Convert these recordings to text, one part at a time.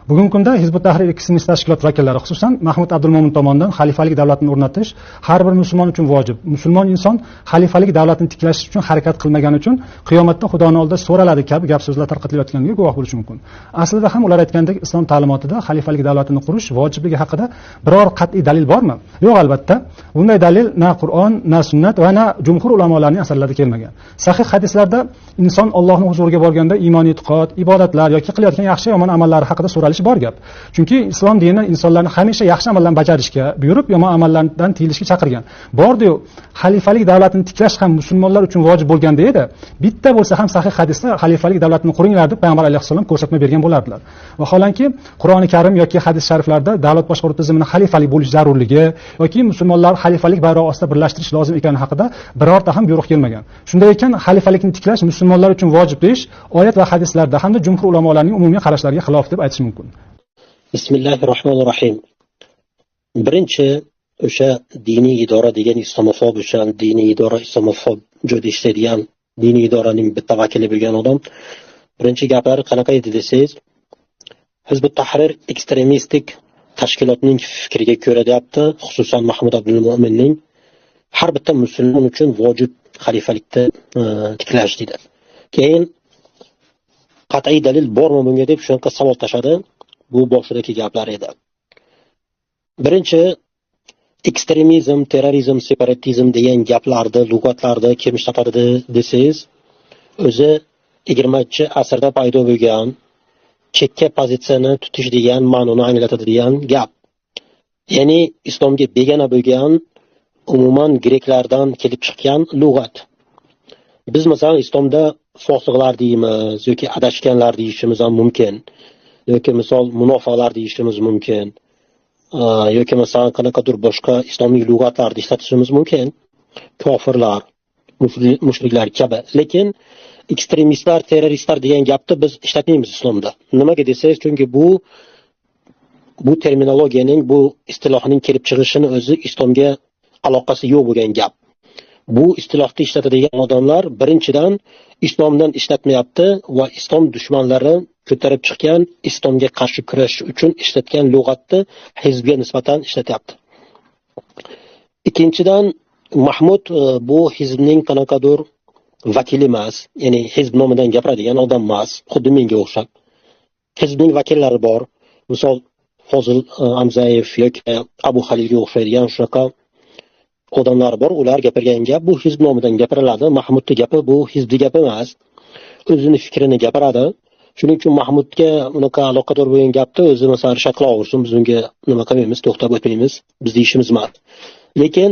Bugungi kunda Hizb ut-Tahrir ekstremist tashkilot vakillari, xususan Mahmud Abdulmo'min tomonidan xalifalik davlatini o'rnatish har bir musulmon uchun vojib. Musulmon inson xalifalik davlatini tiklash uchun harakat qilmagani uchun qiyomatda Xudoning oldida so'raladi kabi gap so'zlar tarqatilayotganiga guvoh bo'lish mumkin. Aslida ham ular aytgandek islom ta'limotida xalifalik davlatini qurish vojibligi haqida biror qat'iy dalil bormi? Yo'q, albatta. Bunday dalil na Qur'on, na sunnat va na jumhur ulamolarning asarlarida kelmagan. Sahih hadislarda inson Allohning huzuriga borganda iymon, e'tiqod, ibodatlar yoki qilayotgan yaxshi yomon amallari haqida so'ralishi bor gap. Chunki islom dini insonlarni hamisha yaxshi amallarni bajarishga buyurib, yomon amallardan tiyilishga chaqirgan. Bordi-yu, xalifalik davlatini tiklash ham musulmonlar uchun vojib bo'lganda edi. Bitta bo'lsa ham sahih hadisda xalifalik davlatini quringlar deb payg'ambar alayhissalom ko'rsatma bergan bo'lardilar. Vaholanki, Qur'oni Karim yoki hadis shariflarda davlat boshqaruv tizimini xalifalik bo'lish zarurligi yoki musulmonlar xalifalik bayrog'i ostida birlashtirish lozim ekani haqida birorta ham buyruq kelmagan. Shunday ekan, xalifalikni tiklash musulmonlar uchun vojib deyish oyat va hadislarda hamda jumhur ulamolarning umumiy qarashlariga xilof deb aytish mumkin. Bismillahirrohmanirrohim. Birinchi o'sha diniy idora degan islamofob, o'sha diniy idora islamofob joyda ishlaydigan diniy idoraning bitta vakili bo'lgan odam birinchi gaplari qanaqa edi desangiz, Hizb ut-Tahrir ekstremistik tashkilotning fikriga ko'ra deyapti, xususan Mahmud Abdulmo'minning har bitta musulmon uchun vojib xalifalikni tiklash deydi. Keyin qat'iy dalil bormi bunga deb shunaqa savol tashladi. Bu boshidagi gaplar edi. Birinchi, ekstremizm, terrorizm, separatizm degan gaplarni, lug'atlarni kim ishlatadi desangiz, o'zi 20-asrda paydo bo'lgan chekka pozitsiyani tutish degan ma'noni anglatadi degan gap. Ya'ni islomga begona bo'lgan, umuman greklardan kelib chiqqan lug'at. Biz masalan islomda fosiqlar deymiz yoki adashganlar deyishimiz ham mumkin, yoki misol munofiqlar deyishimiz mumkin, yoki masalan qanaqadir boshqa islomiy lug'atlarni ishlatishimiz mumkin, kofirlar, mushriklar kabi. Lekin ekstremistlar, terroristlar degan gapni biz ishlatmaymiz islomda. Nimaga desangiz, chunki bu terminologiyaning, bu istilohning kelib chiqishini o'zi islomga aloqasi yo'q bo'lgan gap. Bu istilohni ishlatadigan odamlar birinchidan islomdan ishlatmayapti va islom dushmanlari ko'tarib chiqqan, islomga qarshi kurashish uchun ishlatgan lug'atni hizbga nisbatan ishlatyapti. Ikkinchidan, Mahmud bu hizbning qanaqadir vakili emas, ya'ni hizb nomidan gapiradigan odam emas, xuddi menga o'xshab. Hizbning vakillari bor. Misol Fozil Amzayev yoki Abu Halilga o'xshaydigan shunaqa odamlar bor, ular gapirgan gap bu hizb nomidan gapiriladi. Mahmudning gapi bu hizbning gapi emas. O'zini fikrini gapiradi. Shuning uchun Mahmudga unaqa aloqador bo'lgan gapni o'zi masalan rishad qilaversin, biz unga nima qilmaymiz, to'xtab o'tmaymiz, bizning ishimiz emas. Lekin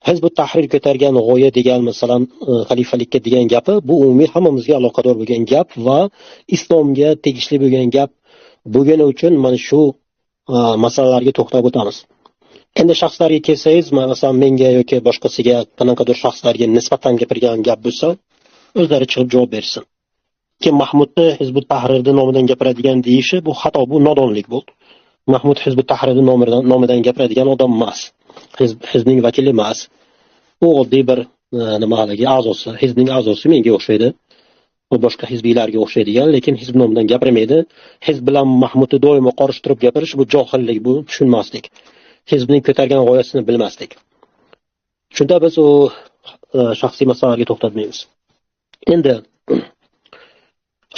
Hizb ut-Tahrir ko'targan g'oya degan, masalan, xalifalikka degan gapi bu umumiy hammamizga aloqador bo'lgan gap va islomga tegishli bo'lgan gap bo'lgani uchun mana shu masalalarga to'xtab o'tamiz. Endi shaxslarga kelsangiz, masalan, menga yoki boshqasiga qanaqadir shaxslarga nisbatan gapirgan gap bo'lsa, o'zlari chiqib javob bersin. Kim Mahmudni Hizb ut-Tahrirni nomidan gapiradigan deyishi bu xato, bu nodonlik bu. Mahmud Hizb ut-Tahrirni nomidan gapiradigan odam emas. Hizbning vakili emas. U oddiy bir nima haligi a'zosi, hizbning a'zosi menga o'xshaydi. U boshqa hizbiylarga o'xshaydigan, lekin hizb nomidan gapirmaydi. Hizb bilan Mahmudni doimo qorishtirib gapirish bu johillik, bu tushunmaslik. Hizbning ko'targan g'oyasini bilmaslik. Shunda biz u shaxsiy masalalarga to'xtatmaymiz. Endi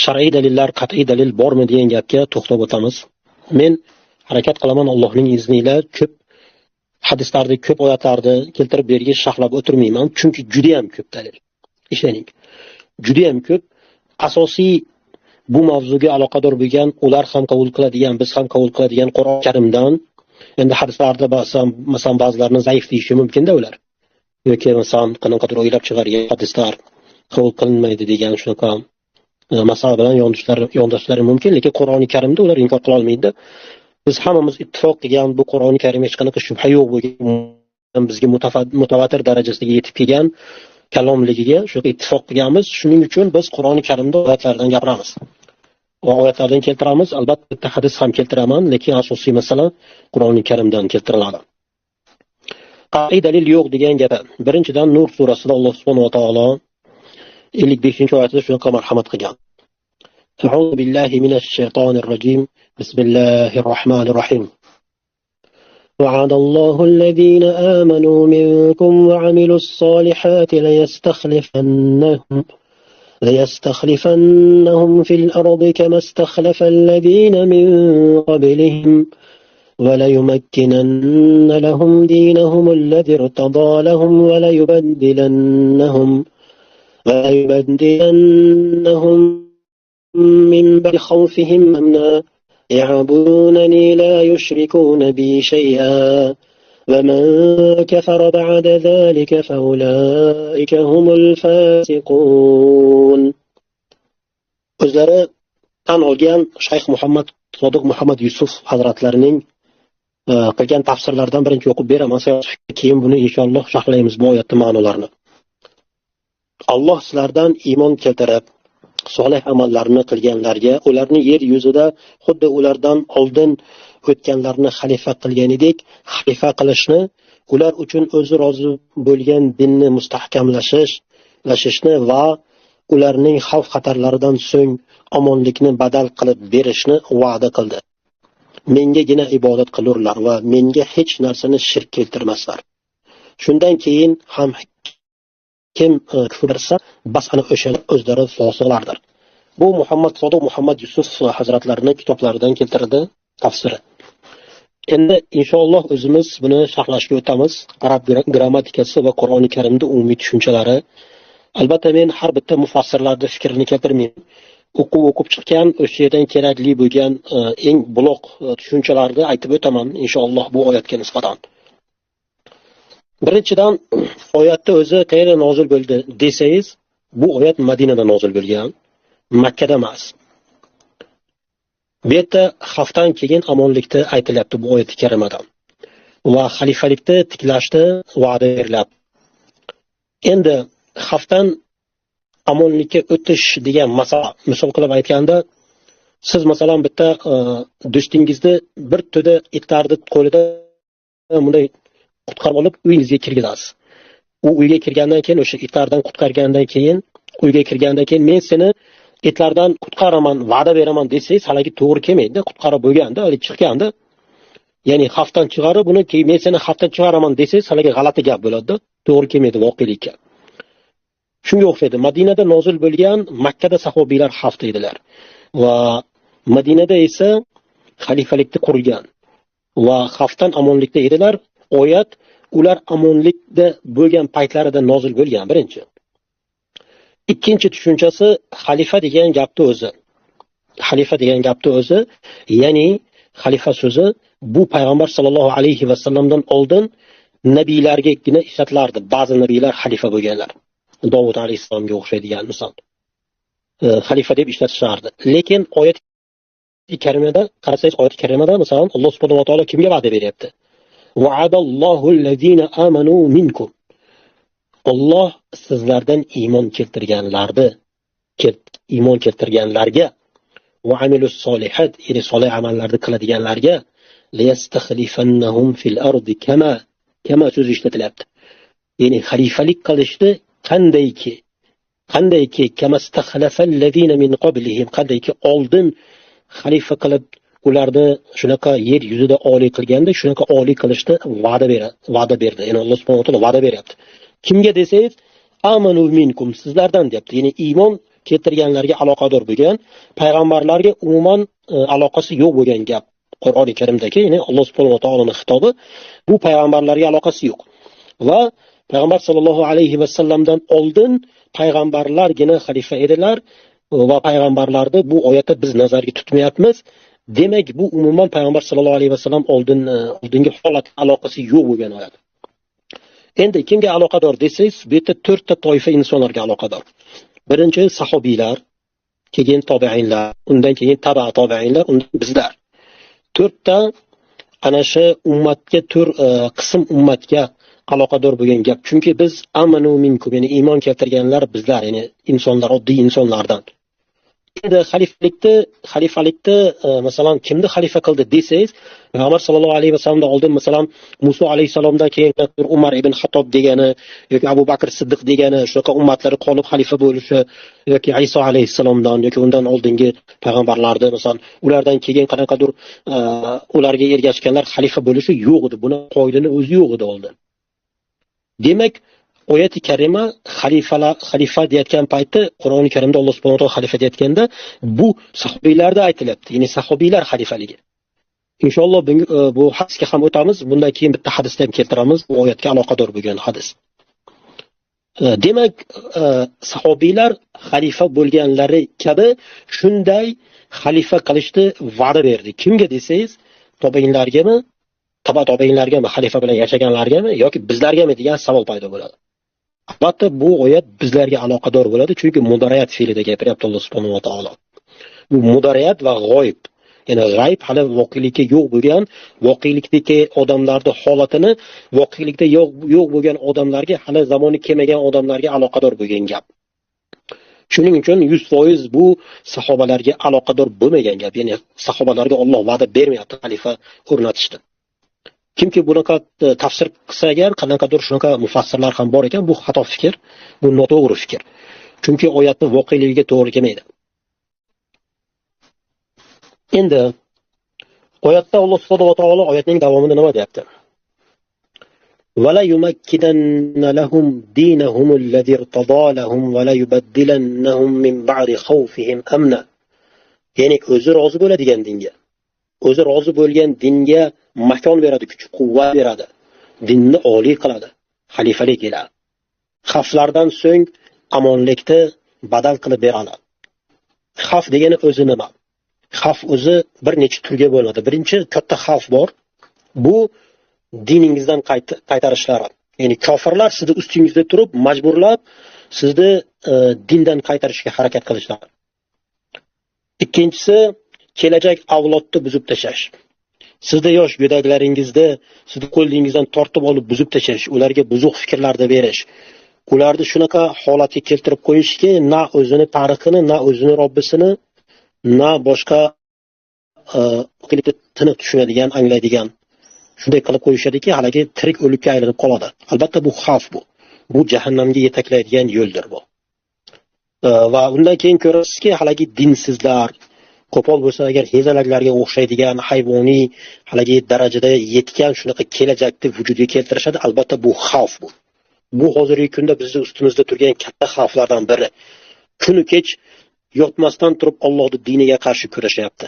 shar'iy dalillar, qat'iy dalil bormi degan gapga to'xtab o'tamiz. Men harakat qilaman Allohning izni ila ko'p hadislarni, ko'p oyatlarni keltirib berga sharhlab o'tirmayman, chunki juda ham ko'p dalil. Ishoning. Juda ham ko'p. Asosiy bu mavzuga aloqador bo'lgan, ular ham qabul qiladigan, biz ham qabul qiladigan Qur'on Karimdan. Endi hadislarda masalan ba'zilarini zaif deyishi mumkin-da ular. Yoki masalan qanaqadir o'ylab chiqargan hadislar qabul qilinmaydi degan shunaqa masala bilan yondashishlari mumkin, lekin Qur'oni Karimda ular inkor qila olmaydi. Biz hammamiz ittifoq qilgan bu Qur'oni Karim hech qanaqa shubha yo'q bo'lgan, bizga mutavatir darajasiga yetib kelgan kalomligiga shu ittifoq qilganmiz. Shuning uchun biz Qur'oni Karimda oyatlardan gapiramiz. Va oyatlardan keltiramiz, albatta bitta hadis ham keltiraman, lekin asosiy masala Qur'oni Karimdan keltiriladi. Qat'iy dalil yo'q degan gapi. Birinchidan Nur surasida Alloh subhanahu va taolo 55-oyatida shunaqa marhamat qilgan. أعوذ بالله من الشيطان الرجيم. بسم الله الرحمن الرحيم. وعد الله الذين آمنوا منكم وعملوا الصالحات ليستخلفنهم في الأرض كما استخلف الذين من قبلهم وليمكنن لهم دينهم الذي ارتضى لهم وليبدلنهم من بعد خوفهم أمنا يعبدونني لا يشركون بي شيئا ومن كفر بعد ذلك فأولئك هم الفاسقون. O'zlari tan olgan Shayx Muhammad Sodiq Muhammad Yusuf hazratlarining qilgan tafsirlaridan birinchi o'qib beraman, keyin buni inshaalloh sharhlaymiz bu oyatning ma'nolarini. Alloh sizlardan iymon keltirib solih amallarni qilganlarga ularni yer yuzida xuddi ulardan oldin o'tganlarni xalifa qilganidek xalifa qilishni, ular uchun o'zi rozi bo'lgan dinni mustahkamlashishni va ularning xavf xatarlaridan so'ng omonlikni badal qilib berishni va'da qildi. Mengagina ibodat qilurlar va menga hech narsani shirk keltirmaslar. Shundan keyin ham kim kufr qilsa, bas ana o'shalar o'zlari fosiqlardir. Bu Muhammad Sodiq Muhammad Yusuf hazratlarining kitoblaridan keltirildi tafsiri. Endi inshaalloh o'zimiz buni sharhlashga o'tamiz. Arab grammatikasi va Qur'oni Karimda umumiy tushunchalari. Albatta men har bitta mufassirlarning fikrini keltirmayman. O'qib chiqqan, o'sha yerdan kerakli bo'lgan eng buloq tushunchalarni aytib o'taman inshaalloh bu oyatga nisbatan. Birinchidan, oyatda o'zi qayerda nozil bo'ldi desangiz, bu oyat Madinada nozil bo'lgan, Makkada emas. Bu yerda xavfdan keyin omonlikda aytilyapti bu oyat karimada. Va xalifalikni tiklashni va'da berilyapti. Endi xavfdan omonlikka o'tish degan masala, misol qilib aytganda, siz masalan bitta do'stingizni bir to'da itlarni qo'lida bunday qutqarib olib uyingizga kirgizasiz. U uyga kirgandan keyin, o'sha itlardan qutqargandan keyin, uyga kirgandan keyin men seni itlardan qutqaraman, va'da beraman desangiz, haligi to'g'ri kelmaydi, qutqarib bo'lganda, hali chiqqanda, ya'ni xavfdan chiqarib buni keyin men seni xavfdan chiqaraman desangiz, haligi g'alati gap bo'ladi, to'g'ri kelmaydi voqelikka. Shunga o'xshaydi. Madinada nozil bo'lgan, Makkada sahobiylar xavfda edilar va Madinada esa xalifalikni qurgan va xavfdan omonlikda edilar. Oyat ular omonlikda bo'lgan paytlarida nozil bo'lgan birinchi. Ikkinchi tushunchasi xalifa degan gapni o'zi. Xalifa degan gapni o'zi, ya'ni xalifa so'zi bu payg'ambar sollallohu alayhi vasallamdan oldin nabiylargagina ishlatilardi. Ba'zi nabiylar xalifa bo'lganlar. Dovud alayhissalomga o'xshaydigan misol. Xalifa deb ishlatishardi. Lekin oyat karimada qarasangiz, oyat karimada masalan Alloh subhanahu va taolo kimga va'da beryapti? Va'adallohu allazina amanu minkum. Alloh sizlardan iymon keltirganlarni, iymon keltirganlarga va amilus solihat, ya'ni solih amallarni qiladiganlarga liyastakhlifannahum fil ardi kama so'zi ishlatilyapti. Ya'ni xalifalik qilishni qandayki kamastakhlafallazina min qablihim, qandayki oldin xalifa qilib ularni shunaqa yer yuzida oliy qilganda, shunaqa oliy qilishni va'da berdi. Ya'ni Alloh subhanahu va taolo va'da beryapti. Kimga desangiz, amanu minkum, sizlardan deyapti. Ya'ni iymon keltirganlarga aloqador bo'lgan, payg'ambarlarga umuman aloqasi yo'q bo'lgan gap. Qur'oni Karimdagi, ya'ni Alloh subhanahu va taoloning xitobi bu payg'ambarlarga aloqasi yo'q. Va payg'ambar sollallohu alayhi va sallamdan oldin payg'ambarlargina xalifa edilar va payg'ambarlarni bu oyatda biz nazarga tutmayapmiz. Demak, bu umuman payg'ambar sollallohu alayhi vasallam oldingi holat aloqasi yo'q bo'lgan oyat. Endi kimga aloqador desangiz, bu yerda to'rtta toifa insonlarga aloqador. Birinchi sahobiylar, keyin tobiinlar, undan keyin taba tobiinlar, undan bizlar. To'rtta ana shu ummatga, to'rt qism ummatga aloqador bo'lgan gap. Chunki biz amanu minkum, ya'ni iymon keltirganlar bizlar, ya'ni insonlar, oddiy insonlardan. Endi xalifalikni masalan kimni xalifa qildi desangiz, Payg'ambar sallallohu alayhi vasallamdan oldin masalan Musa alayhissalomdan keyin Umar ibn Xattob degani yoki Abu Bakr Siddiq degani shunaqa ummatlari qolib xalifa bo'lishi yoki Iso alayhissalomdan yoki undan oldingi payg'ambarlarni masalan ulardan keyin qanaqadir ularga ergashganlar xalifa bo'lishi yo'q edi. Buni qoidani o'zi yo'q edi oldin. Demak, oyati karima xalifa deyotgan paytda Qur'oni Karimda Alloh subhanahu va taolo xalifa deyotganda bu sahobiylarda aytilyapti. Ya'ni sahobiylar xalifaligi. Inshaalloh bu hadisga ham o'tamiz. Bundan keyin bitta hadisni ham keltiramiz, bu oyatga aloqador bo'lgan hadis. Demak, sahobiylar xalifa bo'lganlari kabi shunday xalifa qilishni va'da berdi. Kimga desangiz, tobeinlargami, taba tobeinlargami, xalifa bilan yashaganlargami yoki bizlargami degan savol paydo bo'ladi. Albatta bu oyat bizlarga aloqador bo'ladi, chunki mudariyat fe'lida gapiryapti Alloh subhanahu va taolo. Bu mudariyat va g'oyib, ya'ni g'ayb hali voqelikka yo'q bo'lgan, voqelikdagi odamlarning holatini voqelikda yo'q bo'lgan odamlarga, hali zamoni kelmagan odamlarga aloqador bo'lgan gap. Shuning uchun 100% bu sahobalarga aloqador bo'lmagan gap, ya'ni sahobalarga Alloh va'da bermayapti xalifa o'rnatishni. Kimki bunaqa tafsir qilsa agar, qanaqadir shunaqa mufassirlar ham bor ekan, bu xato fikr, bu noto'g'ri fikr. Chunki oyatning voqeligiga to'g'ri kelmaydi. Endi oyatda Alloh subhanahu va taolo oyatning davomida nima deyapti? Va la yumakkidanna lahum dinahum allazi irtada lahum va la yubaddilannahum min ba'di khawfihim amna. Ya'ni o'zi rozi bo'ladigan dinga, o'zi rozi bo'lgan dinga makon beradi, kuch quvvat beradi, dinni oliy qiladi, xalifalik keladi. Xavflardan so'ng omonlikni badal qilib beradi. Xavf degani o'zi nima? Xavf o'zi bir necha turga bo'linadi. Birinchi katta xavf bor. Bu diningizdan qaytarishlari. Ya'ni kofirlar sizni ustingizda turib majburlab sizni dindan qaytarishga harakat qilishlari. Ikkinchisi kelajak avlodni buzib tashlash. Sizni yosh go'daklaringizni sizni qo'lingizdan tortib olib buzib tashlash, ularga buzuq fikrlarni berish, ularni shunaqa holatga keltirib qo'yishki, na o'zini tarixini, na o'zini Robbisini, na boshqa tiniq tushunadigan, anglaydigan shunday qilib qo'yishadiki, haligi tirik o'likka aylanib qoladi. Albatta bu xavf bu. Bu jahannamga yetaklaydigan yo'ldir bu. Va undan keyin ko'rasizki, haligi dinsizlar, qo'pol bo'lsa agar hezalaklarga o'xshaydigan hayvoniy haligi darajada yetgan shunaqa kelajakni vujudga keltirishadi. Albatta bu xavf bu. Bu hozirgi kunda bizning ustimizda turgan katta xavflardan biri. Kunu kech yotmasdan turib Allohning diniga qarshi kurashyapti.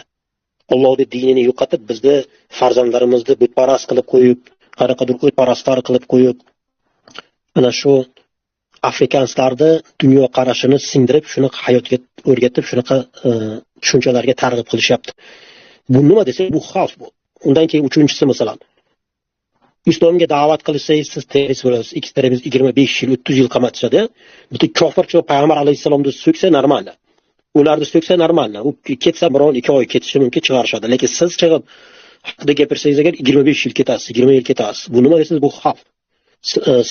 Allohning dinini yo'qotib, bizni farzandlarimizni butparast qilib qo'yib, qanaqadir o'tparastlar qilib qo'yib, ana shu afrikanslarni dunyo qarashini singdirib, shunaqa hayotga o'rgatib, shunaqa tushunchalarga targ'ib qilishyapti. Bu nima desak, bu xavf bu. Undan keyin uchinchisi masalan, islomga da'vat qilsangiz siz terrorist bo'lasiz, ekstremist 25 yil, 30 yil qamatishadi. Butun kofircha payg'ambar alayhissalomni so'ksa normal. Ularni so'ksa normal. U ketsa biron 2 oy ketishi mumkin, chiqarishadi. Lekin siz chiqib haqida gapirsangiz agar 25 yil ketasiz, 20 yil ketasiz. Bu nima desangiz, bu xavf.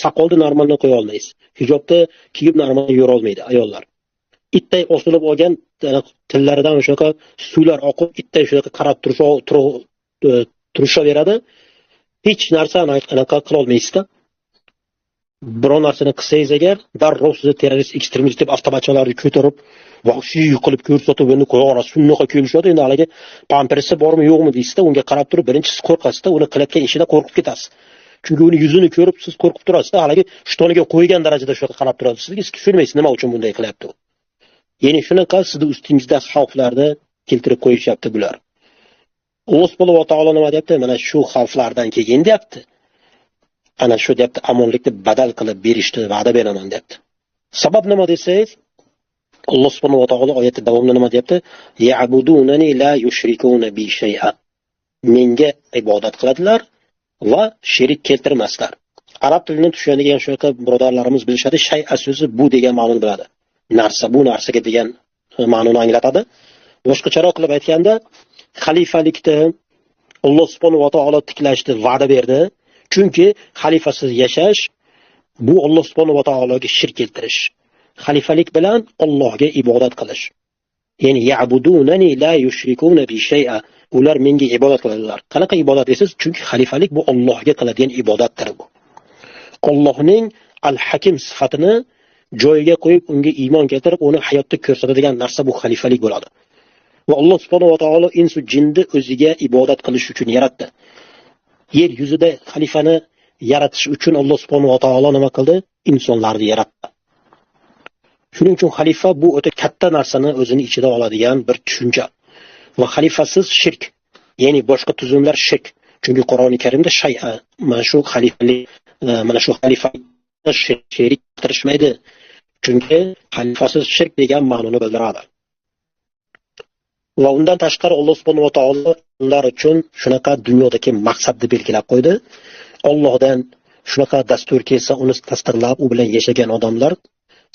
Soqolni normalni qo'ya olmaysiz. Hijobni kiyib normal yura olmaydi ayollar. Itday osilib olgan tillaridan shunaqa suvlar oqib, itday shunaqa qarab turishaveradi. Hech narsani anaqa qila olmaysizda. Biron narsani qilsangiz agar darrov sizni terrorist, ekstremist deb avtomatchalarni ko'tarib, vahshiy qilib ko'rsatib, endi qo'yaverasiz. Shunaqa kelishadi. Endi haligi pampersi bormi, yo'qmi deysizda, unga qarab turib birinchi siz qo'rqasizda, uni qilayotgan ishidan qo'rqib ketasiz. Chunki uni yuzini ko'rib siz qo'rqib turasizda, haligi shtoniga qo'ygan darajada shunaqa qarab turadi. Sizga tushunmaysiz nima uchun bunday qilyapti u. Ya'ni shunaqa sizni ustingizda xavflarni keltirib qo'yishyapti bular. Alloh subhanahu va taolo nima deyapti? Mana shu xavflardan keyin deyapti. Ana shu deyapti, omonlikni badal qilib berishni va'da beraman deyapti. Sabab nima desangiz, Alloh subhanahu va taolo oyatda davomida nima deyapti? Ya'budunani la yushrikuna bi shay'a. Menga ibodat qiladilar va sherik keltirmaslar. Arab tilini tushunadigan shunaqa birodarlarimiz bilishadi, shay'a so'zi bu degan ma'noni biladi. Narsa, bu narsaga degan ma'noni anglatadi. Boshqacharoq qilib aytganda, xalifalikni Alloh subhanahu va taolo tiklashni va'da berdi. Chunki xalifasiz yashash bu Alloh subhanahu va taologa shirk keltirish. Xalifalik bilan Allohga ibodat qilish. Ya'ni ya'budunani la yushrikuna bi shay'a. Ular menga ibodat qiladilar. Qanaqa ibodat desiz? Chunki xalifalik bu Allohga qiladigan ibodatdir bu. Allohning al-Hakim sifatini joyiga qo'yib, unga iymon keltirib, uni hayotda ko'rsatadigan narsa bu xalifalik bo'ladi. Va Alloh subhanahu va taolo insu jinni o'ziga ibodat qilish uchun yaratdi. Yer yuzida xalifani yaratish uchun Alloh subhanahu va taolo nima qildi? Insonlarni yaratdi. Shuning uchun xalifa bu o'ta katta narsani o'zini ichida oladigan bir tushuncha. Va xalifasiz shirk, ya'ni boshqa tuzumlar shirk. Chunki Qur'oni Karimda shay'a, mana shu xalifalik, mana shu xalifa sherik tirishmaydi. Chunki xalifasiz shirk degan ma'noni bildiradi. Va undan tashqari Alloh subhanahu va taolo ular uchun shunaqa dunyodagi maqsadni belgilab qo'ydi. Allohdan shunaqa dastur kelsa, uni tasdiqlab, u bilan yashagan odamlar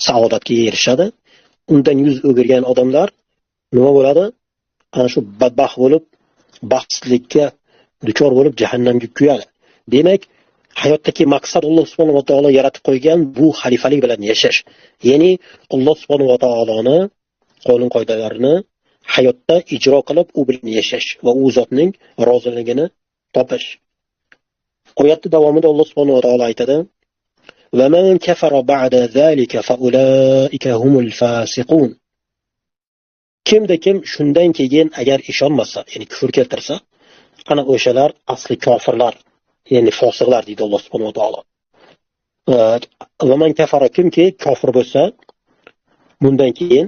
saodatga erishadi. Undan yuz o'girgan odamlar nima bo'ladi? Ana shu badbaxt bo'lib, baxtsizlikka duchor bo'lib jahannamga kuyadi. Demak, hayotdagi maqsad Alloh subhanahu va taolo yaratib qo'ygan bu xalifalik bilan yashash. Ya'ni Alloh subhanahu va taoloni qonun qoidalarini hayotda ijro qilib, u bilan yashash va u zotning roziligini topish. Oyatning davomida Alloh subhanahu va taolo aytadi: "Va man kafara ba'da zalika fa ulaika humul fasiqun." Kimda kim shundan keyin agar ishonmasa, ya'ni kufr keltirsa, ana o'shalar asli kofirlar, ya'ni fosiqlar deydi Alloh subhanahu va taolo. Va man kafara, kimki kofir bo'lsa, bundan keyin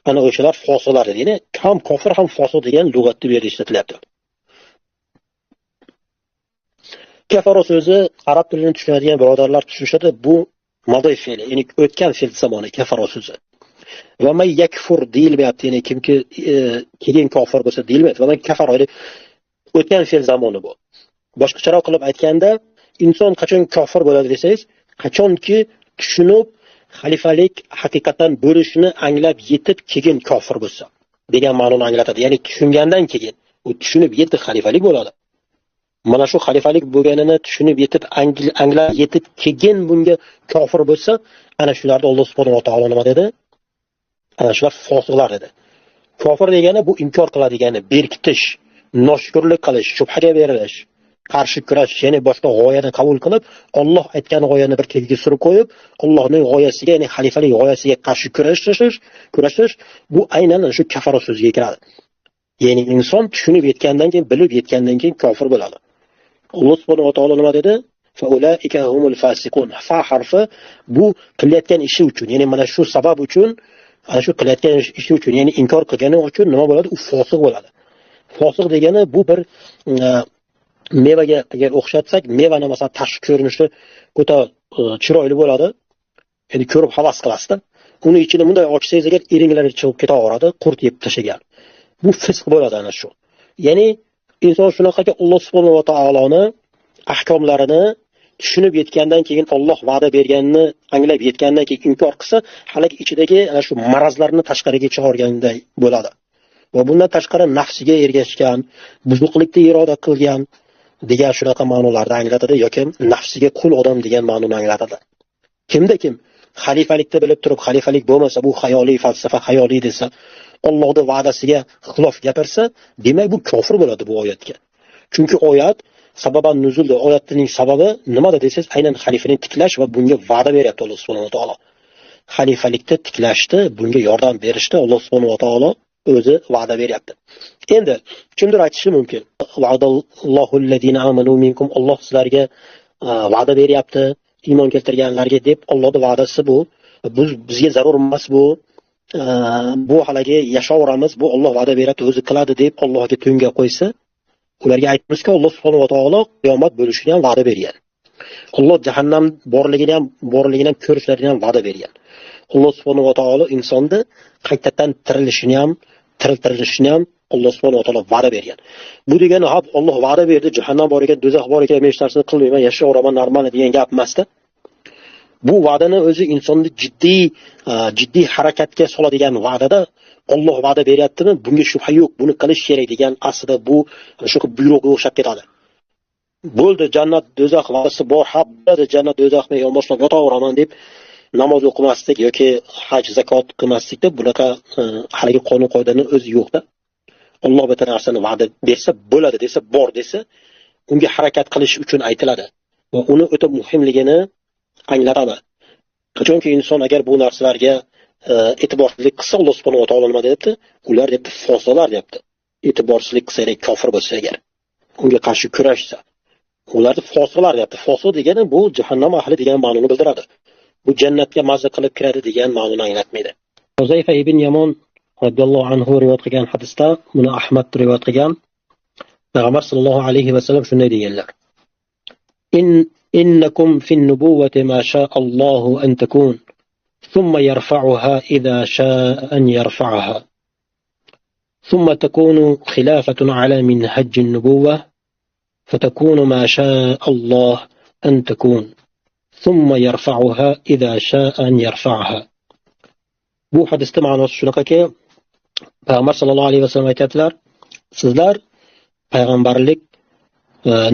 ana o'shalar fosiqlar deydi. Ya'ni ham kofir ham fosiq degan lug'atda bu yerda ishlatilyapti. Kafara so'zi arab tilini tushunadigan birodarlar tushunishadi, bu madi fe'li, ya'ni o'tgan fe'l zamoni kafara so'zi. Va man yakfur deyilmayapti, ya'ni kimki keyin kofir bo'lsa deyilmayapti. Va man kafara, ya'ni o'tgan fe'l zamoni bu. Boshqacharoq qilib aytganda, inson qachon kofir bo'ladi desangiz, qachonki tushunib xalifalik haqiqatan bo'lishini anglab yetib keyin kofir bo'lsa degan ma'noni anglatadi. Ya'ni tushungandan keyin, u tushunib yetib xalifalik bo'ladi. Mana shu xalifalik bo'lganini tushunib yetib, anglab yetib keyin bunga kofir bo'lsa, ana shularda Alloh subhanahu va taolo nima dedi? Ana shular fosiqlar dedi. Kofir degani bu inkor qiladigani, berkitish, noshukrlik qilish, shubhaga berilish, qarshi kurashish, ya'ni boshqa g'oyani qabul qilib, Alloh aytgan g'oyani bir ketiga surib qo'yib, Allohning g'oyasiga, ya'ni xalifalik g'oyasiga qarshi kurashish, bu aynan shu kafara so'ziga kiradi. Ya'ni inson tushunib yetgandan keyin, bilib yetgandan keyin kofir bo'ladi. Alloh subhanahu va taolo nima dedi? Fa ulaika humul fasiqun. Fa harfi bu qilayotgan ishi uchun, ya'ni mana shu sabab uchun, ana shu qilayotgan ishi uchun, ya'ni inkor qilgani uchun nima bo'ladi? U fosiq bo'ladi. Fosiq degani bu bir mevaga agar o'xshatsak, mevani masalan tashqi ko'rinishi o'ta chiroyli bo'ladi. Endi ko'rib havas qilasizda. Uni ichini bunday ochsangiz agar iringlari chiqib ketaveradi, qurt yeb tashlagan. Bu fisq bo'ladi ana shu. Ya'ni inson shunaqaki Alloh subhanahu va taoloni ahkomlarini tushunib yetgandan keyin, Alloh va'da berganini anglab yetgandan keyin inkor qilsa, haligi ichidagi ana shu marazlarni tashqariga chiqarganday bo'ladi. Va bundan tashqari nafsiga ergashgan, buzuqlikni iroda qilgan degan shunaqa ma'nolarda anglatadi yoki nafsiga qul odam degan ma'noni anglatadi. Kimda kim xalifalikni bilib turib, xalifalik bo'lmasa, bu xayoliy falsafa, xayoliy desa, Allohning va'dasiga xilof gapirsa, demak bu kofir bo'ladi bu oyatga. Chunki oyat sababan nuzulda, oyatning sababi nimada desangiz, aynan xalifani tiklash va bunga va'da beryapti Alloh subhanahu va taolo. Xalifalikni tiklashdi, bunga yordam berishdi Alloh subhanahu va taolo o'zi va'da beryapti. Endi kimdir aytishi mumkin: Va'dallohu allazina amanu minkum, Alloh sizlarga va'da beryapti, iymon keltirganlarga deb. Allohning va'dasi bu. Bizga zarur emas bu. Bu haligi yashaveramiz, bu Alloh va'da beradi, o'zi qiladi deb Allohga to'nga qo'ysa, ularga aytmizki, Alloh subhanahu va taolo qiyomat bo'lishini ham va'da bergan. Alloh jahannam borligini ham ko'rishlarini ham va'da bergan. Alloh subhanahu va taolo insonni qaytadan tirilishini ham, tiriltirishini ham Alloh subhanahu va taolo va'da bergan. Bu degani hop, Alloh va'da berdi, jahannam bor ekan, do'zax bor ekan, men hech narsani qilmayman, yashayveraman normal degan gap emasda. Bu va'dani o'zi insonni jiddiy harakatga soladigan va'dada Alloh va'da beryaptimi, bunga shubha yo'q, buni qilish kerak degan aslida bu shu buyruqqa o'xshab ketadi. Bo'ldi, jannat do'zax va'dasi bor, ha, bo'ladi, jannat do'zaxni yonboshlab yotaveraman deb Namoz o'qimaslik yoki haj, zakot qilmaslikda bunaqa haligi qonun qoidani o'zi yo'qda. Alloh bitta narsani va'da bersa bo'ladi desa, bor desa, unga harakat qilish uchun aytiladi va uni o'ta muhimligini anglatadi. Qachonki inson agar bu narsalarga e'tiborsizlik qilsa, Alloh subhanahu va taolo nima deyapti? Ular deyapti, fosiqlar deyapti. E'tiborsizlik qilsa, ya'ni kofir bo'lsa agar, unga qarshi kurashsa, ularni fosiqlar deyapti. Fosiq degani bu jahannam ahli degan ma'noni bildiradi. Bu jannatga mazza qilib kiradi degan ma'noni anglatmaydi. Huzayfa ibn Yamon radhiyallohu anhu rivoyat qilgan hadisda, buni Ahmad rivoyat qilgan, Payg'ambar sallallohu alayhi va sallam shunday deganlar: Innakum fin nubuwwati ma sha'a Allohu an takun, thumma yarfa'uha idha sha'a an yarfa'aha. Thumma takunu khilafatun ala minhaj an-nubuwwah, fatakunu ma sha'a Alloh an takun, thumma yarfa'uha idha sha'a an yarfa'aha. Bu hadisda ma'nosi shunaqaki, Payg'ambar sallallohu alayhi vasallam aytadilar, sizlar payg'ambarlik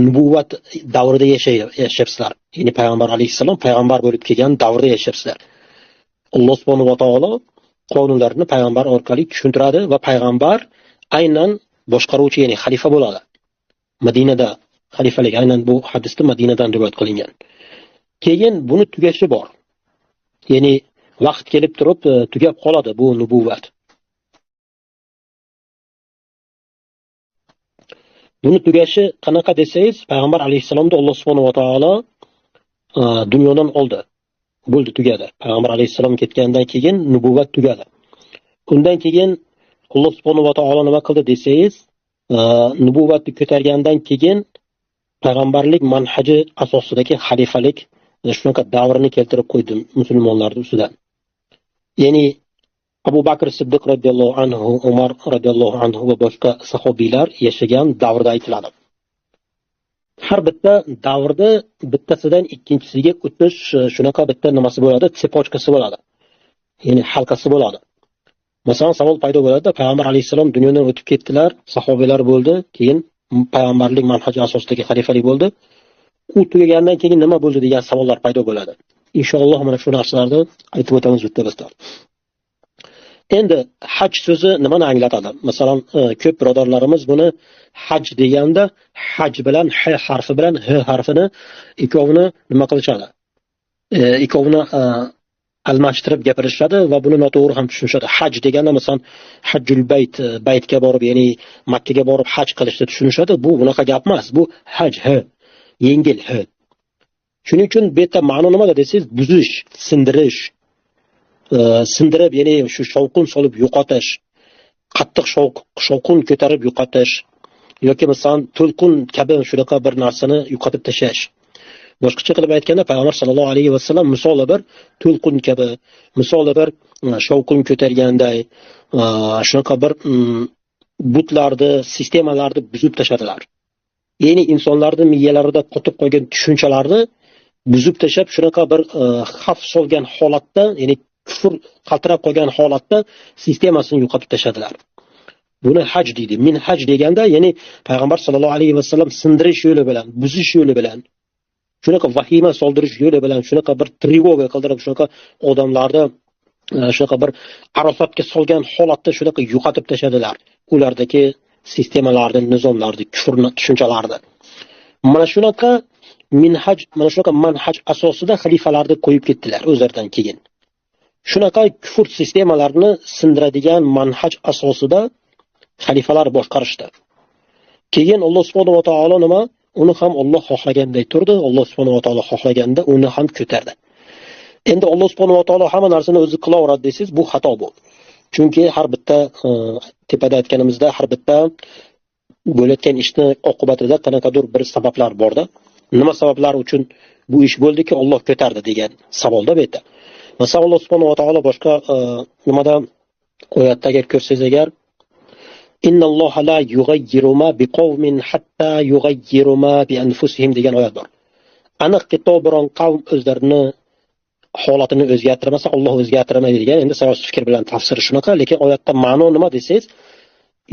nubuvvat davrida yashayapsizlar. Ya'ni payg'ambar alayhissalom payg'ambar bo'lib kelgan davrda yashayapsizlar. Alloh subhanahu va taolo qonunlarni payg'ambar orqali tushuntiradi va payg'ambar aynan boshqaruvchi, ya'ni xalifa bo'ladi. Madinada xalifalik, aynan bu hadisda Madinadan rivoyat qilingan. Keyin buni tugashi bor. Ya'ni vaqt kelib turib tugab qoladi bu nubuvvat. Buni tugashi qanaqa desangiz, payg'ambar alayhissalomni Alloh subhanahu va taolo dunyodan oldi. Bo'ldi, tugadi. Payg'ambar alayhissalom ketgandan keyin nubuvvat tugadi. Undan keyin Alloh subhanahu va taolo nima qildi desangiz, nubuvvatni ko'targandan keyin payg'ambarlik manhaji asosidagi xalifalik shunaqa davrni keltirib qo'ydi musulmonlarning ustidan. Ya'ni Abu Bakr Siddiq radhiyallohu anhu, Umar radhiyallohu anhu va boshqa sahobiylar yashagan davrda aytiladi. Har bitta davrda bittasidan ikkinchisiga o'tish shunaqa bitta nimasi bo'ladi, tsepochkasi bo'ladi. Ya'ni halqasi bo'ladi. Masalan, savol paydo bo'ladi, payg'ambar alayhissalom dunyodan o'tib ketdilar, sahobiylar bo'ldi, keyin payg'ambarlik manhaji asosidagi xalifalik bo'ldi. U tugagandan keyin nima bo'ldi degan savollar paydo bo'ladi. Inshaalloh mana shu narsalarni aytib o'tamiz bitta-bitta. Endi haj so'zi nimani anglatadi? Masalan, ko'p birodarlarimiz buni haj deganda haj bilan h harfi bilan h harfini ikkovini nima qilishadi? Ikkovini almashtirib gapirishadi va buni noto'g'ri ham tushunishadi. Haj deganda masalan hajjul bayt, baytga borib, ya'ni Makka ga borib haj qilishni tushunishadi. Bu bunaqa gap emas. Bu haj h, yengil h. Shuning uchun bu yerda ma'no nimada desangiz, buzish, sindirish, sindirib, ya'ni shu shovqin solib yo'qotish, qattiq shovqin ko'tarib yo'qotish yoki masalan to'lqin kabi shunaqa bir narsani yo'qotib tashlash. Boshqacha qilib aytganda, payg'ambar sallallohu alayhi vasallam misoli bir to'lqin kabi, misoli bir shovqin ko'targanday shunaqa bir butlarni, sistemalarni buzib tashladilar. Ya'ni insonlarning miyalarida qotib qolgan tushunchalarni buzib tashlab, shunaqa bir xavf solgan holatda, ya'ni kufr qaltirab qolgan holatda sistemasini yo'qotib tashladilar. Buni haj deydi. Minhaj deganda, ya'ni payg'ambar sallallohu alayhi vasallam sindirish yo'li bilan, buzish yo'li bilan, shunaqa vahima soldirish yo'li bilan, shunaqa bir trevoga qildirib, shunaqa odamlarni shunaqa bir arosatga solgan holatda shunaqa yo'qotib tashladilar. Ulardagi sistemalarni, nizomlarni, kufrni, tushunchalarni. Mana shunaqa minhaj, mana shunaqa manhaj asosida xalifalarni qo'yib ketdilar o'zlaridan keyin. Shunaqa kufr sistemalarini sindiradigan manhaj asosida xalifalar boshqarishdi. Keyin Alloh subhanahu va taolo nima? Uni ham Alloh xohlaganday turdi, Alloh subhanahu va taolo xohlaganda uni ham ko'tardi. Endi Alloh subhanahu va taolo hamma narsani o'zi qilaveradi desangiz, bu xato bu. Chunki har bitta tepada aytganimizda har bitta bo'layotgan ishni oqibatida qanaqadir bir sabablar borda. Nima sabablar uchun bu ish bo'ldiki Alloh ko'tardi degan savolda bu yerda. Masalan, Alloh subhanahu va taolo boshqa nimada oyatda agar ko'rsangiz agar innalloha la yughayyiru ma biqawmin hatta yughayyiru ma bi anfusihim degan oyat bor. Aniqki, to biron qavm o'zlarini holatini o'zgartirmasa, Alloh o'zgartirmaydi degan. Endi sayosiy fikr bilan tafsiri shunaqa, lekin oyatda ma'no nima desangiz,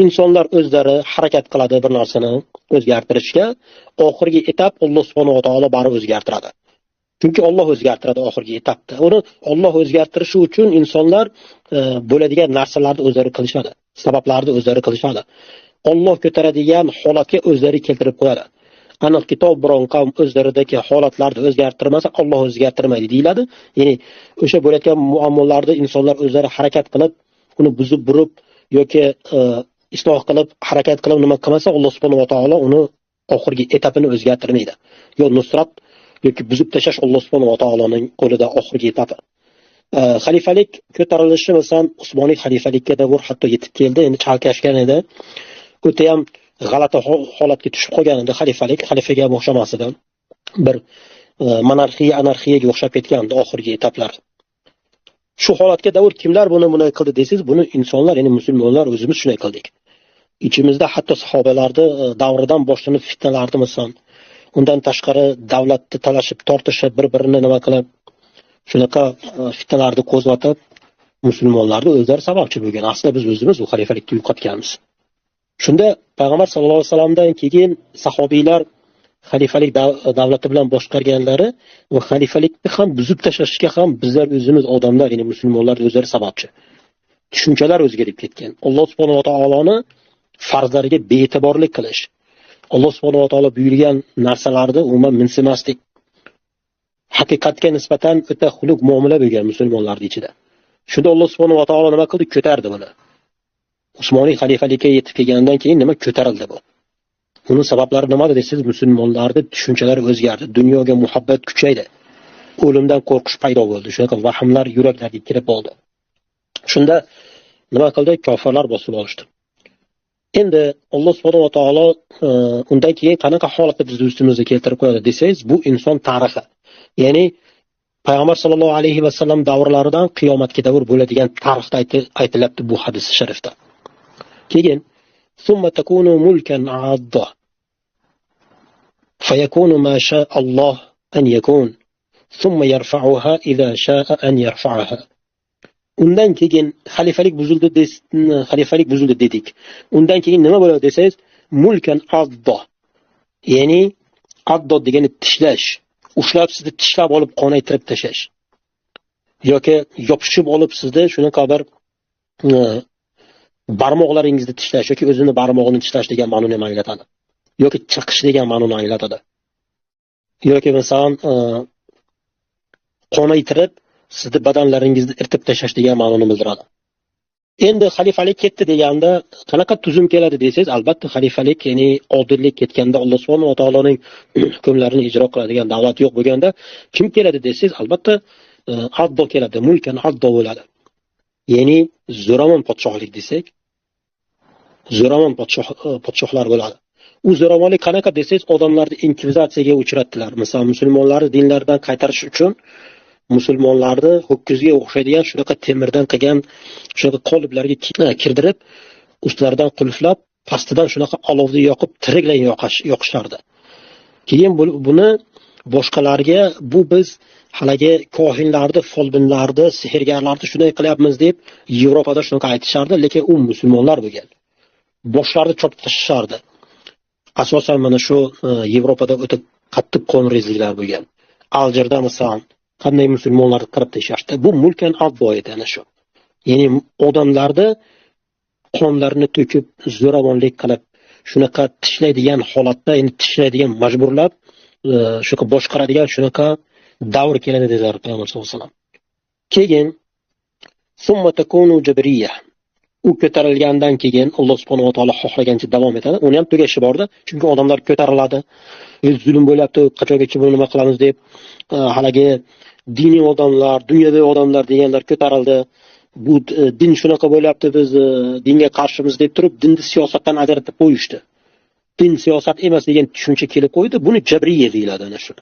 insonlar o'zlari harakat qiladi bir narsani o'zgartirishga, oxirgi etap Alloh subhanahu va taolo baribir o'zgartiradi. Chunki Alloh o'zgartiradi oxirgi etapda. Uni Alloh o'zgartirishi uchun insonlar bo'ladigan narsalarni o'zlari qilishadi, sabablarni o'zlari qilishadi. Alloh ko'taradigan holatga o'zlari keltirib qo'yadi. Aniq kitob biron qavm o'zlaridagi holatlarni o'zgartirmasa, Alloh o'zgartirmaydi deyiladi. Ya'ni o'sha bo'layotgan muammolarni insonlar o'zlari harakat qilib, uni buzib burib yoki isloh qilib, harakat qilib nima qilmasa, Alloh subhanahu va taolo uni oxirgi etapini o'zgartirmaydi. Yo nusrat yoki buzib tashlash Alloh subhanahu va taoloning qo'lida oxirgi etapi. Xalifalik ko'tarilishi, masalan, Usmoniy xalifalikka davr hatto yetib keldi, endi chalkashgan edi. O'ta ham g'alati holatga tushib qolgan edi xalifalik, xalifaga ham o'xshamas edi. Bir monarxiya, anarxiyaga o'xshab ketgandi oxirgi etaplar. Shu holatga davr kimlar buni bunday qildi desangiz, buni insonlar, ya'ni musulmonlar o'zimiz shunday qildik. Ichimizda hatto sahobalarni davridan boshlanib fitnalarni, masalan, undan tashqari davlatni talashib, tortishib, bir-birini nima qilib, shunaqa fitnalarni qo'zg'atib, musulmonlarni o'zlari sababchi bo'lgan. Aslida biz o'zimiz u xalifalikni yo'qotganmiz. Shunda payg'ambar sallallohu alayhi vasallamdan keyin sahobiylar xalifalik davlati bilan boshqarganlari va xalifalikni ham buzib tashlashga ham bizlar o'zimiz odamlar, ya'ni musulmonlar o'zlari sababchi. Tushunchalar o'zgarib ketgan. Alloh subhanahu va taoloni farzlariga be'tiborlik qilish, Alloh subhanahu va taolo buyurgan narsalarni umuman mensimaslik, haqiqatga nisbatan o'ta xunuk muomala bo'lgan musulmonlarning ichida. Shunda Alloh subhanahu va taolo nima qildi? Ko'tardi buni. Usmoniy xalifalikka yetib kelgandan keyin nima ko'tarildi bu? Buning sabablari nimada desangiz, musulmonlarning tushunchalari o'zgardi, dunyoga muhabbat kuchaydi, o'limdan qo'rqish paydo bo'ldi, shunaqa vahimlar yuraklarga kirib oldi. Shunda nima qildi? Kofirlar bosib olishdi. Endi Alloh subhanahu va taolo undan keyin qanaqa holatda bizni ustimizga keltirib qo'yadi desangiz, bu inson tarixi. Ya'ni payg'ambar sallallohu alayhi vasallam davrlaridan qiyomatga davr bo'ladigan tarixda aytilyapti bu hadis sharifda. Keyin summa takunu mulkan adda fayakunu ma shaa Alloh an yakun summa yarfa'uha idza shaa an yarfa'aha. Undan keyin xalifalik buzildi, xalifalik buzildi dedik. Undan keyin nima bo'ladi desangiz, mulkan adda. Ya'ni adda degani tishlash, ushlab sizni tishlab olib qonaytirib tashlash yoki yopishib olib sizni shunaqa bir barmoqlaringizni tishlash yoki o'zini barmog'ini tishlash degan ma'noni anglatadi. Yoki chaqish degan ma'noni anglatadi. Yoki masalan qonaytirib sizni badanlaringizni irtib tashlash degan ma'noni bildiradi. Endi xalifalik ketdi deganda qanaqa tuzum keladi desangiz, albatta xalifalik, ya'ni odillik ketganda, Alloh subhanahu va taoloning hukmlarini ijro qiladigan davlat yo'q bo'lganda kim keladi desangiz, albatta addo keladi, mulkan addo bo'ladi. Ya'ni zo'ravon podshohlik desak, zo'ravon podshohlar bo'ladi. U zo'ravonlik qanaqa desangiz, odamlarni inkvizitsiyaga uchratdilar. Masalan, musulmonlarni dinlaridan qaytarish uchun musulmonlarni ho'kizga o'xshaydigan shunaqa temirdan qilgan shunaqa qoliplarga kirdirib, ustlaridan qulflab, pastidan shunaqa olovni yoqib, tiriklay yoqishardi. Keyin buni boshqalarga, bu biz haligi kohinlarni, folbinlarni, sehrgarlarni shunday qilyapmiz deb Yevropada shunaqa aytishardi, lekin u musulmonlar bo'lgan. Boshlarini chopib tashlashardi. Asosan mana shu Yevropada o'ta qattiq qonrezliklar bo'lgan. Aljirda masalan qanday musulmonlarni qirib tashlashdi. Bu mulkan addo edi ana shu. Ya'ni odamlarni qonlarini to'kib, zo'ravonlik qilib, shunaqa tishlaydigan holatda, endi tishlaydigan majburlab, shunaqa boshqaradigan shunaqa davr keladi dedilar payg'ambar sollallohu alayhi vasallam. Keyin summa takunu jabriyya. U ko'tarilgandan keyin Alloh subhanahu va taolo xohlagancha davom etadi. Uni ham tugashi bordi, chunki odamlar ko'tariladi. Zulm bo'lyapti, qachongacha buni nima qilamiz deb haligi diniy odamlar, dunyodagi odamlar deganlar ko'tarildi. Bu din shunaqa bo'lyapti, biz dinga qarshimiz deb turib, dinni siyosatdan ajratib qo'yishdi. Din siyosat emas degan tushuncha kelib qo'ydi. Buni jabriya deyiladi ana shu.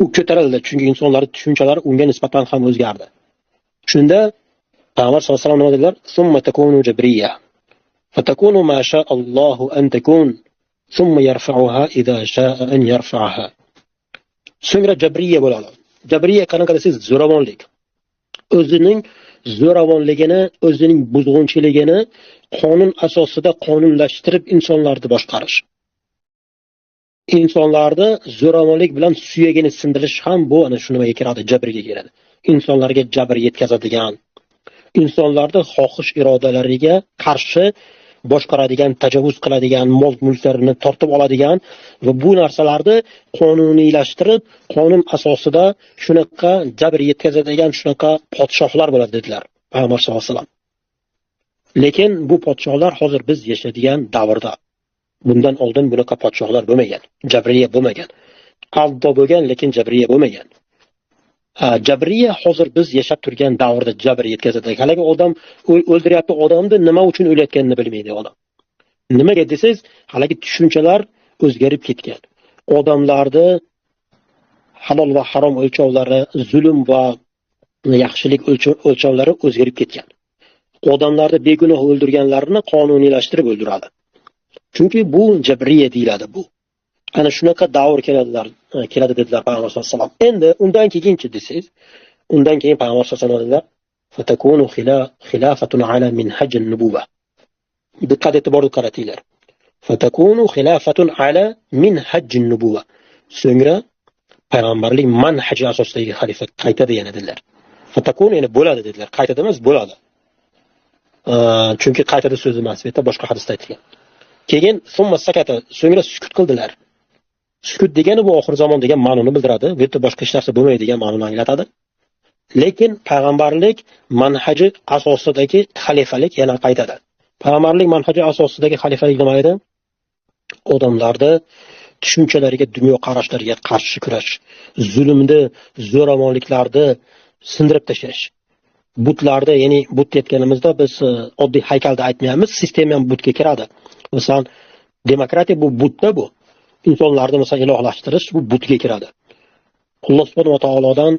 U ko'tarildi, chunki insonlarning tushunchalari unga nisbatan ham o'zgardi. Shunda payg'ambar sollallohu alayhi vasallam nima dedilar? Summa takunu jabriya fatakunu ma shaa Allohu an takun summa yarfa'uha idza shaa an yarfa'aha. So'ngra jabriya bo'ladi. Jabriya qanaqa desangiz, zo'ravonlik. O'zining zo'ravonligini, o'zining buzg'unchiligini qonun asosida qonunlashtirib insonlarni boshqarish. Insonlarni zo'ravonlik bilan suyagini sindirish ham bu ana shu nimaga kiradi, jabrga kiradi. Insonlarga jabr yetkazadigan, insonlarni xohish irodalariga qarshi boshqaradigan, tajovuz qiladigan, mol mulklarini tortib oladigan va bu narsalarni qonuniylashtirib, qonun asosida shunaqa jabr yetkazadigan shunaqa podshohlar bo'ladi dedilar Payg'ambar sollallohu alayhi vasallam. Lekin bu podshohlar hozir biz yashaydigan davrda, bundan oldin bunaqa podshohlar bo'lmagan, jabriya bo'lmagan. Addo bo'lgan, lekin jabriya bo'lmagan. Jabriya hozir biz yashab turgan davrda jabr yetkazadi. Haligi odam o'ldiryapti odamni, nima uchun o'layotganini bilmaydi odam. Nimaga desangiz, haligi tushunchalar o'zgarib ketgan. Odamlarni halol va harom o'lchovlari, zulm va yaxshilik o'lchovlari o'zgarib ketgan. Odamlarni begunoh o'ldirganlarini qonuniylashtirib o'ldiradi. Chunki bu jabriya deyiladi bu. Ana shunaqa davr keladi dedilar Payg'ambar sollallohu alayhi vasallam. Endi undan keyinchi desangiz, undan keyin Payg'ambar sollallohu alayhi vasallam dedilar: "Fatakunu khilafatun ala minhaj an-nubuva." Diqqat e'tiborli qaratinglar. Fatakunu khilafatun ala minhaj an-nubuva. So'ngra payg'ambarlik manhaji asosidagi xalifa qaytadi yana dedilar. Fatakunu ya'ni bo'ladi dedilar. Qaytadi emas, bo'ladi. Chunki qaytadi so'zi emas, bu yerda boshqa hadisda aytilgan. Keyin summa sakata, so'ngra sukut qildilar. Sukut degani bu oxir zamon degan ma'noni bildiradi. Bu yerda boshqa hech narsa bo'lmaydi degan ma'noni anglatadi. Lekin payg'ambarlik manhaji asosidagi xalifalik yana qaytadi. Payg'ambarlik manhaji asosidagi xalifalik nima edi? Odamlarni tushunchalariga, dunyo qarashlariga qarshi kurash, zulmni, zo'ravonliklarni sindirib tashlash. Butlarni, ya'ni but deyotganimizda biz oddiy haykalni aytmaymiz, sistema ham butga kiradi. Masalan, demokratiya bu butda bu. Insonlarni masalan ilohlashtirish bu butga kiradi. Alloh subhanahu va taolodan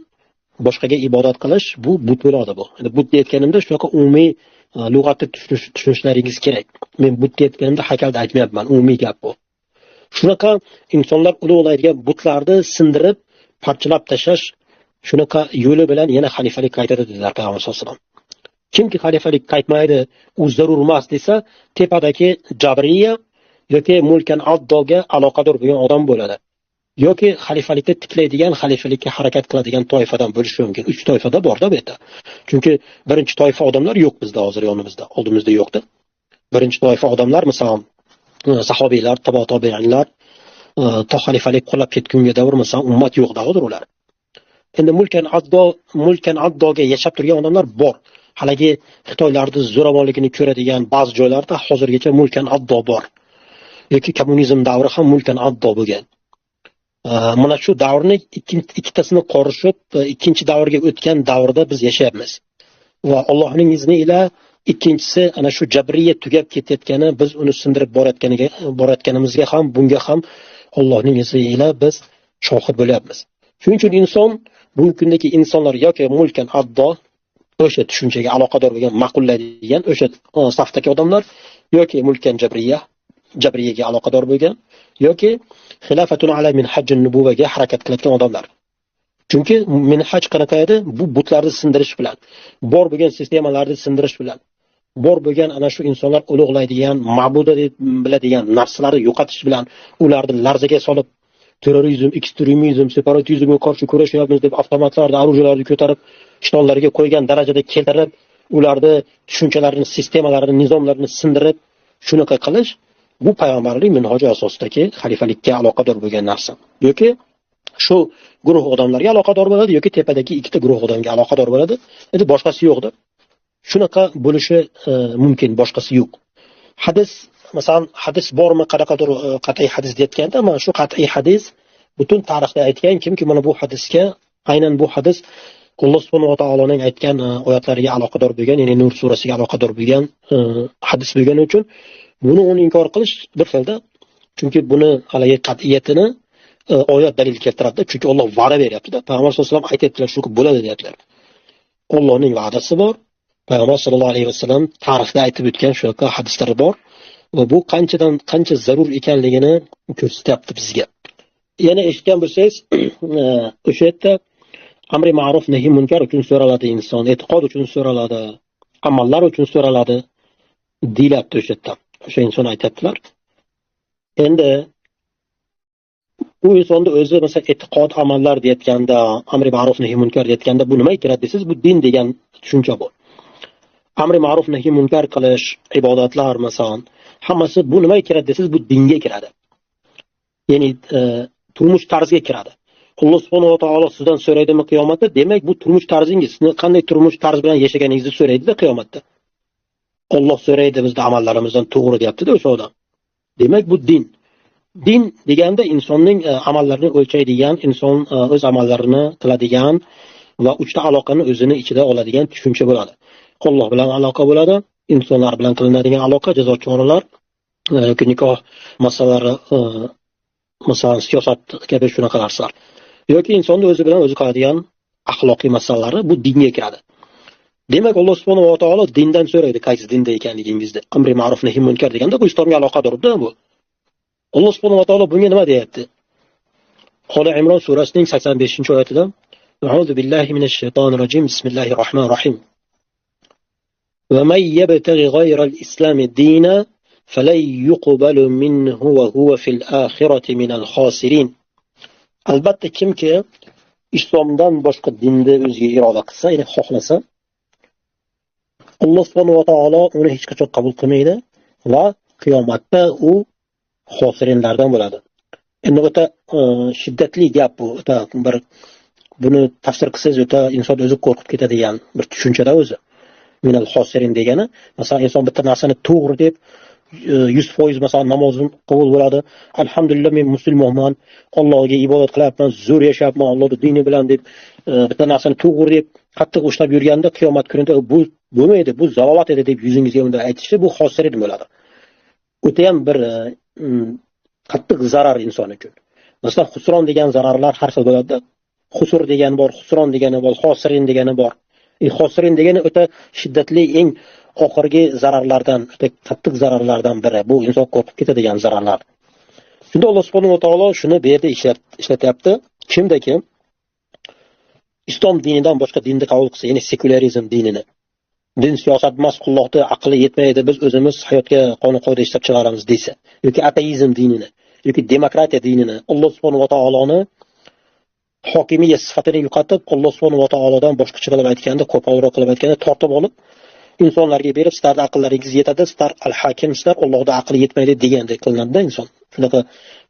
boshqaga ibodat qilish bu but bo'ladi bu. Endi but deyotganimda shunaqa umumiy lug'atni tushunishlaringiz kerak. Men but deyotganimda haykalni aytmayapman, umumiy gap bu. Shunaqa insonlar ulug'laydigan butlarni sindirib, parchalab tashlash shunaqa yo'li bilan yana xalifalik qaytadi dedilar Payg'ambar sollallohu alayhi vasallam. Kimki xalifalik qaytmaydi, u zarur emas desa, tepadagi jabriya yoki mulkan addoga aloqador bo'lgan odam bo'ladi. Yoki xalifalikni tiklaydigan, xalifalikka harakat qiladigan toifadan bo'lishi mumkin. 3 toifada bor-da bu yerda. Chunki birinchi toifa odamlar yo'q bizda hozir yonimizda, oldimizda yo'qda. Birinchi toifa odamlar, masalan, sahobiylar, tabo tobiinlar, to xalifalik qulab ketgunga davr masalan ummat yo'q-da hozir ular. Endi mulkan addoga yashab turgan odamlar bor. Haligi Xitoylarning zo'ravonligini ko'radigan ba'zi joylarda hozirgacha mulkan addo bor. Yoki kommunizm davri ham mulkan addo bo'lgan. Mana shu davrni ikkitasini qorishib, ikkinchi davrga o'tgan davrda biz yashayapmiz. Va Allohning izni ila ikkinchisi ana shu jabriya tugab ketayotgani, biz uni sindirib borayotganimizga ham, bunga ham Allohning izni ila biz shohid bo'lyapmiz. Shuning uchun inson, bugungi kundagi insonlar yoki mulkan addo o'sha tushunchaga aloqador bo'lgan, ma'qullaydigan o'sha safdagi odamlar yoki mulkan jabriya, jabriyaga aloqador bo'lgan yoki xilofatun ala minhajin nubuvaga harakat qilayotgan odamlar. Chunki minhaj qanaqa edi? Bu butlarni sindirish bilan, bor bo'lgan sistemalarni sindirish bilan, bor bo'lgan ana shu insonlar ulug'laydigan, ma'buda deb biladigan narsalarni yo'qotish bilan, ularni larzaga solib, terrorizm, ekstremizm, separatizmga qarshi kurashyapmiz deb avtomatlarni, orujlarni ko'tarib, ishtonlarga qo'ygan darajada keltirib, ularni tushunchalarini, sistemalarini, nizomlarini sindirib, shunaqa qilish bu payg'ambarlik minhoji asosidagi xalifalikka aloqador bo'lgan narsa. Yoki shu guruh odamlarga aloqador bo'ladi, yoki tepadagi ikkita guruh odamga aloqador bo'ladi. Endi boshqasi yo'qda. Shunaqa bo'lishi mumkin, boshqasi yo'q. Hadis, masalan, hadis bormi, qanaqadir qat'iy hadis deyotganda, mana shu qat'iy hadis butun tarixda aytgan, kimki mana bu hadisga, aynan bu hadis Alloh subhanahu va taoloning aytgan oyatlariga aloqador bo'lgan, ya'ni Nur surasiga aloqador bo'lgan hadis bo'lgani uchun buni uni inkor qilish bir xilda, chunki buni haligi qat'iyatini oyat dalil keltiradi, chunki Alloh va'da beryapti-da. Payg'ambar sollallohu alayhi vasallam aytyaptilar, shu bo'ladi deyaptilar. Allohning va'dasi bor. Payg'ambar sollallohu alayhi vasallam tarixda aytib o'tgan shunaqa hadislari bor va bu qanchadan qancha zarur ekanligini ko'rsatyapti bizga. Yana eshitgan bo'lsangiz, o'sha yerda amri ma'ruf nahi munkar uchun so'raladi inson, e'tiqod uchun so'raladi, amallar uchun so'raladi deyilyapti o'sha yerda. O'sha inson aytyaptilar. Endi U insonni o'zi masalan e'tiqod, amallar deyotganda, amri ma'ruf nahiy munkar deyotganda bu nimaga kiradi desangiz, bu din degan tushuncha bu. Amri ma'ruf nahiy munkar qilish, ibodatlar masalan, hammasi bu nimaga kiradi desangiz, bu dinga kiradi. Ya'ni turmush tarziga kiradi. Alloh subhanahu va taolo sizdan so'raydimi qiyomatda? Demak, bu turmush tarzingiz, sizni qanday turmush tarzi bilan yashaganingizni so'raydi-da qiyomatda. Alloh so'raydi bizni amallarimizdan to'g'ri deyapti-da o'sha odam. Demak, bu din. Din deganda insonning amallarini o'lchaydigan, inson o'z amallarini qiladigan va uchta aloqani o'zini ichida oladigan tushuncha bo'ladi. Alloh bilan aloqa bo'ladi, insonlar bilan qilinadigan aloqa, jazo choralar, yoki nikoh masalalari, masalan siyosat kabi shunaqa narsalar. Yoki insonni o'zi bilan o'zi qiladigan axloqiy masalalari bu dinga kiradi. Demak, Alloh subhanahu va taolo dindan so'raydi, qaysi dinda ekanligingizni. Amri ma'ruf nahiy munkar deganda bu islomga aloqadorda bu. Alloh subhanahu va taolo bunga nima deyapti? Oli Imron surasining 85-oyatida A'udhu billahi minash shaytonir rojim. Bismillahir rohmanir rohim. Va may yabtaghi ghayral islami dina falan yuqbalu minhu va huwa fil oxirati minal xosirin. Albatta kimki islomdan boshqa dinni o'ziga iroda qilsa, ya'ni xohlasa, Alloh subhanahu va taolo uni hech qachon qabul qilmaydi va qiyomatda u xosirinlardan bo'ladi. Endi o'ta shiddatli gap bu, o'ta bir buni tafsir qilsangiz o'ta inson o'zi qo'rqib ketadigan bir tushunchada o'zi. Minal xosirin degani, masalan, inson bitta narsani to'g'ri deb 100% masalan namozim qabul bo'ladi. Alhamdulillah men musulmonman, Allohga ibodat qilyapman, zo'r yashayapman, Allohning dini bilan deb bitta narsani to'g'ri deb qattiq ushlab yurganda qiyomat kunida bu bo'lmaydi, bu zalolat edi deb yuzingizga unday aytishi bu xosirin bo'ladi. O'ta ham bir qattiq zarar inson uchun. Masalan, xusron degan zararlar har xil bo'ladi. Xusur degani bor, xusron degani bor, xosirin degani bor. Xosirin degani o'ta shiddatli eng oxirgi zararlardan, o'ta qattiq zararlardan biri. Bu inson qo'rqib ketadigan zararlar. Shunda Alloh subhanahu va taolo shuni bu yerda ishlatyapti. Kimda kim islom dinidan boshqa dinni qabul qilsa, ya'ni sekularizm dinini, din siyosat emas, Allohning aqli yetmaydi, biz o'zimiz hayotga qonun qoida ishlab chiqaramiz desa, yoki ateizm dinini, yoki demokratiya dinini, Alloh subhanahu va taoloni hokimiyat sifatini yo'qotib, Alloh subhanahu va taolodan boshqacha qilib aytganda, qo'polroq qilib aytganda tortib olib insonlarga berib, sizlarning aqllaringiz yetadi, sizlar al-hakim, sizlar Allohning aqli yetmaydi degandek qilinadi inson.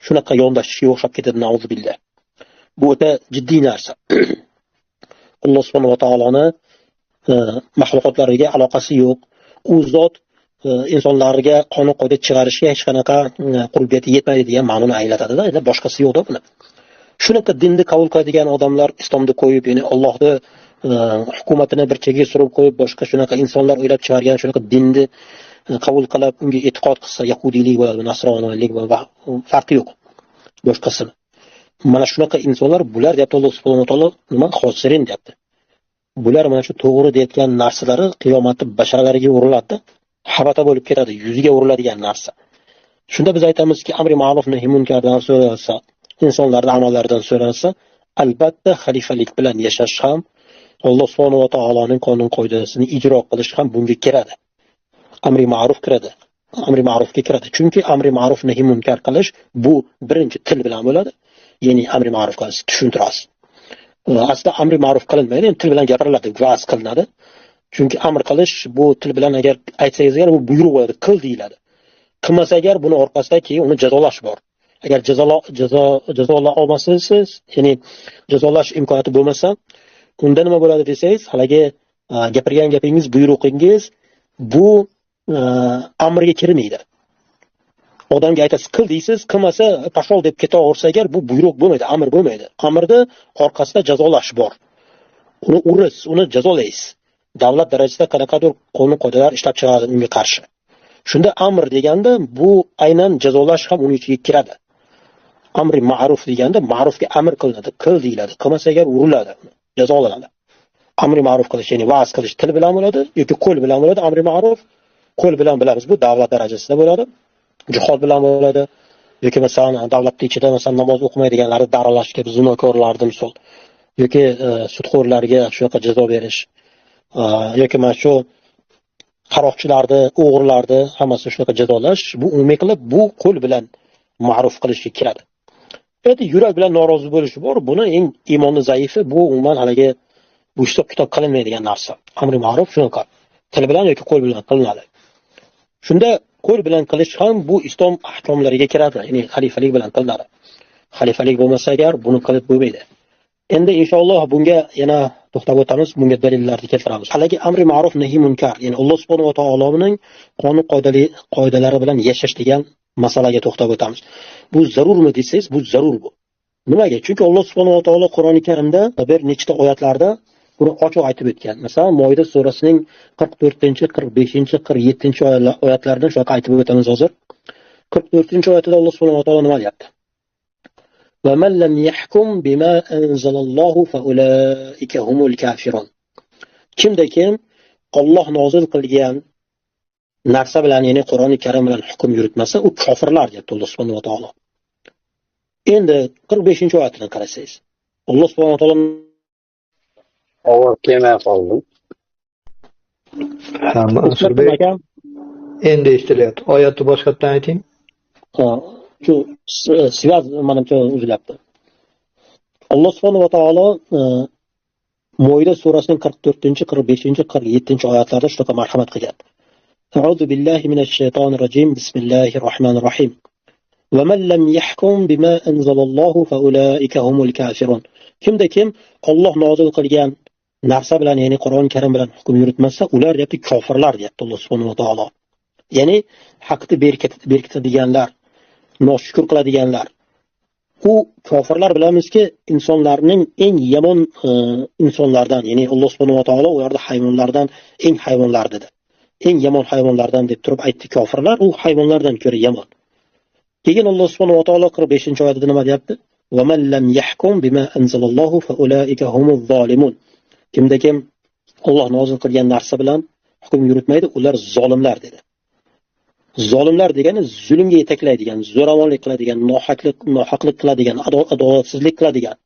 Shunaqa yondashishga o'xshab ketadi, na'uzubillah. Bu o'ta jiddiy narsa. Alloh subhanahu va taoloni maxluqotlariga aloqasi yo'q. U zot insonlarga qonun qoida chiqarishga hech qanaqa qurbiyati yetmaydi degan ma'noni anglatadi-da, endi boshqasi yo'q-da buni. Shunaqa dinni qabul qiladigan odamlar islomni qo'yib, ya'ni Allohni hukumatini bir chekka surib qo'yib, boshqa shunaqa insonlar o'ylab chiqargan shunaqa dinni qabul qilib, unga e'tiqod qilsa, yahudiylik bo'ladi, nasroniylik bo'ladi, farqi yo'q boshqasini. Mana shunaqa insonlar bular deyapti Alloh subhanahu va taolo, nima xosirin deyapti. Bular mana shu to'g'ri deyotgan narsalari qiyomatda basharalariga uriladi, habata bo'lib ketadi, yuziga uriladigan narsa. Shunda biz aytamizki, amri ma'ruf nahiy munkardan so'ralsa, insonlarning amallaridan so'ralsa, albatta xalifalik bilan yashash ham, Alloh subhanahu va taoloning qonun qoidasini ijro qilish ham bunga kiradi. Amri ma'ruf kiradi. Amri ma'rufga kiradi. Chunki amri ma'ruf nahiy munkar qilish bu birinchi til bilan bo'ladi. Ya'ni amri ma'ruf qilish tushuntirasiz. Aslida amri ma'ruf qilinmaydi, endi til bilan gapiriladi, va'z qilinadi. Chunki amr qilish bu til bilan agar aytsangiz agar bu buyruq bo'ladi, qil deyiladi. Qilmasa agar buni orqasida keyin uni jazolash bor. Agar jazola olmasangiz, ya'ni jazolash imkoniyati bo'lmasa, unda nima bo'ladi desangiz, haligi gapirgan gapingiz, buyruqingiz bu amrga kirmaydi. Odamga aytasiz, qil deysiz, qilmasa pashol deb ketaversa agar bu buyruq bo'lmaydi, amr bo'lmaydi. Amrda orqasida jazolash bor. Uni urasiz, uni jazolaysiz. Davlat darajasida qanaqadir qonun qoidalar ishlab chiqaradi unga qarshi. Shunda amr deganda bu aynan jazolash ham uning ichiga kiradi. Amri ma'ruf deganda ma'rufga amr qilinadi, qil deyiladi, qilmasa agar uriladi, jazolanadi. Amri ma'ruf qilish, ya'ni va'z qilish til bilan bo'ladi yoki qo'l bilan bo'ladi. Amri ma'ruf qo'l bilan bilamiz, bu davlat darajasida bo'ladi. Jihod bilan bo'ladi yoki masalan davlatning ichida masalan namoz o'qimaydiganlarni daralash kabi zinokorlarni misol yoki sudxo'rlarga shunaqa jazo berish yoki mana shu qaroqchilarni, o'g'rilarni hammasi shunaqa jazolash, bu umumiy qilib bu qo'l bilan ma'ruf qilishga kiradi. Endi yurak bilan norozi bo'lishi bor, buni eng iymoni zaifi, bu umuman haligi bu hisob kitob qilinmaydigan narsa. Amri ma'ruf shunaqa. Til bilan yoki qo'l bilan qilinadi. Shunda qo'l bilan qilish ham bu islom ahkomlariga kiradi, ya'ni xalifalik bilan qilinadi. Xalifalik bo'lmasa agar buni qilib bo'lmaydi. Endi inshaalloh bunga yana to'xtab o'tamiz, bunga dalillarni keltiramiz. Haligi amri ma'ruf nahiy munkar, ya'ni Alloh subhanahu va taoloning qonun qoidalari bilan yashash degan masalaga to'xtab o'tamiz. Bu zarurmi desangiz, bu zarur bu. Nimaga? Chunki Alloh subhanahu va taolo Qur'oni Karimda bir nechta oyatlarda buni ochiq aytib o'tgan. Masalan, Moida surasining 44-, 45-, 47 oyatlarida shunaqa aytib o'tamiz hozir. 44-oyatida Alloh subhanahu va taolo nima deyapti? Va man lam yahkum bima anzalallohu fa ulaika humul kafirun. Kimda kim Alloh nozil qilgan narsa bilan, ya'ni Qur'oni Karim bilan hukm yuritmasa, u kofirlar deyapti Alloh subhanahu va taolo. Endi 45-oyatini qarasangiz, Alloh subhanahu va taolo ovoz kelmay qoldi. Ha, Mansurbek, endi eshitilyapti. Oyatni boshqatdan ayting. Ha, shu svaz manimcha uzilyapti. Alloh subhanahu va taolo Moida surasining 44-, 45-, 47 oyatlarida shunaqa marhamat qilgan. A'udhu billahi minash shaytonir rojim. Bismillahir rohmanir rohim. Va man lam yahkum bima anzalallohu fa ulaika humul kafirun. Kimda kim Alloh nozil qilgan narsa bilan, ya'ni Qur'oni Karim bilan hukm yuritmasa, ular deyapti kofirlar deyapti Alloh subhanahu va taolo. Ya'ni haqni berkitadiganlar, noshukur qiladiganlar. U kofirlar bilamizki, insonlarning eng yomon insonlardan, ya'ni Alloh subhanahu va taolo ularni hayvonlardan eng hayvonlar dedi. Eng yomon hayvonlardan deb turib aytdi kofirlar, u hayvonlardan ko'ra yomon. Keyin Alloh subhanahu va taolo 45-oyatida nima deyapti? Va man lam yahkum bima anzalallohu fa ulaika humuz zolimun. Kimda kim Alloh nozil qilgan narsa bilan hukm yuritmaydi, ular zolimlar dedi. Zolimlar degani zulmga yetaklaydigan, zo'ravonlik qiladigan, nohaqlik qiladigan, adolatsizlik qiladigan,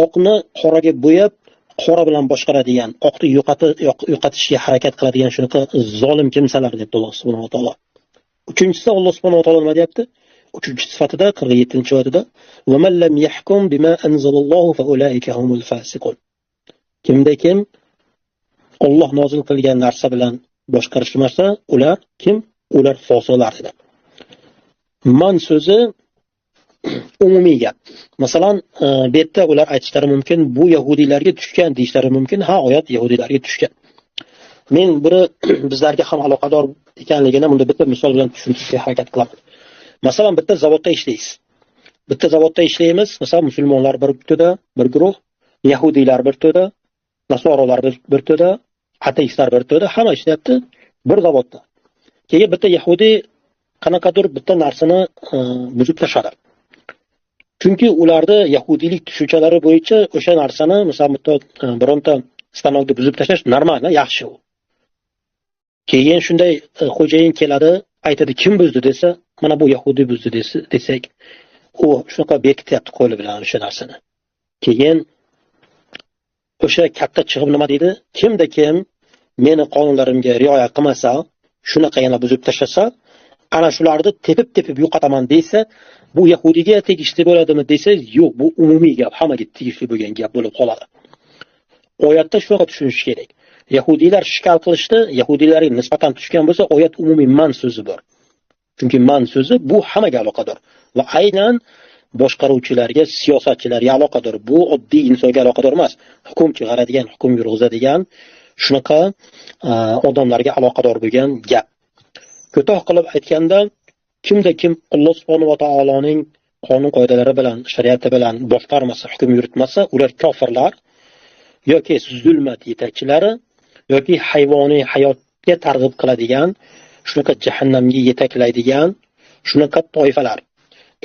oqni qoraga bo'yab, qora bilan boshqaradigan, oqni yo'qotishga harakat qiladigan shunaqa zolim kimsalar deb Alloh subhanahu va taolo. Uchinchisi Alloh subhanahu va taolo nima deyapti? Uchinchi sifatida 47-oyatida va man lam yahkum bima anzalallohu fa ulaika humul fasiqun. Kimda kim Alloh nozil qilgan narsa bilan boshqarishmasa, ular kim? Ular fosiqlar dedi. Man so'zi umumiy gap. Masalan, bu yerda ular aytishlari mumkin, bu yahudiylarga tushgan deyishlari mumkin. Ha, oyat yahudiylarga tushgan. Men buni bizlarga ham aloqador ekanligini bunda bitta misol bilan tushuntirishga harakat qilaman. Masalan, bitta zavodda ishlaysiz. Bitta zavodda ishlaymiz. Masalan, musulmonlar bir to'da, bir guruh, yahudiylar bir to'da, nasorolar bir to'da, ateistlar bir to'da, hamma ishlayapti bir zavodda. Keyin bitta yahudiy qanaqadir bitta narsani buzib tashladi. Chunki ularda yahudiylik tushunchalari bo'yicha o'sha narsani, masalan, bitta bironta stanokni buzib tashlash normal, yaxshi u. Keyin shunday xo'jayin keladi, aytadi kim buzdi desa, mana bu yahudiy buzdi desak, u shunaqa bekityapti qo'li bilan o'sha narsani. Keyin o'sha katta chiqib nima deydi? Kimda kim meni qonunlarimga rioya qilmasa, shunaqa yana buzib tashlasa, ana shularni tepib-tepib yo'qotaman desa, bu yahudiyga tegishli bo'ladimi desa, yo'q, bu umumiy gap, hammaga tegishli bo'lgan gap bo'lib qoladi. Oyatda shunaqa tushunish kerak. Yahudiylar shikal qilishdi, yahudiylarga nisbatan tushgan bo'lsa, oyat umumiy man so'zi bor. Chunki man so'zi bu hammaga aloqador va aynan boshqaruvchilarga, siyosatchilarga aloqador. Bu oddiy insonga aloqador emas. Hukm chiqaradigan, hukm yurg'izadigan shunaqa odamlarga aloqador bo'lgan gap. Ko'toh qilib aytganda, kimda kim Alloh subhanahu va taoloning qonun qoidalari bilan, shariati bilan boshqarmasa, hukm yuritmasa, ular kofirlar yoki zulmat yetakchilari yoki hayvoniy hayotga targ'ib qiladigan, shunaqa jahannamga yetaklaydigan shunaqa toifalar.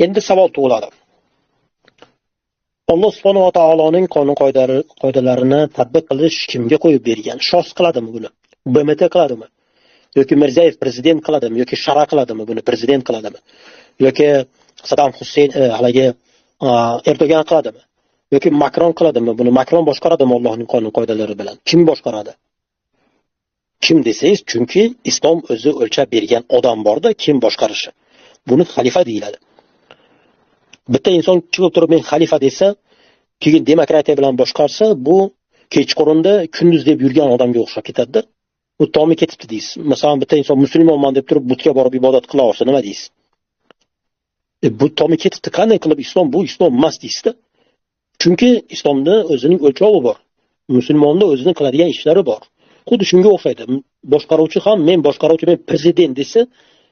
Endi savol tug'iladi. Alloh subhanahu va taoloning qonun qoidalarini tatbiq qilish kimga qo'yib bergan? Shos qiladimi buni? BMT qiladimi? Yoki Mirziyoyev prezident qiladimi? Yoki Shara qiladimi buni? Prezident qiladimi? Yoki Saddam Husayn haligi Erdo'g'an qiladimi? Yoki Makron qiladimi buni? Makron boshqaradimi Allohning qonun qoidalari bilan? Kim boshqaradi? Kim desangiz, chunki islom o'zi o'lchab bergan odam borda, kim boshqarishi. Buni xalifa deyiladi. Bitta inson chiqib turib men xalifa desa, keyin demokratiya bilan boshqarsa, bu kechqurunda kunduz deb yurgan odamga o'xshab ketadi-da. U tomi ketibdi deysiz. Masalan, bitta inson musulmonman deb turib butga borib ibodat qila olsa nima deysiz? Bu tomi ketibdi, qanday qilib islom bu islom emas deysizda? Chunki islomda o'zining o'lchovi bor. Musulmonda o'zining qiladigan ishlari bor. Xuddi shunga o'xshaydi. Boshqaruvchi ham men boshqaruvchi, men prezident desa,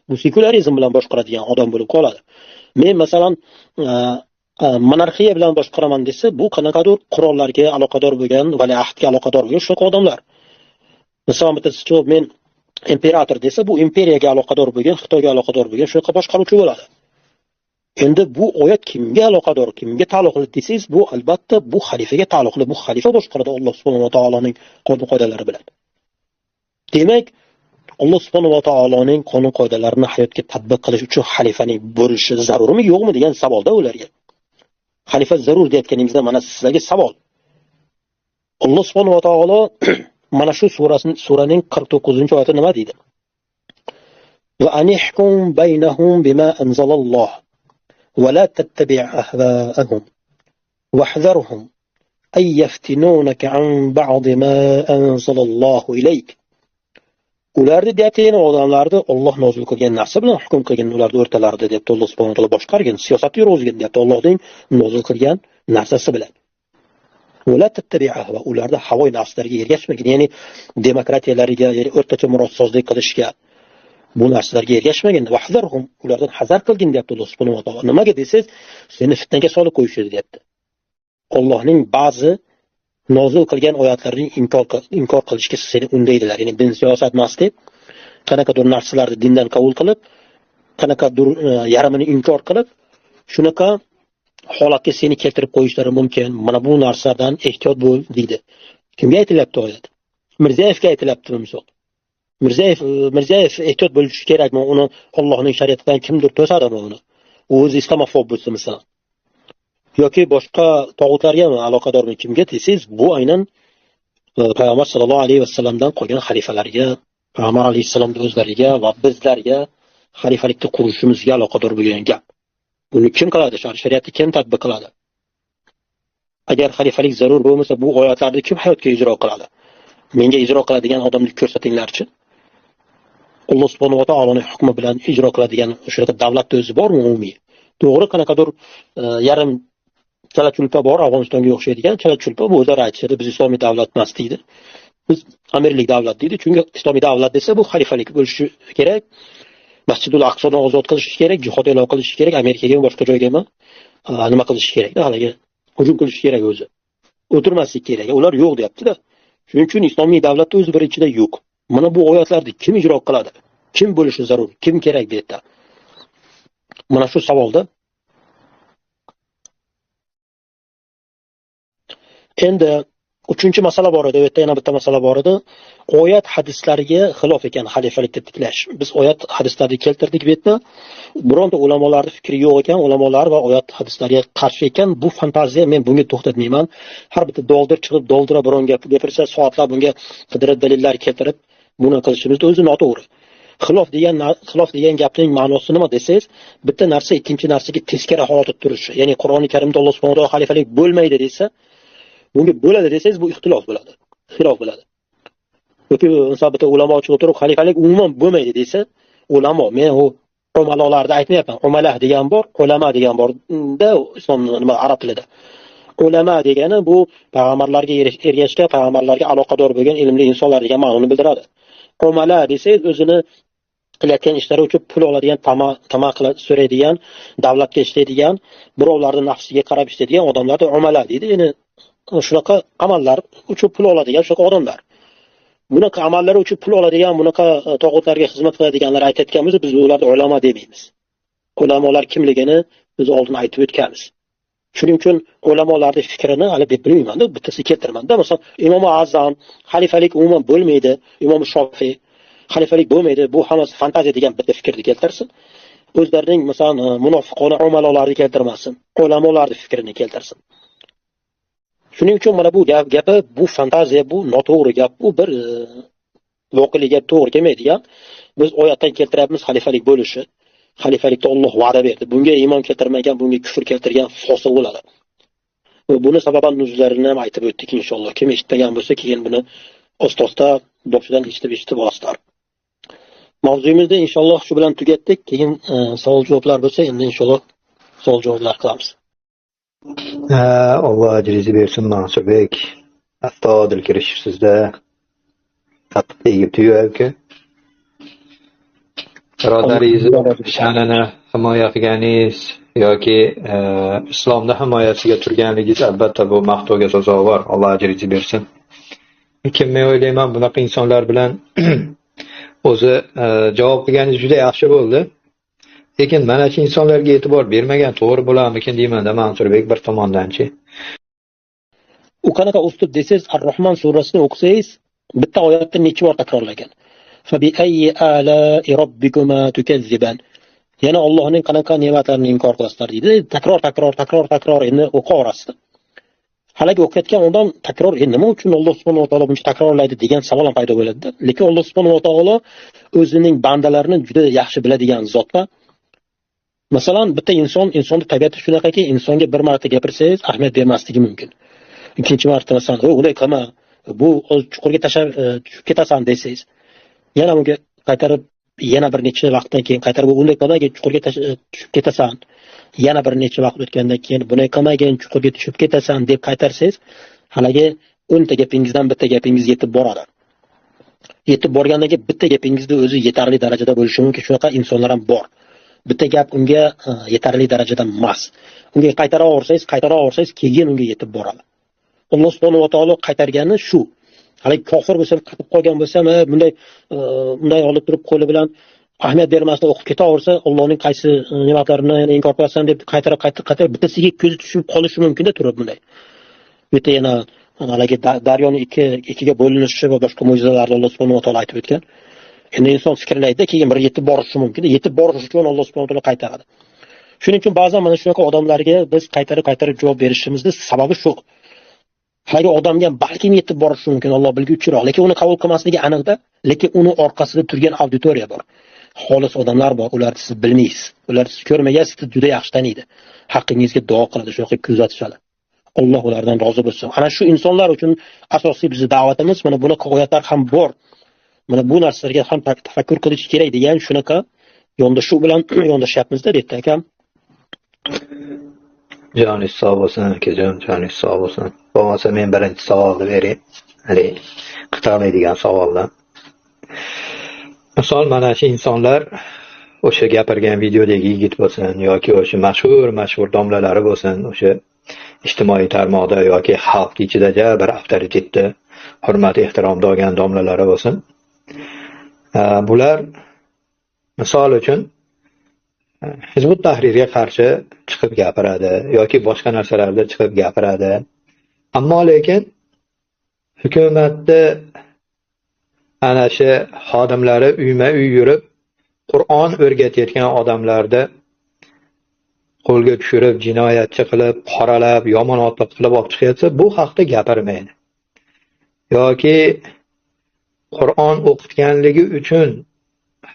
bu sekularizm bilan boshqaradigan odam bo'lib qoladi. Men masalan monarxiya bilan boshqaraman desa, bu qanaqadir qurollarga aloqador bo'lgan, valiahdga aloqador bo'lgan shunaqa odamlar. Masalan, bittasi chiqib men imperator desa, bu imperiyaga aloqador bo'lgan, Xitoyga aloqador bo'lgan shunaqa boshqaruvchi bo'ladi. Endi bu oyat kimga aloqador, kimga taalluqli desangiz, bu albatta bu xalifaga taalluqli, bu xalifa boshqaradi Alloh subhanahu va taoloning qonun qoidalari bilan. Demak, Alloh subhanahu va taoloning qonun qoidalarini hayotga tatbiq qilish uchun xalifaning bo'lishi zarurmi, yo'qmi degan savolda ularga. Xalifa zarur deyotganingizda mana sizlarga savol. Alloh subhanahu va taolo mana shu suraning 49-oyati nima deydi? Va anihkum baynahum bima anzalalloh va la tattabi' ahva'ahum wahzarhum ay yaftinunaka an ba'd ma anzalallohu ilayk. Ularni deyapti, yana odamlarni Alloh nozil qilgan narsa bilan hukm qilgin ularni o'rtalarida deyapti. Alloh subhanahu va taolo boshqargin, siyosat yurg'izgin deyapti Allohning nozil qilgan narsasi bilan. Va tattabi' ahva, ularda havoy nafslariga ergashmagin, ya'ni demokratiyalariga, ya'ni o'rtacha murodsozlik qilishga, bu narsalarga ergashmagin. Wahzarhum, ulardan hazar qilgin deyapti Alloh subhanahu va taolo. Nimaga desangiz, seni fitnaga solib qo'yishadi deyapti. Allohning ba'zi nozil qilgan oyatlarini inkor qilishga seni undaydilar. Ya'ni din siyosat emas deb qanaqadir narsalarni dindan qabul qilib, qanaqadir yarmini inkor qilib, shunaqa holatga seni keltirib qo'yishlari mumkin. Mana bu narsadan ehtiyot bo'l deydi. Kimga aytilyapti oyat? Mirzayevga aytilyapti misol. Mirziyoyev ehtiyot bo'lishi kerakmi? Uni Allohning shariatidan kimdir to'sadimi uni? U o'zi islamofob bo'lsa masalan. Yoki boshqa tog'utlargami aloqadormi kimga desangiz, bu aynan Payg'ambar sallallohu alayhi vasallamdan qolgan xalifalarga, Payg'ambar alayhissalomning o'zlariga va bizlarga xalifalikni qurishimizga aloqador bo'lgan gap. Buni kim qiladi? Shariatni kim tatbiq qiladi? Agar xalifalik zarur bo'lmasa, bu oyatlarni kim hayotga ijro qiladi? Menga ijro qiladigan odamni ko'rsatinglarchi. Alloh subhanahu va taoloning hukmi bilan ijro qiladigan o'sha davlatni o'zi bormi umumiy? To'g'ri, qanaqadir yarim chala-chulpa bor, Afg'onistonga o'xshaydigan chala-chulpa, bu o'zlari aytishadi, biz islomiy davlat emas deydi. Biz amirlik davlat deydi. Chunki islomiy davlat desa, bu xalifalik bo'lishi kerak. Masjidul Aqsoni ozod qilish kerak, jihod e'lon qilish kerak, Amerikaga boshqa joyga nima qilish kerak, haligi hujum qilish kerak o'zi. O'tirmaslik kerak. Ular yo'q deyapti-da. Shuning uchun islomiy davlatni o'zi birinchida yo'q. Mana bu oyatlarni kim ijro qiladi? Kim bo'lishi zarur? Kim kerak bu yerda? Mana shu savolda. Endi uchinchi masala bor edi, u yerda yana bitta masala bor edi. Oyat hadislarga xilof ekan xalifalikni tiklash. Biz oyat hadislarni keltirdik bu yerda. Bironta ulamolarning fikri yo'q ekan, ulamolar va oyat hadislarga qarshi ekan. Bu fantaziya, men bunga to'xtatmayman. Har bitta doldir chiqib doldira biron gap gapirsa, soatlab bunga qidirib dalillar keltirib buni qilishimiz o'zi noto'g'ri. Xilof degan gapning ma'nosi nima desangiz, bitta narsa ikkinchi narsaga teskari holatda turishi. Ya'ni Qur'oni Karimda Alloh subhanahu va taolo xalifalik bo'lmaydi desa, bunga bo'ladi desangiz, bu ixtilof bo'ladi. Xilof bo'ladi. Yoki masalan bitta ulamo chiqib turib xalifalik umuman bo'lmaydi desa, ulamo, men u umalolarni aytmayapman. Umalah degan bor, ulama degan bor-da islom nima arab tilida. Ulama degani bu payg'ambarlarga ergashgan, payg'ambarlarga aloqador bo'lgan ilmli insonlar degan ma'noni bildiradi. Umala desangiz, o'zini qilayotgan ishlari uchun pul oladigan, tama qilib so'raydigan, davlatga ishlaydigan, birovlarning nafsiga qarab ishlaydigan odamlarni umala deydi. Ya'ni shunaqa amallar uchun pul oladigan shunaqa odamlar. Bunaqa amallari uchun pul oladigan, bunaqa tog'utlarga xizmat qiladiganlar aytayotgan bo'lsa, biz ularni ulamo demaymiz. Ulamolar kimligini biz oldin aytib o'tganmiz. Shuning uchun ulamolarning fikrini hali bilmayman-da, bittasi keltirman-da. Masalan, Imom Azam xalifalik umuman bo'lmaydi, Imom Shofiy xalifalik bo'lmaydi, bu hammasi fantaziya degan bitta fikrni keltirsin. O'zlarining masalan munofiqona umalolarni keltirmasin, ulamolarning fikrini keltirsin. Shuning uchun mana bu gapi, bu fantaziya, bu noto'g'ri gap, bu bir voqelikka to'g'ri kelmaydigan. Biz oyatdan keltiryapmiz xalifalik bo'lishi. Xalifalikda Alloh va'da berdi. Bunga iymon keltirmagan, bunga kufr keltirgan fosiq bo'ladi. Va buni sababan nuzularini ham aytib o'tdik inshaalloh. Kim eshitmagan bo'lsa, keyin buni asta-asta boshidan eshitib olasizlar. Mavzuyimizni inshaalloh shu bilan tugatdik. Keyin savol-javoblar bo'lsa, endi inshaalloh savol-javoblar qilamiz. Alloh ajringizni bersin Mansurbek. Astoydil kirishibsizda. Qattiq tegibdi aka. Birodaringizni sha'nini himoya qilganingiz yoki islomda himoyasiga turganligingiz albatta bu maqtovga sazovor. Alloh ajringizni bersin. Lekin men o'ylayman, bunaqa insonlar bilan o'zi javob qilganingiz juda yaxshi bo'ldi. Lekin mana shu insonlarga e'tibor bermagan to'g'ri bo'larmikin deyman-da Mansurbek bir tomondanchi. U qanaqa uslub desangiz, Ar-Rahmon surasini o'qisangiz, bitta oyatni necha bor takrorlagan. Fa bi ayyi ala'i robbikuma tukazziban. Yana Allohning qanaqa ne'matlarini inkor qilasizlar deydi. Takror takror takror takror endi o'qiverasiz. Haligi o'qiyotgan odam takror nima uchun Alloh subhanahu va taolo buncha takrorlaydi degan savol ham paydo bo'ladi-da. Lekin Alloh subhanahu va taolo o'zining bandalarini juda yaxshi biladigan zotda. Masalan, bitta inson, insonning tabiati shunaqaki, insonga bir marta gapirsangiz ahamiyat bermasligi mumkin. Ikkinchi marta masalan, "O, unday qilma, bu chuqurga tashlab tushib ketasan" desangiz, yana unga qaytarib, yana bir necha vaqtdan keyin qaytarib, "Unday qilmagin, chuqurga tushib ketasan." Yana bir necha vaqt o'tgandan keyin, "Bunday qilmagin, chuqurga tushib ketasan" deb qaytarsangiz, haligi 10 ta gapingizdan bitta gapingiz yetib boradi. Yetib borgandan keyin bitta gapingizni o'zi yetarli darajada bo'lishi mumkin. Shunaqa insonlar ham bor. Bitta gap unga yetarli darajada emas. Unga qaytaraversangiz, qaytaraversangiz, keyin unga yetib boradi. Alloh subhanahu va taolo qaytargani shu. Haligi kofir bo'lsam, qatib qolgan bo'lsam, bunday bunday olib turib qo'li bilan ahamiyat bermasdan o'qib ketaversa, Allohning qaysi ne'matlarini yana inkor qilasan deb qaytarib, qaytarib, qaytarib bittasiga ko'zi tushib qolishi mumkin-da turib bunday. Bu yerda yana haligi daryoni ikkiga bo'linishi va boshqa mo'jizalarni Alloh subhanahu va taolo aytib o'tgan. Endi inson fikrlaydi, keyin bir yetib borishi mumkin. Yetib borish uchun Alloh subhanahu va taolo qaytaradi. Shuning uchun ba'zan mana shunaqa odamlarga biz qaytarib-qaytarib javob berishimizning sababi shu. Haligi odamga balkim yetib borishi mumkin, Alloh bilguvchiroq, lekin uni qabul qilmasligi aniqda, lekin uni orqasida turgan auditoriya bor. Xolis odamlar bor, ularni siz bilmaysiz. Ular siz ko'rmagan, sizni juda yaxshi taniydi. Haqqingizga duo qiladi, shunaqa kuzatishadi. Alloh ulardan rozi bo'lsin. Ana shu insonlar uchun asosiy bizning da'vatimiz, mana bunaqa oyatlar ham bor. Mana bu narsalarga ham tafakkur qilish kerak degan shunaqa yondashuv bilan yondashyapmiz-da, debdi akam. Joningiz sog' bo'lsin, akajon, joningiz sog' bo'lsin. Bo'lmasa men birinchi savolni beray. Haligi qitolmaydigan savoldan. Misol, mana shu insonlar o'sha gapirgan videodagi yigit bo'lsin yoki o'sha mashhur domlalari bo'lsin, o'sha ijtimoiy tarmoqda yoki xalq ichida ja bir avtoritetda hurmat ehtiromda olgan domlalari bo'lsin. Bular misol uchun Hizb ut-Tahrirga qarshi chiqib gapiradi yoki boshqa narsalarda chiqib gapiradi. Ammo lekin hukumatda ana shu xodimlari uyma-uy yurib Qur'on o'rgatayotgan odamlarni qo'lga tushirib, jinoyatchi qilib, qoralab, yomon otliq qilib olib chiqyapsa, bu haqda gapirmaydi. Yoki Qur'on o'qitganligi uchun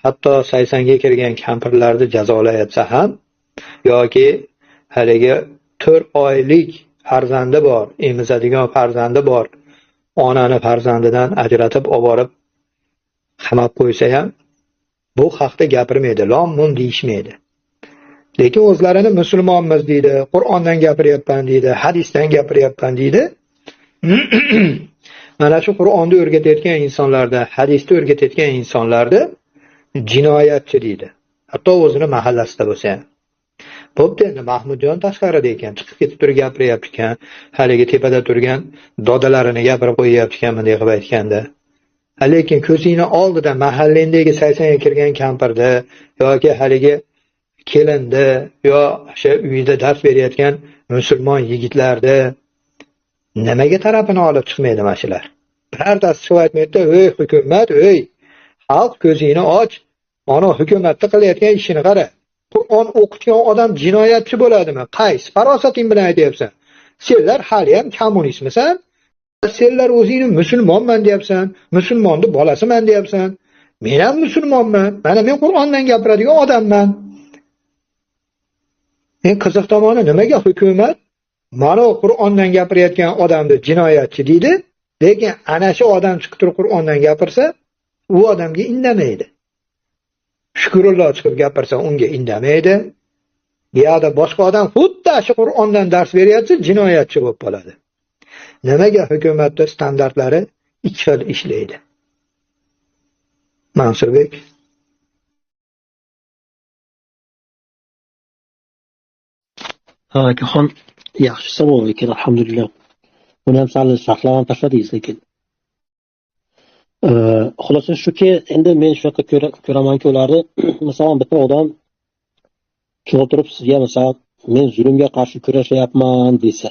hatto 80 ga kirgan kampirlarni jazolayotsa ham, yoki haligi 4 oylik farzandi bor, emizadigan farzandi bor, onani farzandidan ajratib olib borib qamab qo'ysa ham bu haqda gapirmaydi, lom-mim deyishmaydi. Lekin o'zlarini musulmonmiz deydi, Qur'ondan gapiryapman deydi, hadisdan gapiryapman deydi. Mana shu Qur'onni o'rgatayotgan insonlarda, hadisni o'rgatayotgan insonlarda jinoyatchi deydi. Hatto o'zini mahallasida bo'lsa ham. Bo'pti, endi Mahmudjon tashqarida ekan, chiqib ketib turib gapiryapti ekan, haligi tepada turgan dodalarini gapirib qo'yyapti ekan bunday qilib aytganda. Lekin ko'zingni oldida mahallangdagi 80 ga kirgan kampirni yoki haligi kelinni yo o'sha uyida dars berayotgan musulmon yigitlarni nimaga tarafini olib chiqmaydi mana shular? Birortasi chiqib aytmaydi, "Ey hukumat, ey xalq, ko'zingni och, mana hukumatda qilayotgan ishini qara. Qur'on o'qitgan odam jinoyatchi bo'ladimi? Qaysi farosating bilan aytyapsan? Senlar hali ham kommunistmisan? Senlar o'zingni musulmonman deyapsan, musulmonni bolasiman deyapsan. Men ham musulmonman. Mana men Qur'ondan gapiradigan odamman. Eng qiziq tomoni, nimaga hukumat mana Qur'ondan gapirayotgan odamni jinoyatchi deydi, lekin ana shu odam chiqib turib Qur'ondan gapirsa, u odamga indamaydi. Shukrulloh chiqib gapirsa, unga indamaydi. Bu yoqda boshqa odam xuddi shu Qur'ondan dars beryapsa, jinoyatchi bo'lib qoladi. Nimaga hukumatning standartlari ikki xil ishlaydi? Mansurbek. Ha, akaxon, yaxshi savol ekan, alhamdulillah. Buni ham sal sharhlab ham tashladingiz lekin. Xulosa shuki, endi men shunaqa ko'ramanki ularni, masalan, bitta odam chiqib turib sizga, masalan, men zulmga qarshi kurashyapman desa,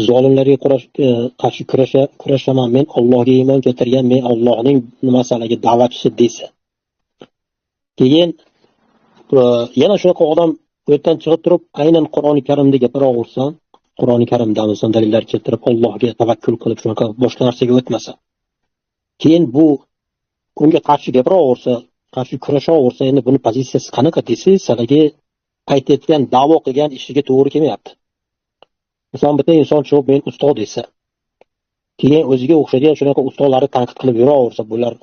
zolimlarga qarshi kurashaman, men Allohga iymon keltirgan, men Allohning masalaga da'vatchisi desa, keyin yana shunaqa odam u yerdan chiqib turib aynan Qur'oni Karimda gapiraversa, Qur'oni Karimdan masalan dalillar keltirib Allohga tavakkul qilib shunaqa boshqa narsaga o'tmasa, keyin bu unga qarshi gapiraversa, qarshi kurashaversa, endi buni pozitsiyasi qanaqa desangiz, haligi aytayotgan, da'vo qilgan ishiga to'g'ri kelmayapti. Masalan, bitta inson chiqib men ustoz desa, keyin o'ziga o'xshagan shunaqa ustozlarni tanqid qilib yuraversa, bular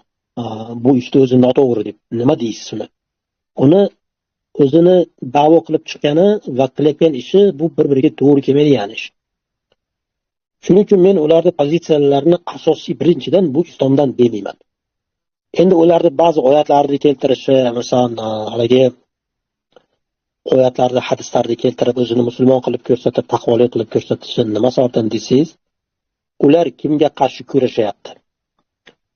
bu ishni o'zi noto'g'ri deb nima deysiz uni? Uni o'zini da'vo qilib chiqqani va qilayotgan ishi bu bir-biriga to'g'ri kelmaydigan ish. Shuning uchun men ularning pozitsiyalarini asosiy birinchidan bu islomdan demayman. Endi ularni ba'zi oyatlarni keltirishi, masalan, haligi oyatlarni, hadislarni keltirib o'zini musulmon qilib ko'rsatib, taqvoli qilib ko'rsatishi nima sababdan desangiz, ular kimga qarshi kurashyapti?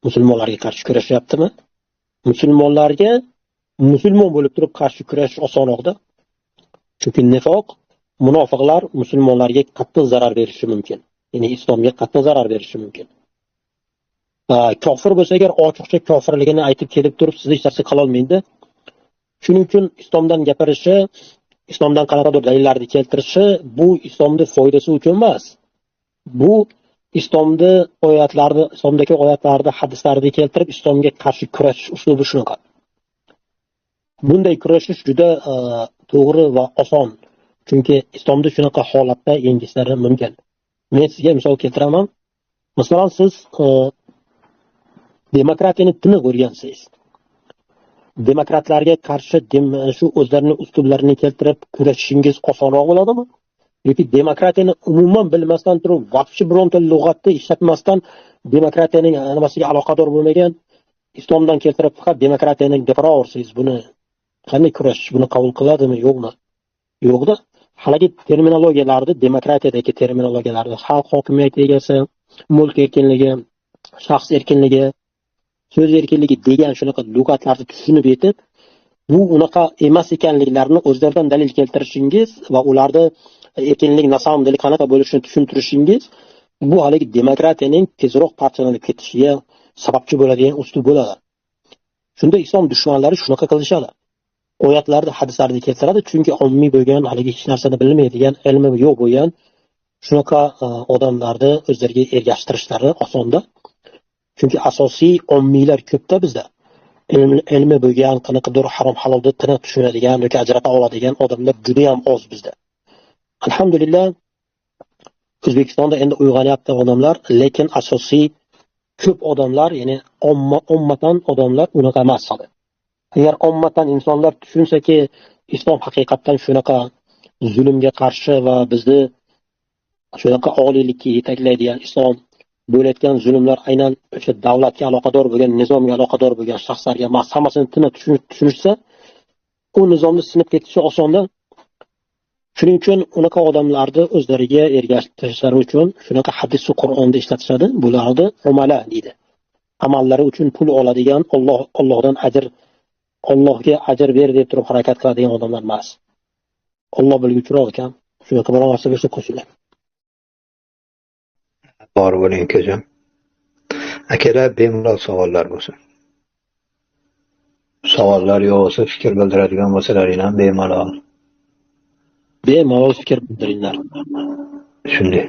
Musulmonlarga qarshi kurashyaptimi? Musulmonlarga musulmon bo'lib turib qarshi kurashish osonroqda. Chunki nifoq, munofiqlar musulmonlarga qattiq zarar berishi mumkin. Ya'ni islomga qattiq zarar berishi mumkin. Kofir bo'lsa agar ochiqcha kofirligini aytib kelib turib sizni hech narsa qila olmaydi. Shuning uchun islomdan gapirishi, islomdan qanaqadir dalillarni keltirishi bu islomning foydasi uchun emas. Bu islomni oyatlarni, islomdagi oyatlarni, hadislarni keltirib islomga qarshi kurashish uslubi shunaqa. Bunday kurashish juda to'g'ri va oson. Chunki islomda shunaqa holatda yengishlari mumkin. Men sizga misol keltiraman. Masalan, siz demokratiyani tiniq o'rgansangiz, demokratlarga qarshi shu o'zlarining uslublarini keltirib kurashishingiz osonroq bo'ladimi? Yoki demokratiyani umuman bilmasdan turib, vobshe bironta lug'atni ishlatmasdan demokratiyaning nimasiga aloqador bo'lmagan islomdan keltirib faqat demokratiyani gapiraversangiz, buni qanday kurashish, buni qabul qiladimi, yo'qmi? Yo'qda. Haligi terminologiyalarni, demokratiyadagi terminologiyalarni, xalq hokimiyati egasi, mulk erkinligi, shaxs erkinligi, so'z erkinligi degan shunaqa lug'atlarni tushunib yetib, bu unaqa emas ekanliklarini o'zlaridan dalil keltirishingiz va ularni erkinlik nasamdili qanaqa bo'lishini tushuntirishingiz bu haligi demokratiyaning tezroq parchalanib ketishiga sababchi bo'ladigan uslub bo'ladi. Shunda islom dushmanlari shunaqa qilishadi. Oyatlarni, hadislarni keltiradi, chunki ommiy bo'lgan, haligi hech narsani bilmaydigan, ilmi yo'q bo'lgan shunaqa odamlarni o'zlariga ergashtirishlari osonda. Chunki asosiy ommiylar ko'pda bizda. Ilmi bo'lgan, qanaqadir harom halolni tiniq tushunadigan yoki ajrata oladigan odamlar juda ham oz bizda. Alhamdulillah, O'zbekistonda endi uyg'onyapti odamlar, lekin asosiy ko'p odamlar, ya'ni ommatan odamlar unaqa emas hali. Agar ommatan insonlar tushunsaki, islom haqiqatdan shunaqa zulmga qarshi va bizni shunaqa oliylikka yetaklaydigan islom, bo'layotgan zulmlar aynan o'sha davlatga aloqador bo'lgan, nizomga aloqador bo'lgan shaxslarga emas, hammasini tiniq tushunishsa, u nizomni sinib ketishi osonda. Shuning uchun unaqa odamlarni o'zlariga ergashtirishlari uchun shunaqa hadis va Qur'onda ishlatishadi. Bularni umala deydi. Amallari uchun pul oladigan, Allohdan ajr, Allohga ajr ber deb turib harakat qiladigan odamlar emas. Alloh bilguchiroq ekan. Shunaqa biror narsa bo'lsa qo'shinglar. Bor bo'ling ukajon. Akalar, bemalol savollar bo'lsin. Savollar yo'q bo'lsa, fikr bildiradigan bo'lsalaring ham bemalol. Bemalol fikr bildiringlar. Shunday.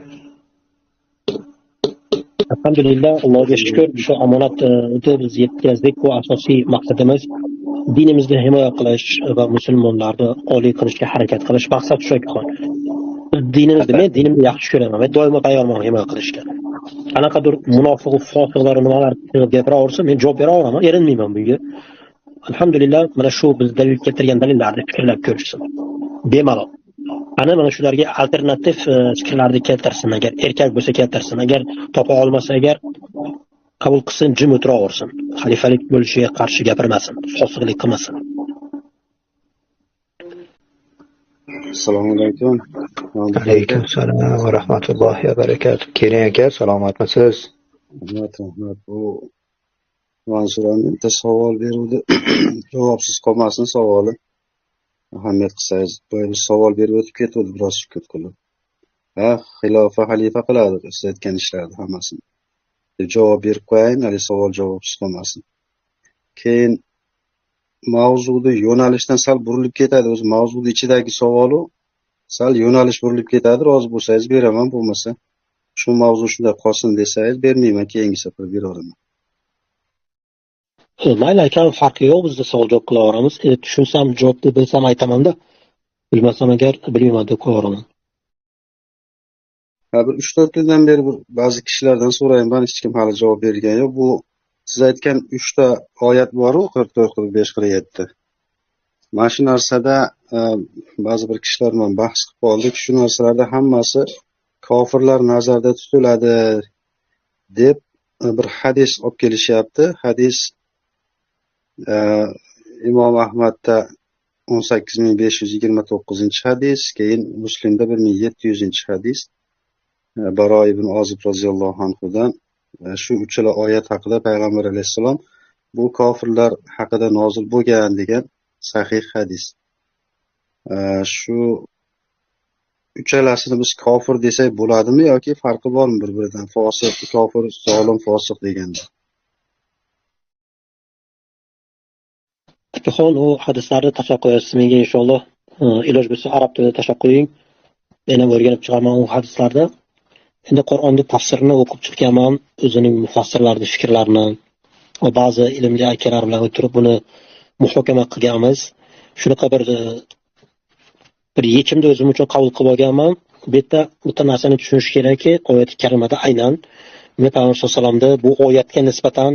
Alhamdulillah, Allohga shukr, shu omonatni biz yetkazdik. Bu asosiy maqsadimiz dinimizni himoya qilish va musulmonlarni oliy qilishga harakat qilish. Maqsad shu ekan. Dinimizni, men dinimni yaxshi ko'raman, men doimo tayyorman himoya qilishga. Qanaqadir munofiq fosiqlar nimalar gapiraversa, men javob bera olaman, erinmayman bunga. Alhamdulillah, mana shu biz dalil keltirgan dalillarni fikrlab ko'rishsin. Bemalol. Ana mana shularga alternativ fikrlarni keltirsin, agar erkak bo'lsa keltirsin, agar topa olmasa agar qabul qilsin, jim o'tiraversin. Xalifalik bo'lishiga qarshi gapirmasin, fosiqlik qilmasin. Assalomu alaykum. Alaykum assalom va rahmatullohi va barakatuh. Keling aka, salomatmisiz? Rahmat, rahmat. Bu Mansur bitta savol beruvdi. Javobsiz qolmasin savoli. Ahamiyat qilsangiz, boya bir savol berib o'tib ketdi, biroz sukut qilib. Ha, xilofa xalifa qiladi siz aytgan ishlarni hammasini. Deb javob berib qo'yayin, hali savol javobsiz qolmasin. Keyin mavzuni yo'nalishdan sal burilib ketadi. O'zi mavzuni ichidagi savolu sal yo'nalish burilib ketadi. Rozi bo'lsangiz beraman, bo'lmasa shu mavzu shunday qolsin desangiz bermayman, keyingi safar beraveraman. Mayli akam, farqi yo'q, bizda savol javob qilaveramiz. Tushunsam javobni bilsam aytaman-da, bilmasam agar bilmayman deb qo'yaveraman. Ha, bir 3-4 kundan beri bir ba'zi kishilardan so'rayman, hech kim hali javob bergan yo'q. Bu siz aytgan 3 ta oyat bor-u, 44, 45, 47. Mana shu narsada ba'zi bir kishilar bilan bahs qilib qoldik. Shu narsalarda hammasi kofirlar nazarda tutiladi deb bir hadis olib kelishyapti. Hadis Imom Ahmadda 18529-hadis, keyin Muslimda 1700-hadis. Baro ibn Ozib roziyallohu anhudan shu uchala oyat haqida Payg'ambar alayhissalom bu kofirlar haqida nozil bo'lgan degan sahih hadis. Shu uchalasini biz kofir desak bo'ladimi yoki farqi bormi bir-biridan? Fosiq, kofir, zolim, fosiq deganda. Akaxon, u hadislarni tashlab qo'yasiz menga inshaalloh. Iloj bo'lsa arab tilida tashlab qo'ying. Men ham o'rganib chiqaman u hadislarni. Endi Qur'onni tafsirini o'qib chiqqanman, o'zining mufassirlarining fikrlarini va ba'zi ilmli akalar bilan o'tirib buni muhokama qilganmiz. Shunaqa bir yechimni o'zim uchun qabul qilib olganman. Bu yerda bitta narsani tushunish kerakki, oyat karimada aynan Payg'ambar sollallohu alayhi vasallamda bu oyatga nisbatan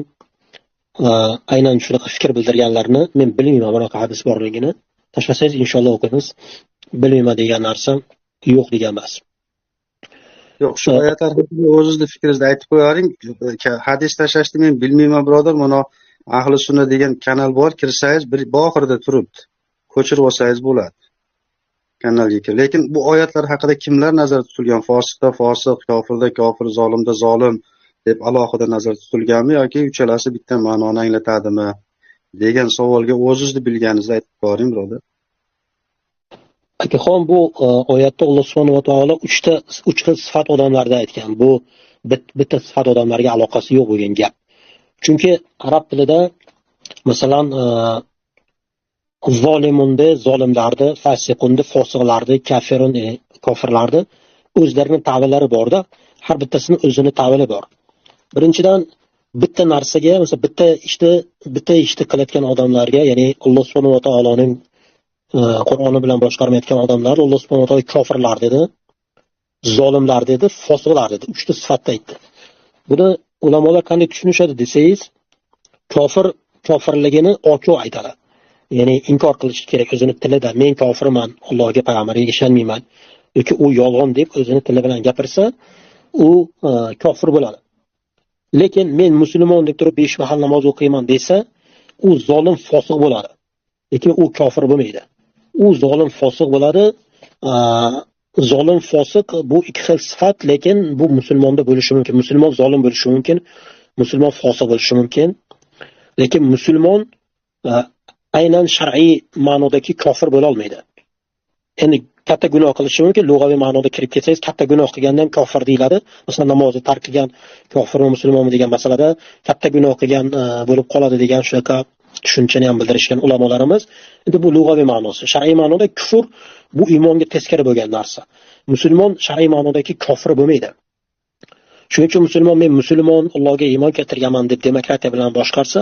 aynan shunaqa fikr bildirganlarni men bilmayman, bunaqa hadis borligini. Tashlasangiz inshaalloh o'qiymiz. Bilmayman degan narsa yo'q degan emas. Yo'q, shu oyatlar haqida o'zingizni fikringizni aytib qo'yaring. Hadis tashlashni men bilmayman, birodar. Mana Ahli Sunna degan kanal bor, kirsangiz bir oxirida turibdi. Ko'chirib olsangiz bo'ladi. Kanalga kir. Lekin bu oyatlar haqida kimlar nazarda tutilgan? Fosiqda fosiq, kofirda kofir, zolimda zolim deb alohida nazarda tutilganmi yoki uchalasi bitta ma'noni anglatadimi degan savolga o'zingizni bilganingizni aytib qo'ying, birodar. Akaxon, bu oyatda Alloh subhanahu va taolo uch xil sifat odamlarda aytgan. Bu bitta sifat odamlarga aloqasi yo'q bo'lgan gap. Chunki arab tilida masalan zolimunda zolimlarni, fasiqunda fosiqlarni, kafirun kofirlarni o'zlarining ta'villari borda, har bittasini o'zini ta'vili bor. Birinchidan bitta narsaga, masalan bitta ishni qilayotgan odamlarga, ya'ni Alloh subhanahu va taoloning Qur'oni bilan boshqarmayotgan odamlar Alloh subhanahu va taolo kofirlar dedi, zolimlar dedi, fosiqlar dedi. Uchta sifatda aytdi. Buni ulamolar qanday tushunishadi desangiz, kofir kofirligini ochiq aytadi. Ya'ni inkor qilish kerak o'zini tilida, men kofirman, Allohga, payg'ambariga ishonmayman yoki u yolg'on deb o'zini tili bilan gapirsa, u kofir bo'ladi. Lekin men musulmon deb turib 5 mahal namoz o'qiyman desa, u zolim fosiq bo'ladi. Lekin u kofir bo'lmaydi. U zolim fosiq bo'ladi. Zolim fosiq bu ikki xil sifat, lekin bu musulmonda bo'lishi mumkin. Musulmon zolim bo'lishi mumkin, musulmon fosiq bo'lishi mumkin. Lekin musulmon aynan shar'iy ma'nodagi kofir bo'la olmaydi. Endi katta gunoh qilishi mumkin, lug'aviy ma'noda kirib ketsangiz, katta gunoh qilgandan ham kofir deyiladi. Masalan, namozni tark qilgan kofirmi, musulmonmi degan masalada katta gunoh qilgan bo'lib qoladi degan shunaqa tushunchani ham bildirishgan ulamolarimiz. Endi bu lug'aviy ma'nosi. Shar'iy ma'noda kufr bu iymonga teskari bo'lgan narsa. Musulmon shar'iy ma'nodagi kofir bo'lmaydi. Shuning uchun musulmon men musulmon, Allohga iymon keltirganman deb demokratiya bilan boshqarsa,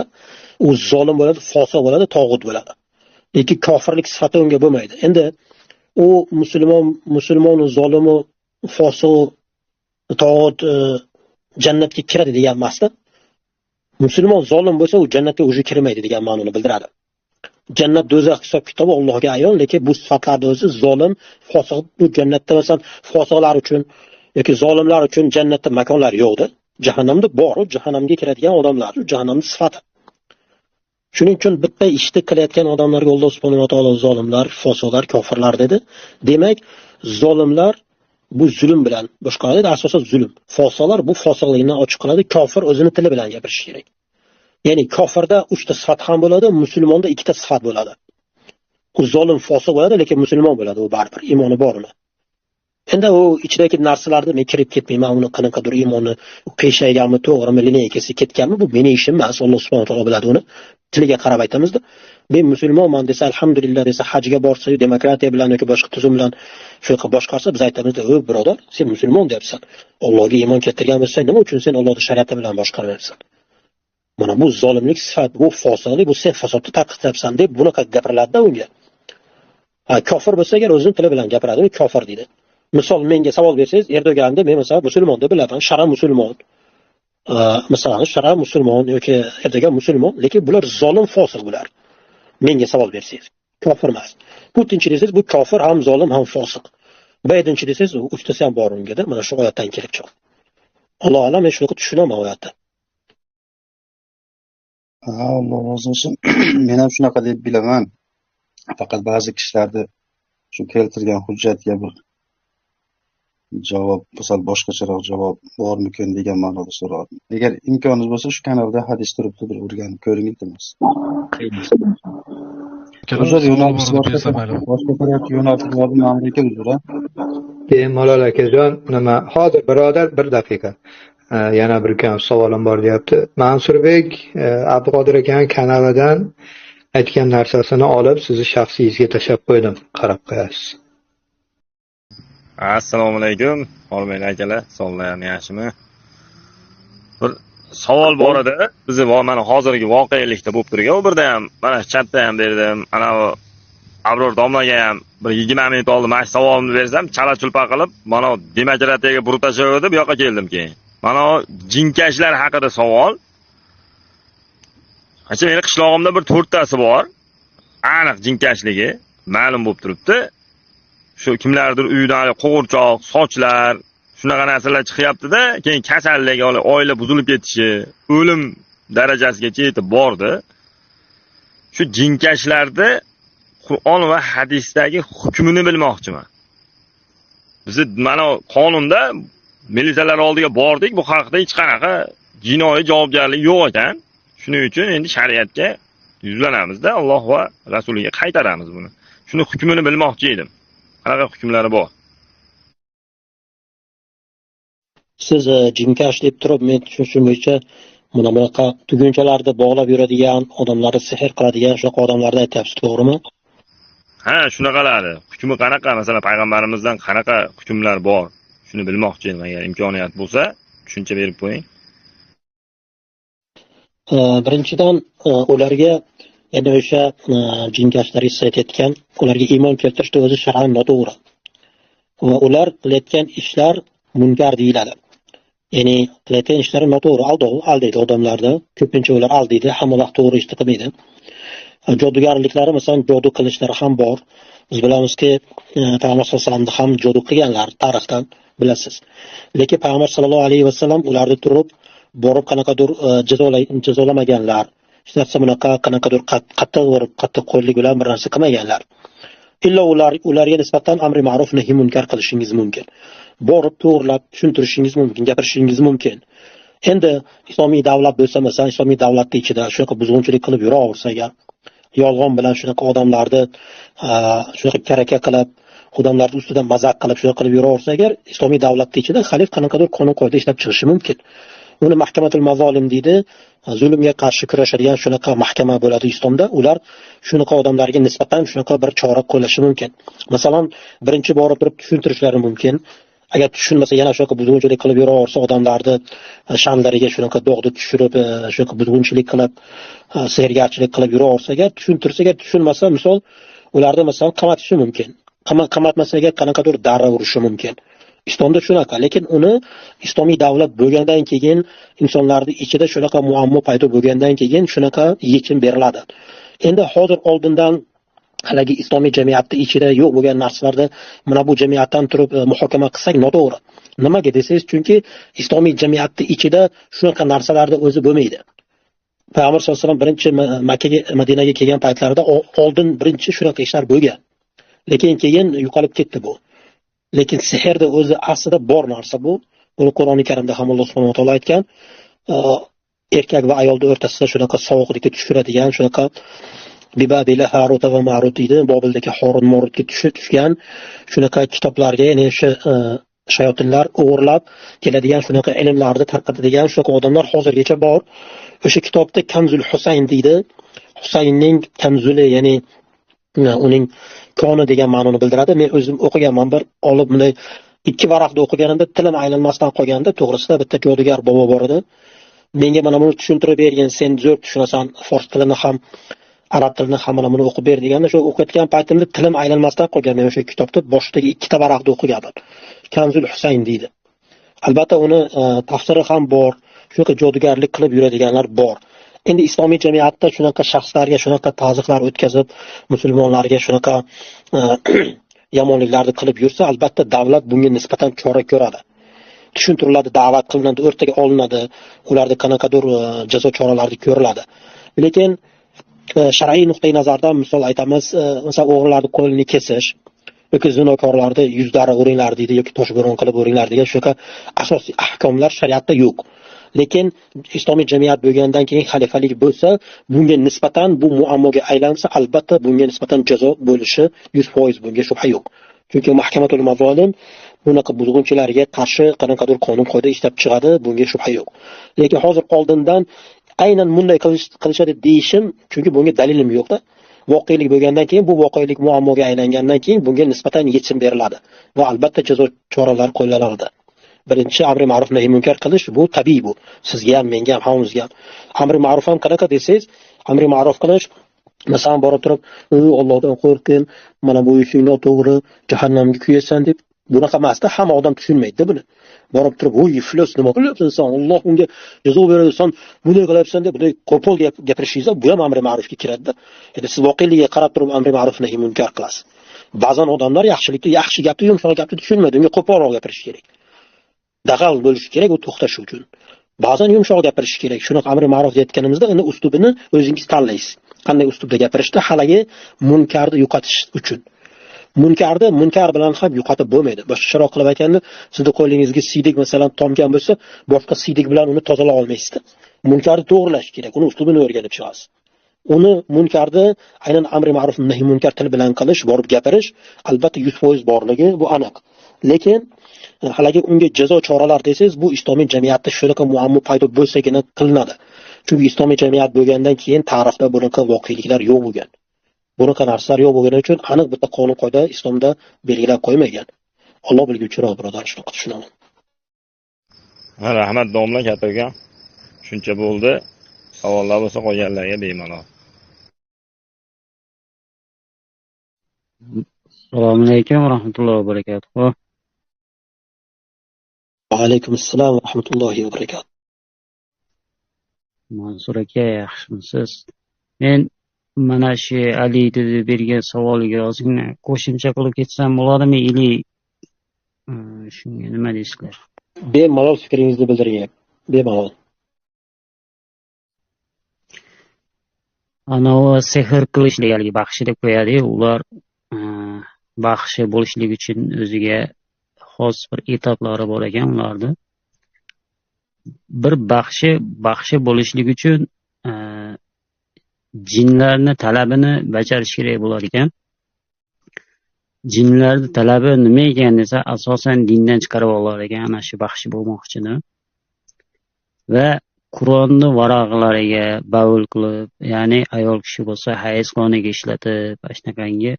u zolim bo'ladi, fosiq bo'ladi, tog'ut bo'ladi. Lekin kofirlik sifati unga bo'lmaydi. Endi u musulmon zolimi, fosiq, tog'ut jannatga kiradi degan emasda. Musulmon zolim bo'lsa, u jannatga o'zi kirmaydi degan ma'noni bildiradi. Jannat do'zax hisob kitobi Allohga ayon, lekin bu sifatlarni o'zi zolim, fosiq, bu jannatda masalan fosiqlar uchun yoki zolimlar uchun jannatda makonlar yo'qdi. Jahannamda bor, u jahannamga kiradigan odamlar, u jahannamning sifati. Shuning uchun bitta ishni qilayotgan odamlarga Alloh subhanahu va taolo zolimlar, fosiqlar, kofirlar dedi. Demak, zolimlar bu zulm bilan boshqaradi, asosan zulm. Fosiqlar bu fosiqligini ochiq qiladi, kofir o'zini tili bilan gapirishi kerak. Ya'ni kofirda 3 ta sifat ham bo'ladi, musulmonda 2 ta sifat bo'ladi. U zolim, fosiq bo'ladi, lekin musulmon bo'ladi, u baribir iymoni bor uni. Endi u ichidagi narsalarni men kirib ketmayman, uni qanaqadir iymoni qiyshayganmi, to'g'rimi, lineykasi ketganmi, bu meni ishim emas, Alloh subhanahu va taolo biladi uni. Tiliga qarab aytamizda. Men musulmonman desa, alhamdulillah desa, hajga borsa, demokratiya bilan yoki boshqa tuzum bilan shu qilib boshqarsa, biz aytamizda, "Ey birodar, sen musulmon deyapsan. Allohga iymon keltirgan bo'lsang, nima uchun sen Allohning shariati bilan boshqarmayapsan? Mana bu zolimlik sifat, bu fosiqlik, bu sen fasodni tarqatyapsan" deb bunaqa gapiriladida unga. Ha, kofir bo'lsa agar o'zining tili bilan gapiradi, u kofir deydi. Misol menga savol bersangiz, Erdo'g'anni men masalan musulmon deb bilaman, shara musulmon. Masalan, shara musulmon yoki Erdo'g'an musulmon, lekin bular zolim, fosiq bular. Menga savol bersangiz, kofir emas. Putinchi desangiz, bu kofir ham zolim ham fosiq. Baydenchi desangiz, u uchtasi ham bor ungada. Mana shu oyatdan kelib chiqadi. Alloh alam, men shunaqa tushunaman oyatni. Ha, Alloh rozi bo'lsin. Men ham shunaqa deb bilaman. Faqat ba'zi kishilarda shu keltirgan hujjatga bir javob, sal boshqacharoq javob bormikin degan ma'noda so'radim. Agar imkoningiz bo'lsa, shu kanalda hadis turibdi, bir o'rganib ko'ring, iltimos. Uzr, yo'nalish boshqa tarafga yo'naltirib oldim, Amerika uzr. Bemalol akajon, nima, hozir birodar bir daqiqa. Yana bir kam savolim bor deyapti. Mansurbek Abduqodir akaning kanalidan aytgan narsasini olib sizni shaxsiyingizga tashlab qo'ydim, qarab qo'yasiz. Assalomu alaykum, hormang akalar, sog'ligingiz yaxshimi? Bir savol bor edi. Bizni mana hozirgi voqelikda bo'lib turgan. U birda ham mana chatda ham berdim. Ana Abror domlaga ham bir 20 minut oldin mana shu savolimni bersam, chala-chulpa qilib, mana demokratiyaga burib tashlaverdi, bu yoqqa keldim keyin. Mana jinkashlar haqida savol. Acha, meni qishlog'imda bir 4 tasi bor. Aniq jinkashligi ma'lum bo'lib turibdi. Shu kimlardir uyidan qo'g'irchoq, sochlar, shunaqa narsalar chiqyapti-da, keyin kasallik, oila buzilib ketishi, o'lim darajasigacha yetib bordi. Shu jinkashlarda Qur'on va hadisdagi hukmini bilmoqchiman. Bizni mana qonunda militsiyalar oldiga bordik, bu haqda hech qanaqa jinoiy javobgarlik yo'q ekan. Shuning uchun endi shariatga yuzlanamizda, Alloh va rasuliga qaytaramiz buni. Shuni hukmini bilmoqchi edim. Qanaqa hukmlari bor? Siz jinkash deb turib, men tushunishim bo'yicha mana bunaqa tugunchalarni bog'lab yuradigan, odamlarni sehr qiladigan shunaqa odamlarni aytyapsiz, to'g'rimi? Ha, shunaqalari. Hukmi qanaqa? Masalan, payg'ambarimizdan qanaqa hukmlar bor? Shuni bilmoqchi edim. Agar imkoniyat bo'lsa, tushuncha berib qo'ying. Birinchidan, ularga, ya'ni o'sha jinkashlar aytayotgan, ularga iymon keltirishda o'zi shar'an noto'g'ri. Va ular qilayotgan ishlar munkar deyiladi. Ya'ni qilayotgan ishlari noto'g'ri, aldaydi odamlarni. Ko'pincha ular aldaydi, hamma vaqt to'g'ri ishni qilmaydi. Jodugarliklari, masalan, jodu qilishlari ham bor. Biz bilamizki, Payg'ambar sollallohu alayhi vasallamni ham jodu qilganlar tarixdan bilasiz. Lekin Payg'ambar sollallohu alayhi vasallam ularni turib borib qanaqadir jazolamaganlar. Hech narsa bunaqa qanaqadir qattiq qo'llik bilan bir narsa qilmaganlar. Illa ularga nisbatan amri ma'ruf nahiy munkar qilishingiz mumkin. Borib to'g'rilab tushuntirishingiz mumkin, gapirishingiz mumkin. Endi islomiy davlat bo'lsa, masalan, islomiy davlatning ichida shunaqa buzg'unchilik qilib yuraversa agar, yolg'on bilan shunaqa odamlarni shunaqa karaka qilib, odamlarning ustidan mazaq qilib shunaqa qilib yuraversa agar, islomiy davlatning ichida xalif qanaqadir qonun qoida ishlab chiqishi mumkin. Uni mahkamatul mazolim deydi, zulmga qarshi kurashadigan shunaqa mahkama bo'ladi islomda. Ular shunaqa odamlarga nisbatan shunaqa bir chora qo'llashi mumkin. Masalan, birinchi borib turib tushuntirishlari mumkin. Agar tushunmasa, yana shunaqa buzg'unchilik qilib yuraversa, odamlarni sha'nlariga shunaqa dog'ni tushirib, shunaqa buzg'unchilik qilib, sehrgarchilik qilib yuraversa, agar tushuntirsa, agar tushunmasa, misol ularni masalan qamatishi mumkin. Qamatmasa agar qanaqadir darra urishi mumkin. Islomda shunaqa, lekin uni islomiy davlat bo'lgandan keyin insonlarning ichida shunaqa muammo paydo bo'lgandan keyin shunaqa yechim beriladi. Endi hozir oldindan haligi islomiy jamiyatning ichida yo'q bo'lgan narsalarni mana bu jamiyatdan turib muhokama qilsak noto'g'ri. Nimaga desangiz, chunki islomiy jamiyatning ichida shunaqa narsalarni o'zi bo'lmaydi. Payg'ambar sollallohu alayhi vasallam birinchi Makkaga, Madinaga kelgan paytlarida oldin birinchi shunaqa ishlar bo'lgan. Lekin keyin yo'qolib ketdi bu. Lekin sehrda o'zi aslida bor narsa bu. Buni Qur'oni Karimda ham Alloh subhanahu va taolo aytgan. Erkak va ayolning o'rtasida shunaqa sovuqlikka tushiradigan, shunaqa Bibabila Harut va Marut deydi, Bobildagi Horun Marutga tushgan shunaqa kitoblarga, ya'ni o'sha shayotinlar o'g'irlab keladigan shunaqa ilmlarni tarqatadigan shunaqa odamlar hozirgacha bor. O'sha kitobda Kanzul Husayn deydi. Husaynning kanzuli, ya'ni uning koni degan ma'noni bildiradi. Men o'zim o'qiganman, bir olib bunday 2 varaqda o'qiganimda tilim aylanmasdan qolganda, to'g'risida bitta jodugar bobo bor edi. Menga mana buni tushuntirib bergin, sen zo'r tushunasan, fors tilini ham, arab tilini ham mana buni o'qib ber deganda, shu o'qiyotgan paytimda tilim aylanmasdan qolgan. Men o'sha kitobda boshidagi 2 ta varaqda o'qiganman. Kanzul Husayn deydi. Albatta uni tafsiri ham bor, shunaqa jodugarlik qilib yuradiganlar bor. Endi islomiy jamiyatda shunaqa shaxslarga shunaqa ta'ziqlar o'tkazib, musulmonlarga shunaqa yomonliklarni qilib yursa, albatta davlat bunga nisbatan chora ko'radi. Tushuntiriladi, da'vat qilinadi, o'rtaga olinadi, ularda qanaqadir jazo choralari ko'riladi. Lekin shar'iy nuqtai nazardan misol aytamiz, masalan o'g'rilarning qo'lini kesish yoki zinokorlarni yuzlari uringlar deydi yoki toshbo'ron qilib uringlar degan shunaqa asosiy ahkomlar shariatda yo'q. Lekin islomiy jamiyat bo'lgandan keyin xalifalik bo'lsa, bunga nisbatan bu muammoga aylansa, albatta bunga nisbatan jazo bo'lishi 100% bunga shubha yo'q. Chunki mahkamatul mazolim bunaqa buzg'unchilarga qarshi qanaqadir qonun qoida ishlab chiqadi, bunga shubha yo'q. Lekin hozir oldindan aynan bunday qilishadi deyishim, chunki bunga dalilim yo'q-da. Voqelik bo'lgandan keyin, bu voqelik muammoga aylangandan keyin bunga nisbatan yechim beriladi va albatta jazo choralari qo'llaniladi. Birinchi amri ma'ruf nahiy munkar qilish bu tabiiy bu. Sizga ham, menga ham, hammamizga ham. Amri ma'ruf ham qanaqa desangiz, amri ma'ruf qilish, masalan borib turib, Allohdan qo'rqin, mana bu ishing noto'g'ri, jahannamga kuyasan deb bunaqa emasda, hamma odam tushunmaydi buni. Borib turib, "Voy, iflos, nima qilyapsan sen? Alloh unga jazo beradi, sen bunday qilyapsan" deb bunday qo'pol gapirishingiz bu ham amri ma'rufga kiradi-da. Endi siz voqelikka qarab turib amri ma'ruf nahiy munkar qilasiz. Ba'zan odamlar yaxshilikni, yaxshi gapni, yumshoq gapni tushunmaydi, unga qo'polroq gapirish kerak. Dag'al bo'lishi kerak u to'xtashi uchun. Ba'zan yumshoq gapirish kerak. Shunaqa amri ma'ruf deyotganimizda endi uslubini o'zingiz tanlaysiz. Qanday uslubda gapirishda haligi munkarni yo'qotish uchun. Munkarni munkar bilan ham yo'qotib bo'lmaydi. Boshqacharoq qilib aytganda, sizni qo'lingizga siydik masalan tomgan bo'lsa, boshqa siydik bilan uni tozala olmaysiz. Munkarni to'g'rilash kerak, uni uslubini o'rganib chiqasiz. Uni munkarni aynan amri ma'ruf nahiy munkar til bilan qilish, borib gapirish albatta 100% borligi bu aniq. Lekin haligi unga jazo choralar desangiz, bu islomiy jamiyatda shunaqa muammo paydo bo'lsagina qilinadi. Chunki islomiy jamiyat bo'lgandan keyin tarixda bunaqa voqeliklar yo'q bo'lgan. Bunaqa narsalar yo'q bo'lgani uchun aniq bitta qonun qoida islomda belgilab qo'ymagan. Alloh bilguvchiroq birodar, shunaqa tushunaman. Ha, rahmat domla katta ukam. Shuncha bo'ldi. Savollar bo'lsa qolganlarga bemalol. Assalomu alaykum va rahmatullohi va barakatuh. Va alaykum assalom va rahmatullohi va barakatuh. Mansur aka, yaxshimisiz? Men mana shu Ali deb bergan savoliga ozgina qo'shimcha qilib ketsam bo'ladimi ili shunga nima deysizlar? Bemalol fikringizni bildiring. Bemalol. Anavi sehr qilishlik haligi baxshi deb qo'yadi, ular baxshi bo'lishlik uchun o'ziga xos bir etaplari bor ekan ularni. Bir baxshi bo'lishlik uchun jinlarni talabini bajarish kerak bo'lar ekan. Jinlarni talabi nima ekan desa, asosan dindan chiqarib olar ekan ana shu baxshi bo'lmoqchini. Va Qur'onni varaqlariga bavul qilib, ya'ni ayol kishi bo'lsa hayz qoniga ishlatib, shunaqangi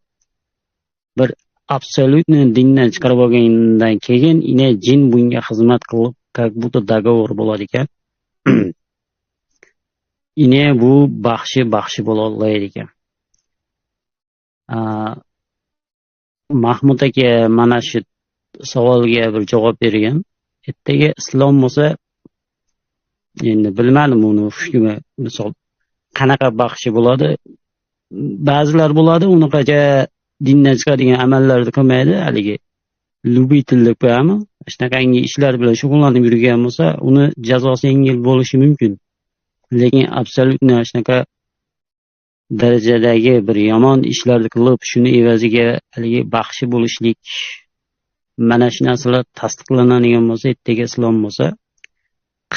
bir Абсолютно dindan chiqarib olgandan keyin ine jin bunga xizmat qilib, как будто договор bo'ladi ekan. Ine bu baxshi bo'la olmaydi ekan. Mahmud aka mana shu savolga bir javob bergan. Ertaga islom bo'lsa, endi bilmadim uni hukmi, misol qanaqa baxshi bo'ladi. Ba'zilar bo'ladi, unaqacha dindan chiqadigan amallarni qilmaydi, haligi любитель deb qo'yami, shunaqangi ishlar bilan shug'ullanib yurgan bo'lsa, uni jazosi yengil bo'lishi mumkin. Lekin абсолютно shunaqa darajadagi bir yomon ishlarni qilib, shuni evaziga haligi baxshi bo'lishlik, mana shu narsalar tasdiqlanadigan bo'lsa, ertaga islom bo'lsa,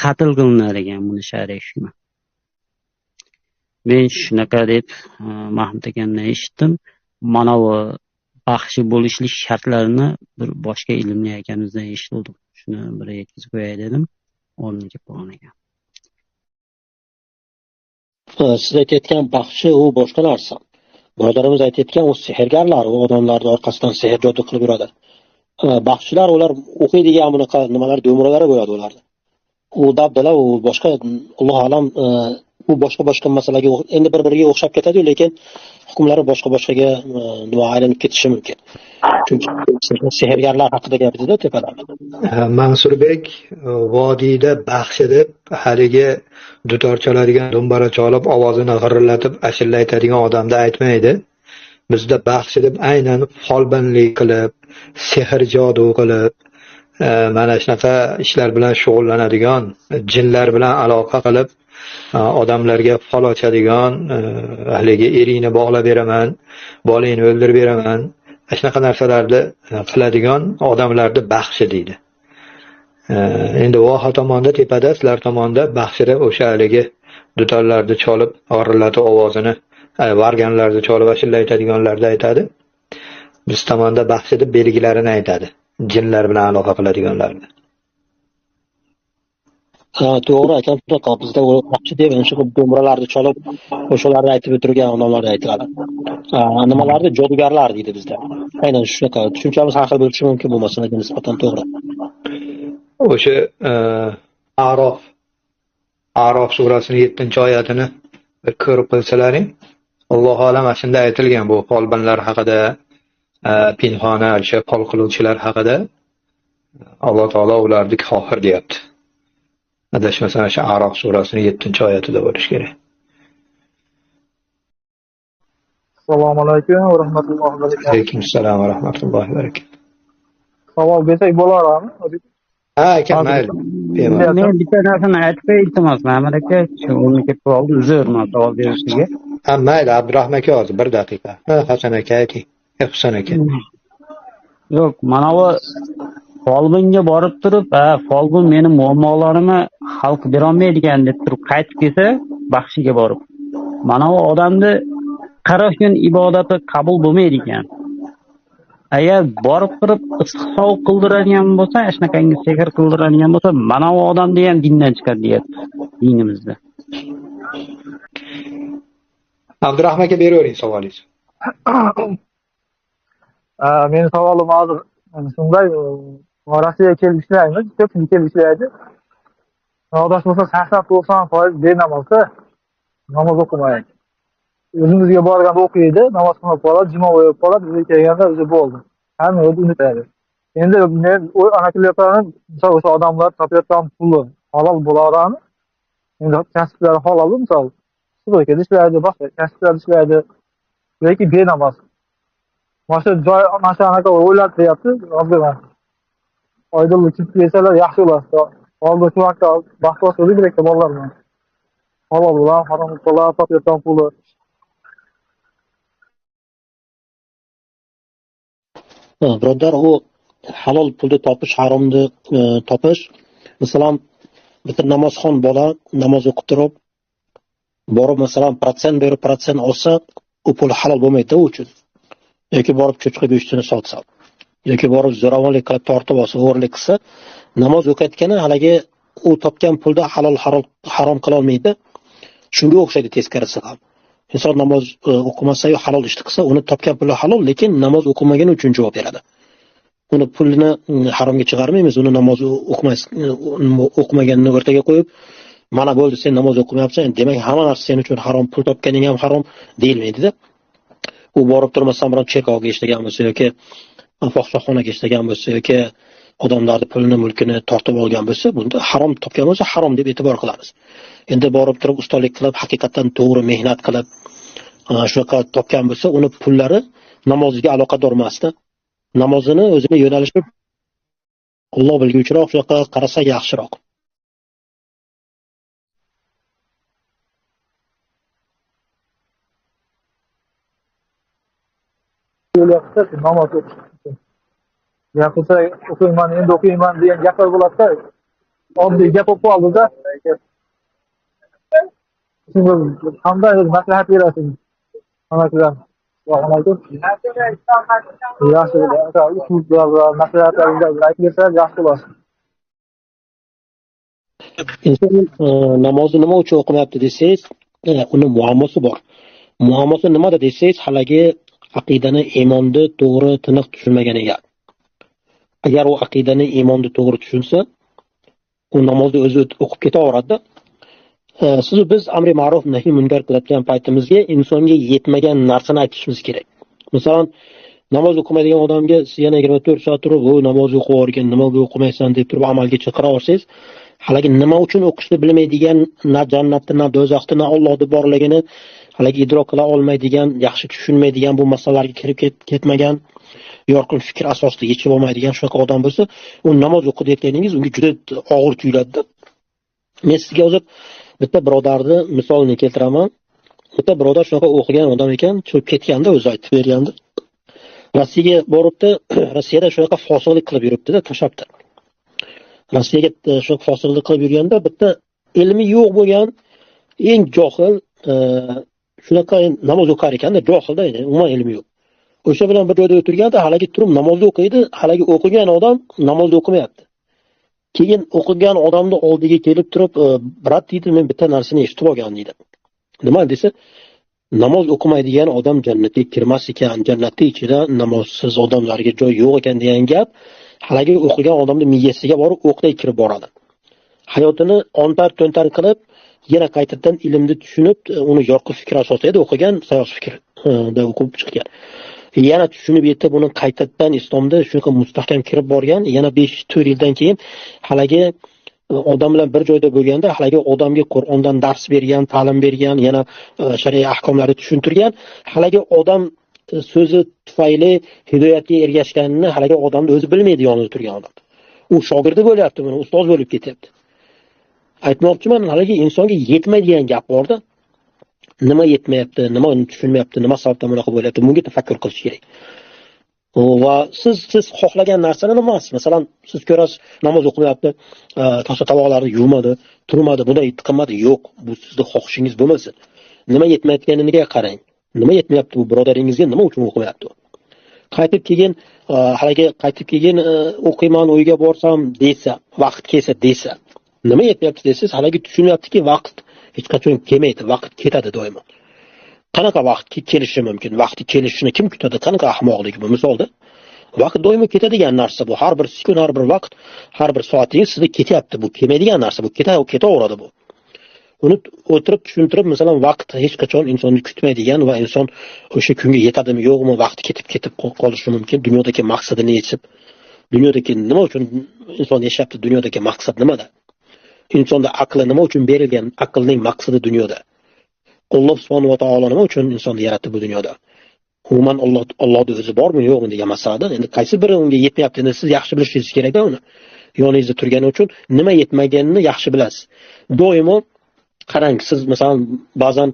qatl qilinadi ekan buni shariy hukmi. Men shunaqa deb Mahmud akamdan eshitdim. Mana bu baxshi bo'lishlik shartlarini bir boshqa ilmli akamizdan eshitdim. Shuni bir yetkazib qo'yay dedim. O'rniga kelib qolgan ekan. Siz aytayotgan baxshi u boshqa narsa. Birodarimiz aytayotgan u sehrgarlar, u odamlarning orqasidan sehr jodu qilib yuradi. Baxshilar ular o'qiydigan bunaqa nimalar, do'mralari bo'ladi ularda. U dabdala, u boshqa, Alloh alam, u boshqa masalaga endi bir-biriga o'xshab ketadi, lekin hukmlari boshqa-boshqaga nima aylanib ketishi mumkin. Chunki sehrgarlar haqida gapirdi tepada. Mansurbek vodiyda baxshi deb haligi dutor chaladigan, do'mbara chalib, ovozini g'irrillatib ashula aytadigan odamni aytmaydi. Bizda baxshi deb aynan folbinlik qilib, sehr jodu qilib, mana shunaqa ishlar bilan shug'ullanadigan, jinlar bilan aloqa qilib, odamlarga fol ochadigan, haligi eringni bog'lab beraman, bolangni o'ldirib beraman, shunaqa narsalarni qiladigan odamlarni baxshi deydi. Endi voha tomonda, tepada, sizlar tomonda baxshi deb o'sha haligi dutorlarni cholib, g'irrillatib ovozini, varganlarni cholib ashula aytadiganlarni aytadi. Biz tomonda baxshi deb belgilarini aytadi, jinlar bilan aloqa qiladiganlarni. Ha, to'g'ri akam, shunaqa bizda baxshi deb ana shu do'mralarni cholib, o'shalarni aytib o'tirgan odamlarni aytiladi. Nimalarni jodugarlar deydi bizda. Aynan shunaqa tushunchamiz har xil bo'lishi mumkin bu masalaga nisbatan, to'g'ri. O'sha A'rof surasining 7-oyatini bir ko'rib qo'ysalaring, Allohu alam shunda aytilgan bu folbinlar haqida, pinhona o'sha fol qiluvchilar haqida Alloh taolo ularni kofir deyapti. Adashmasam o'sha A'rof surasining 7-oyatida bo'lishi kerak. Assalomu alaykum va rahmatullohi va barakatuh. Alaykum assalom va rahmatullohi va barakatuh. Savol bersak bo'larmi? Ha, aka, mayli. Men bitta narsani aytib qo'yay, iltimos, Ma'mur aka, shu o'rni kelib qoldi, uzr, men savol berishiga. Ha, mayli, Abdurahim aka hozir bir daqiqa. Ha, Hasan aka ayting. Husan aka. Yo'q, mana bu folbinga borib turib, ha, folbin meni muammolarimni hal qilib bera olmaydi ekan deb turib qaytib kelsa, baxshiga borib. Mana bu odamni 40 kun ibodati qabul bo'lmaydi ekan. Agar borib turib istiqsov qildiradigan bo'lsa, shunaqangi sehr qildiradigan bo'lsa, mana bu odamni ham dindan chiqadi deyapti dinimizda. Abdurahim aka, beravering savolingizni. Meni savolim hozir shunday, Rossiyaga kelib ishlaymiz, ko'pchilik kelib ishlaydi. Adashmasam 80-90% benamozda namoz o'qimaydi. O'zimizga borganda o'qiydi, namoz qilib qoladi, juma o'yib qoladi, bizga kelganda o'zi bo'ldi. Hamma o'zi unutadi. Endi men ana qilayotganim, misol o'sha odamlar topayotgan puli halol bo'ladimi? Endi kasblari halol, misol stroykada ishlaydi, boshqa kasblarda ishlaydi, lekin benamoz. Mana shu joy, mana shu anaqa o'ylab deyapti, ozgina. Oydinlik kirib kelsalar yaxshi bo'ladi. Oldin shu vaqtda bahslashdik birga bolalar bilan. Halol bilan, harom bilan topayotgan puli. Birodar, u halol pulni topish, haromni topish. Masalan, bitta namozxon bola namoz o'qib turib, borib masalan protsent berib protsent olsa, u pul halol bo'lmaydi u uchun. Yoki borib cho'chqa go'shtini sotsa, yoki borib zo'ravonlik qilib tortib olsa, o'g'irlik qilsa, namoz o'qiyotgani haligi u topgan pulda halol harom qila olmaydi. Shunga o'xshaydi teskarisi ham. Inson namoz o'qimasa yo halol ishni qilsa, uni topgan puli halol, lekin namoz o'qimagani uchun javob beradi. Uni pulini haromga chiqarmaymiz, uni namoz o'qimaganini o'rtaga qo'yib, mana bo'ldi, sen namoz o'qimayapsan, demak hamma narsa sen uchun harom, pul topganing ham harom deyilmaydi-da. U borib turmasdan biron cherkovga ishlagan bo'lsa yoki fohishaxonaga ishlagan bo'lsa yoki odamlarning pulini, mulkini tortib olgan bo'lsa, bunda harom topgan bo'lsa, harom deb e'tibor qilamiz. Endi borib turib ustalik qilib, haqiqatan to'g'ri mehnat qilib, shunaqa topgan bo'lsa, uni pullari namoziga aloqador emasda. Namozini o'zini yo'nalishi Alloh bilguvchiroq, shunaqa qarasa yaxshiroq. Yo'lyapti, namoz o'qish uchun. Gapirsa o'qiyman, endi o'qiyman degan gaplar bo'ladi-da. Oddiy gap bo'lib qoldi-da. Shunga qanday maslahat berasiz? Mana shular. Assalomu alaykum. Yaxshi bo'ladi. Maslahatlaringizni aytib bersangiz yaxshi bo'ladi. Inson namozni nima uchun o'qimayapti desangiz, uni muammosi bor. Muammosi nimada desangiz, haligi aqidani, iymonni to'g'ri, tiniq tushunmaganiga. Agar u aqidani, iymonni to'g'ri tushunsa, u namozni o'zi o'qib ketaveradi. Siz biz amri ma'ruf nahiy munkar qilayotgan paytimizga insonga yetmagan narsani aytishimiz kerak. Masalan, namoz o'qimaydigan odamga siz yana 24 soat turib, "Bu namoz o'qib yuborgin, nimaga o'qimaysan?" deb turib amalga chaqira olsangiz, haligi nima uchun o'qishni bilmaydigan, na jannatni, na do'zaxni, na Allohning borligini haligi idrok qila olmaydigan, yaxshi tushunmaydigan, bu masalalarga kirib ketmagan, yorqin fikr asosida yechib olmaydigan shunaqa odam bo'lsa, u namoz o'qi deyotganingiz unga juda og'ir tuyuladi. Men sizga hozir bitta birodarni misolini keltiraman. Bitta birodar shunaqa o'qigan odam ekan, chiqib ketganda o'zi aytib bergandi. Rossiyaga boribdi, Rossiyada shunaqa fosiqlik qilib yuribdi-da, tashlabdi. Rossiyaga shunaqa fosiqlik qilib yurganda bitta ilmi yo'q bo'lgan eng johil shunaqa namoz o'qar ekanda, johilda, umuman ilmi yo'q. O'sha bilan bir joyda o'tirganda haligi turib namozni o'qiydi, haligi o'qigan odam namozni o'qimayapti. Keyin o'qigan odamni oldiga kelib turib, "Brat" deydi, "Men bitta narsani eshitib olgan" deydi. Nima desa, namoz o'qimaydigan odam jannatga kirmas ekan, jannatning ichida namozsiz odamlarga joy yo'q ekan degan gap haligi o'qigan odamning miyasiga borib o'qday kirib boradi. Hayotini ontar-to'ntar qilib, yana qaytadan ilmni tushunib, uni yorqin fikr asosida o'qigan, sayoz fikrda o'qib chiqqan. Yana tushunib yetib, uni qaytadan islomda shunaqa mustahkam kirib borgan, yana 5-4 yildan keyin haligi odam bilan bir joyda bo'lganda, haligi odamga Qur'ondan dars bergan, ta'lim bergan, yana shariat ahkomlarini tushuntirgan, haligi odam so'zi tufayli hidoyatga ergashganini haligi odamni o'zi bilmaydi, yonida turgan odam. U shogirdi bo'lyapti, buni ustoz bo'lib ketyapti. Aytmoqchiman, haligi insonga yetmaydigan gap borda. Nima yetmayapti, nima uni tushunmayapti, nima sababdan bunaqa bo'lyapti, bunga tafakkur qilish kerak. Va siz xohlagan narsani emas. Masalan, siz ko'rasiz, namoz o'qimayapti, tosa tovoqlarni yuvmadi, turmadi, bunday qilmadi. Yo'q, bu sizni xohishingiz bo'lmasin. Nima yetmayotganiga qarang. Nima yetmayapti bu birodaringizga, nima uchun o'qimayapti? Qaytib keyin, haligi qaytib keyin o'qiyman, uyga borsam desa, vaqt kelsa desa, nima yetmayapti desangiz, haligi tushunyaptiki, vaqt hech qachon kelmaydi, vaqt ketadi doimo. Qanaqa vaqt kelishi mumkin? Vaqti kelishini kim kutadi? Qanaqa ahmoqlik bu misolda? Vaqt doimo ketadigan narsa bu. Har bir sekund, har bir vaqt, har bir soatingiz sizda ketyapti. Bu kelmaydigan narsa, bu ketaveradi bu. Uni o'tirib tushuntirib, masalan, vaqt hech qachon insonni kutmaydigan va inson o'sha kunga yetadimi, yo'qmi, vaqti ketib qolishi mumkin. Dunyodagi maqsadini yechib, dunyodagi nima uchun inson yashayapti, dunyodagi maqsad nimada? Insonda aqli nima uchun berilgan? Aqlning maqsadi dunyoda. Alloh subhanahu va taolo nima uchun insonni yaratdi bu dunyoda? Umuman Allohning o'zi bormi, yo'qmi degan masalada endi qaysi biri unga yetmayapti? Endi siz yaxshi bilishingiz kerak-da uni. Yoningizda turgani uchun nima yetmaganini yaxshi bilasiz. Doimo qarang, siz masalan ba'zan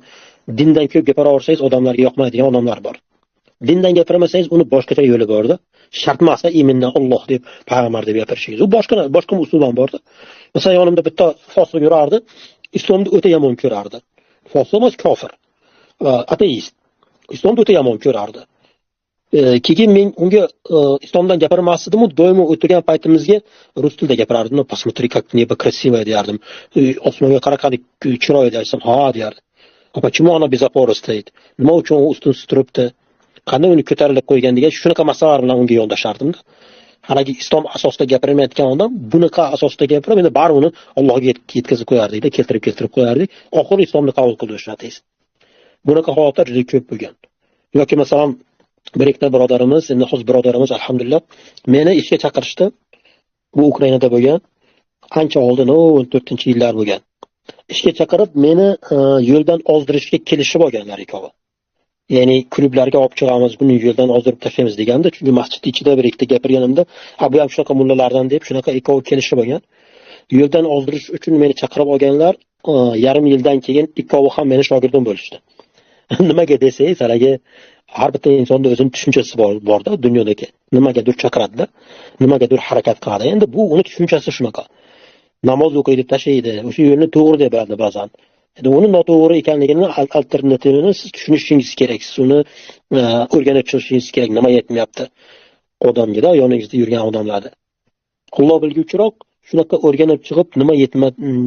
dindan ko'p gapiraversangiz odamlarga yoqmaydigan odamlar bor. Dindan gapirmasangiz uni boshqacha yo'li borda. Shart emas imindan Alloh deb, payg'ambar deb gapirishingiz. U boshqa usul ham borda. Masalan, yonimda bitta fosiq yurardi, islomni o'ta yomon ko'rardi. Fosiq emas, kofir, ateist. Islomni o'ta yomon ko'rardi. Keyin men unga islomdan gapirmas edim, doimo o'tirgan paytimizga rus tilida gapirardim. "Ну, посмотри, как небо красивое" derdim. Osmonga qara, qanday chiroyli desam, "Ha" derdi. А почему она без опоры стоит? Nima uchun u ustunsiz turibdi? Qanday uni ko'tarilib qo'ygan degan shunaqa masalalar bilan unga yondashardim-da. Haligi islom asosida gapirmayotgan odam bunaqa asosida gapirib, endi baribir uni Allohga yetkazib qo'yardik-da, keltirib qo'yardik. Oxiri islomni qabul qildi o'sha ateist. Bunaqa holatlar juda ko'p bo'lgan. Yoki masalan, bir ikkita birodarimiz, endi hozir birodarimiz alhamdulillah meni ishga chaqirishdi. Bu Ukrainada bo'lgan, ancha oldin, 14-yillar bo'lgan. Ishga chaqirib meni yo'ldan ozdirishga kelishib olganlar ikkovi. Ya'ni klublarga olib chiqamiz, buni yo'ldan ozdirib tashlaymiz deganda, chunki masjid ichida bir ikkita gapirganimda, "Ha, bu ham shunaqa mullalardan" deb shunaqa ikkovi kelishib olgan. Yo'ldan ozdirish uchun meni chaqirib olganlar, yarim yildan keyin ikkovi ham meni shogirdim bo'lishdi. Nimaga desangiz, haligi har bitta insonda o'zining tushunchasi borda dunyodagi. Nimagadir chaqiradida, nimagadir harakat qiladi. Endi bu uni tushunchasi shunaqa. Namoz o'qiydi, tashlaydi, o'sha yo'lni to'g'ri deb biladi ba'zan. Endi uni noto'g'ri ekanligini, alternativini siz tushunishingiz kerak. Siz uni o'rganib chiqishingiz kerak, nima yetmayapti odamga, yoningizda yurgan odamlarda. Alloh bilguvchiroq, shunaqa o'rganib chiqib, nima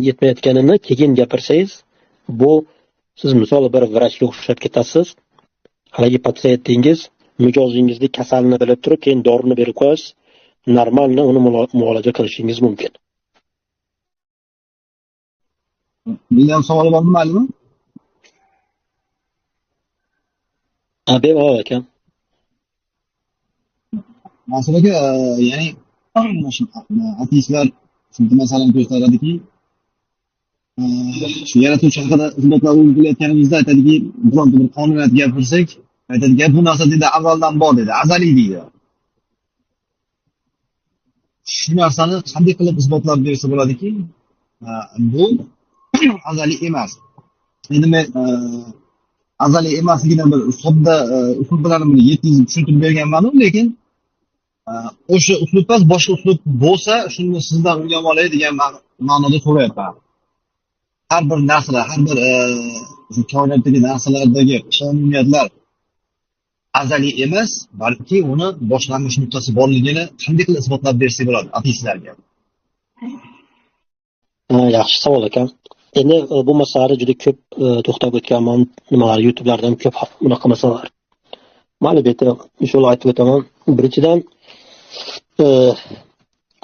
yetmayotganini keyin gapirsangiz, bu siz misol bir vrachga o'xshab ketasiz. Haligi patsientingiz, mijozingizni kasalini bilib turib, keyin dorini berib qo'yasiz, normalni uni muolaja qilishingiz mumkin. Menda ham savol bormi, maylimi? Ha, bemalol akam. Mansur aka, ya'ni ateistlar shunday masalani ko'taradiki, shu yaratuvchi haqida isbotlar o'rgatayotganimizda aytadiki, bironta bir qonuniyat gapirsak, aytadiki, bu narsa deydi avvaldan bor deydi, azaliy deydi. Shu narsani qanday qilib isbotlab bersa bo'ladiki, bu azaliy emas. Endi men azaliy emasligini bir sodda uslub bilan buni yetkazib tushuntirib berganman, lekin o'sha uslub emas, boshqa uslub bo'lsa, shuni sizdan o'rganib olay degan ma'noda so'rayapman. Har bir narsalar, har bir koinotdagi narsalardagi qonuniyatlar azaliy emas, balki uni boshlang'ich nuqtasi borligini qanday qilib isbotlab bersak bo'ladi ateistlarga? Yaxshi savol ekan. Endi bu masalada juda ko'p to'xtab o'tganman, nimalar YouTube'lardan ko'p bunaqa masalalar. Mayli, bu yerda inshaalloh aytib o'taman. Birinchidan,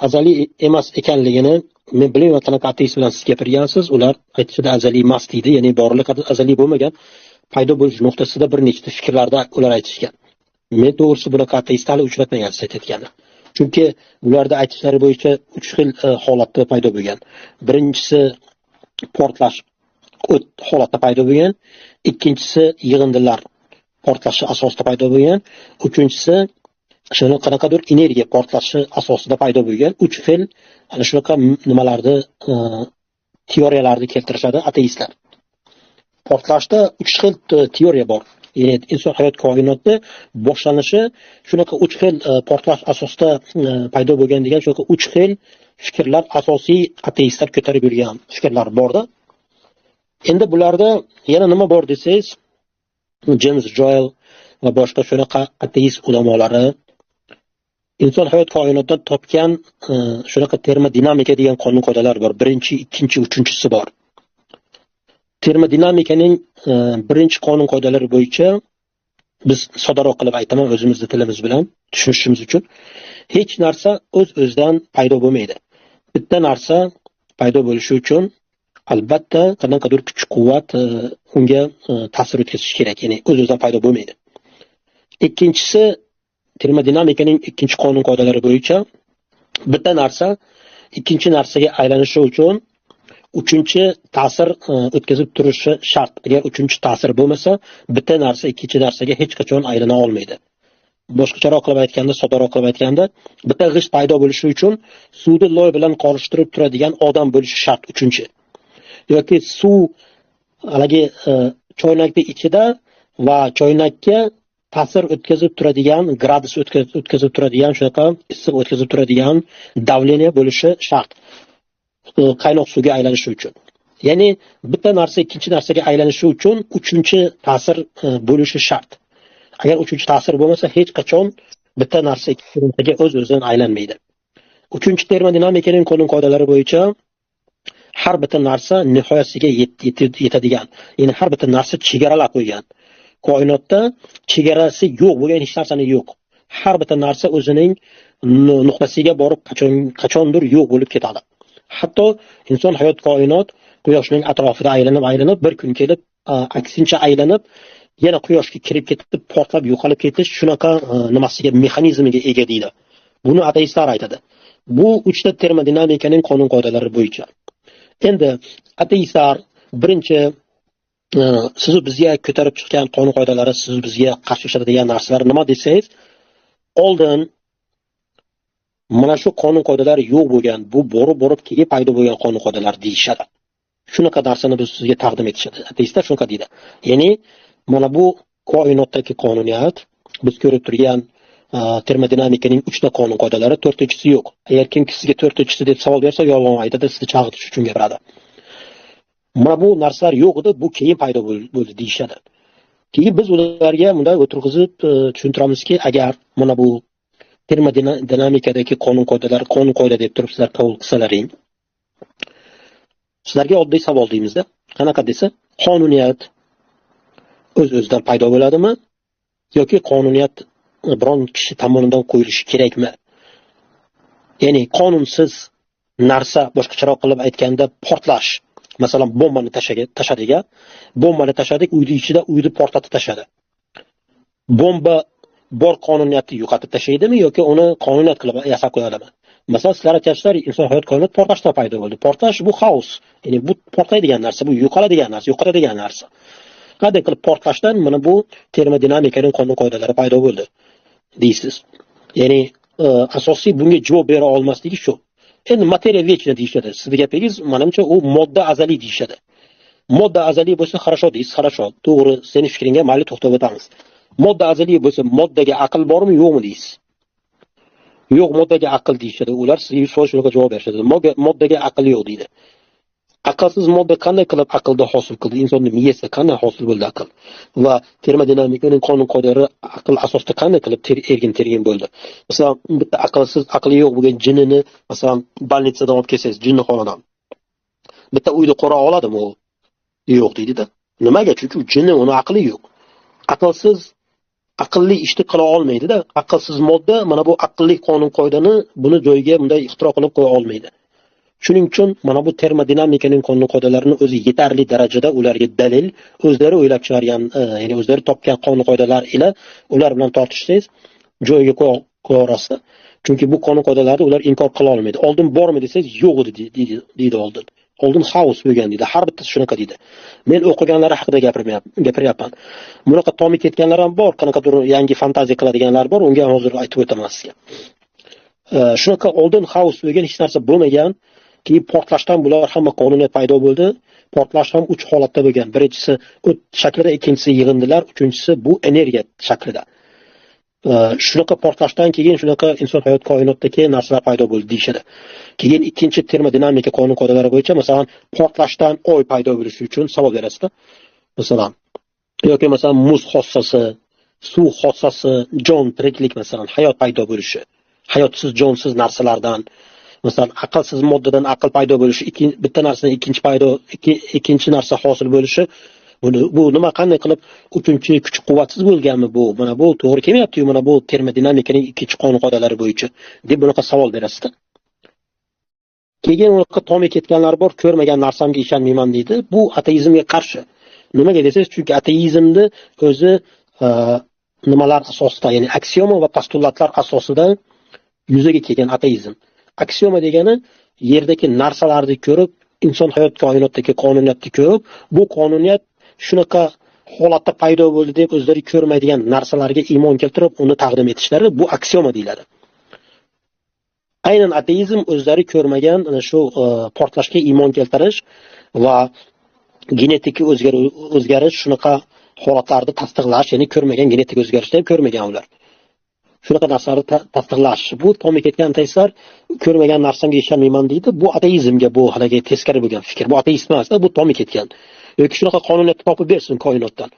azaliy emas ekanligini men bilmayman, qanaqa ateist bilan siz gapirgansiz, ular aytishida azaliy emas deydi, ya'ni borliq azaliy bo'lmagan, paydo bo'lish nuqtasida bir nechta fikrlarda ular aytishgan. Men to'g'risi bunaqa ateist hali uchratmagan siz aytayotganni. Chunki ularda aytishlari bo'yicha 3 xil holatda paydo bo'lgan. Birinchisi portlash o't holatda paydo bo'lgan, ikkinchisi yig'indilar portlashi asosida paydo bo'lgan, uchinchisi shuni qanaqadir energiya portlashi asosida paydo bo'lgan. 3 xil ana shunaqa nimalarni, teoriyalarni keltirishadi ateistlar. Portlashda 3 xil teoriya bor. Ya'ni inson hayot koinotda boshlanishi shunaqa 3 xil portlash asosida paydo bo'lgan degan shunaqa 3 xil fikrlar asosiy ateistlar ko'tarib yurgan fikrlar borda. Endi bularda yana nima bor desangiz, James Joel va boshqa shunaqa ateist ulamolari inson hayot koinotdan topgan shunaqa termodinamika degan qonun qoidalar bor. Birinchi, ikkinchi, uchinchisi bor. Termodinamikaning birinchi qonun qoidalari bo'yicha biz soddaroq qilib aytaman o'zimizni tilimiz bilan tushunishimiz uchun, hech narsa o'z-o'zidan paydo bo'lmaydi. Bitta narsa paydo bo'lishi uchun albatta qanaqadir kuch-quvvat unga ta'sir o'tkazishi kerak, ya'ni o'z-o'zidan paydo bo'lmaydi. Ikkinchisi, termodinamikaning ikkinchi qonun qoidalari bo'yicha bitta narsa ikkinchi narsaga aylanishi uchun uchinchi ta'sir o'tkazib turishi shart. Agar uchinchi ta'sir bo'lmasa, bitta narsa ikkinchi narsaga hech qachon aylana olmaydi. Boshqacharoq qilib aytganda, soddaroq qilib aytganda, bitta g'isht paydo bo'lishi uchun suvni loy bilan qorishtirib turadigan odam bo'lishi shart uchinchi. Yoki suv haligi choynakning ichida va choynakka ta'sir o'tkazib turadigan, gradus o'tkazib turadigan, shunaqa issiq o'tkazib turadigan davleniya bo'lishi shart qaynoq suvga aylanishi uchun. Ya'ni bitta narsa ikkinchi narsaga aylanishi uchun uchinchi ta'sir bo'lishi shart. Agar uchinchi ta'sir bo'lmasa, hech qachon bitta narsa ikkinchi narsaga o'z-o'zidan aylanmaydi. Uchinchi termodinamikaning qonun qoidalari bo'yicha Har bitta narsa nihoyasiga yetadigan, ya'ni har bitta narsa chegaralar qo'ygan. Koinotda chegarasi yo'q bo'lgan hech narsani yo'q. Har bitta narsa o'zining nuqtasiga borib qachondir yo'q bo'lib ketadi. Hatto inson hayot koinot quyoshning atrofida aylanib bir kun kelib aksincha aylanib yana quyoshga kirib ketib portlab yo'qolib ketish shunaqa nimasiga, mexanizmiga ega deydi. Buni ateistlar aytadi. Bu uchta termodinamikaning qonun qoidalari bo'yicha. Endi ateistlar birinchi siz bizga ko'tarib chiqqan qonun qoidalari, siz bizga qarshi ishlatadigan narsalar nima desangiz, oldin mana shu qonun qoidalar yo'q bo'lgan, bu borib keyin paydo bo'lgan qonun qoidalar deyishadi. Shunaqa narsani biz sizga taqdim etishadi. Ateistlar shunaqa deydi. Ya'ni mana bu koinotdagi qonuniyat, biz ko'rib turgan termodinamikaning uchta qonun qoidalari, to'rtinchisi yo'q. Agar kimki sizga to'rtinchisi deb savol bersa, yolg'on aytadi, sizni chalg'itish uchun gapiradi. Mana bu narsalar yo'q edi, bu keyin paydo bo'ldi deyishadi. Keyin biz ularga bunday o'tirg'izib tushuntiramizki, agar mana bu termodinamikadagi qonun qoidalar qonun qoida deb turib sizlar qabul qilsalaring, sizlarga oddiy savol deymizda. Qanaqa desa, qonuniyat o'z-o'zidan paydo bo'ladimi yoki qonuniyat biron kishi tomonidan qo'yilishi kerakmi? Ya'ni qonunsiz narsa, boshqacharoq qilib aytganda portlash. Masalan, bombani tashladik, bombani tashladik, uyni ichida uyni portlatib tashladi. Bomba bor qonuniyatni yo'qotib tashlaydimi yoki uni qonuniyat qilib yasab qo'yadimi? Masalan, sizlar aytyapsizlar, inson hayot koinot portlashdan paydo bo'ldi. Portlash bu xaos, ya'ni bu portlaydigan narsa, bu yo'qoladigan narsa, yo'qotadigan narsa. Qanday qilib portlashdan mana bu termodinamikaning qonun qoidalari paydo bo'ldi deysiz. Ya'ni asosiy bunga javob bera olmasligi shu. Endi materiya vechna deyishadi. Sizni gapingiz, menimcha, u modda azaliy deyishadi. Modda azaliy bo'lsa, хорошо deysiz, хорошо. To'g'ri, seni fikringga mayli to'xtab o'tamiz. Modda azaliy bo'lsa, moddaga aql bormi, yo'qmi deysiz. Yo'q, moddaga aql deyishadi. Ular sizga 100% shunaqa javob berishadi. Moddaga aql yo'q deydi. Aqlsiz modda qanday qilib aqlda hosil qildi? Insonning miyasida qanday hosil bo'ldi aql? Va termodinamikaning qonun qoidalari aql asosida qanday qilib ergin-tergin bo'ldi? Masalan, bitta aqlsiz, aqli yo'q bo'lgan jinnini, masalan, больницаdan olib kelsangiz, jinnixonadan. Bitta uyda qura oladimi u? Yo'q deydi-da. Nimaga? Chunki u jinni, uni aqli yo'q. Aqlsiz aqlli ishni qila olmaydi-da. Aqlsiz modda mana bu aqlli qonun qoidani buni joyiga bunday ixtiro qilib qo'ya olmaydi. Shuning uchun mana bu termodinamikaning qonun qoidalarini o'zi yetarli darajada ularga dalil, o'zlari o'ylab chiqargan, ya'ni o'zlari topgan qonun qoidalar ila ular bilan tortishsangiz joyiga qo'yaverasiz. Chunki bu qonun qoidalarni ular inkor qila olmaydi. Oldin bormi desangiz, yo'q edi deydi oldin. Oldin xaos bo'lgan deydi. Har bittasi shunaqa deydi. Men o'qiganlari haqida gapiryapman. Bunaqa tomi ketganlar ham bor, qanaqadir yangi fantaziya qiladiganlar bor, unga ham hozir aytib o'taman sizga. Shunaqa oldin xaos bo'lgan, hech narsa bo'lmagan. Keyin portlashdan bular hamma qonuniyat paydo bo'ldi. Portlash ham 3 holatda bo'lgan. Birinchisi o't shaklida, ikkinchisi yig'indilar, uchinchisi bu energiya shaklida. Shunaqa portlashdan keyin shunaqa inson hayot koinotdagi narsalar paydo bo'ldi deyishadi. Keyin ikkinchi termodinamika qonun qoidalari bo'yicha, masalan, portlashdan oy paydo bo'lishi uchun savol berasizda. Masalan, yoki masalan muz xossasi, suv xossasi, jon, tiriklik, masalan, hayot paydo bo'lishi, hayotsiz, jonsiz narsalardan, masalan, aqlsiz moddadan aql paydo bo'lishi, bitta narsadan ikkinchi paydo, ikkinchi narsa hosil bo'lishi, bu nima, qanday qilib uchinchi kuch quvvatsiz bo'lganmi bu? Mana bu to'g'ri kelmayapti-yu, mana bu termodinamikaning ikkinchi qonun qoidalari bo'yicha deb bunaqa savol berasizda. Keyin unaqa tomi ketganlar bor, ko'rmagan narsamga ishonmayman deydi. Bu ateizmga qarshi. Nimaga desangiz, chunki ateizmni o'zi nimalar asosida, ya'ni aksioma va postulatlar asosida yuzaga kelgan ateizm. Aksioma degani yerdagi narsalarni ko'rib, inson hayot koinotdagi qonuniyatni ko'rib, bu qonuniyat shunaqa holatda paydo bo'ldi deb o'zlari ko'rmaydigan narsalarga iymon keltirib, uni taqdim etishlari, bu aksioma deyiladi. Aynan ateizm o'zlari ko'rmagan ana shu portlashga iymon keltirish va genetik o'zgarish shunaqa holatlarni tasdiqlash, ya'ni ko'rmagan genetik o'zgarishni ham ko'rmagan ular. Shunaqa narsalarni tasdiqlash. Bu tomi ketgan ateistlar ko'rmagan narsamga ishonmayman deydi. Bu ateizmga, bu haligi teskari bo'lgan fikr. Bu ateist emas, bu tomi ketgan. Yoki shunaqa qonuniyatni topib bersin koinotdan.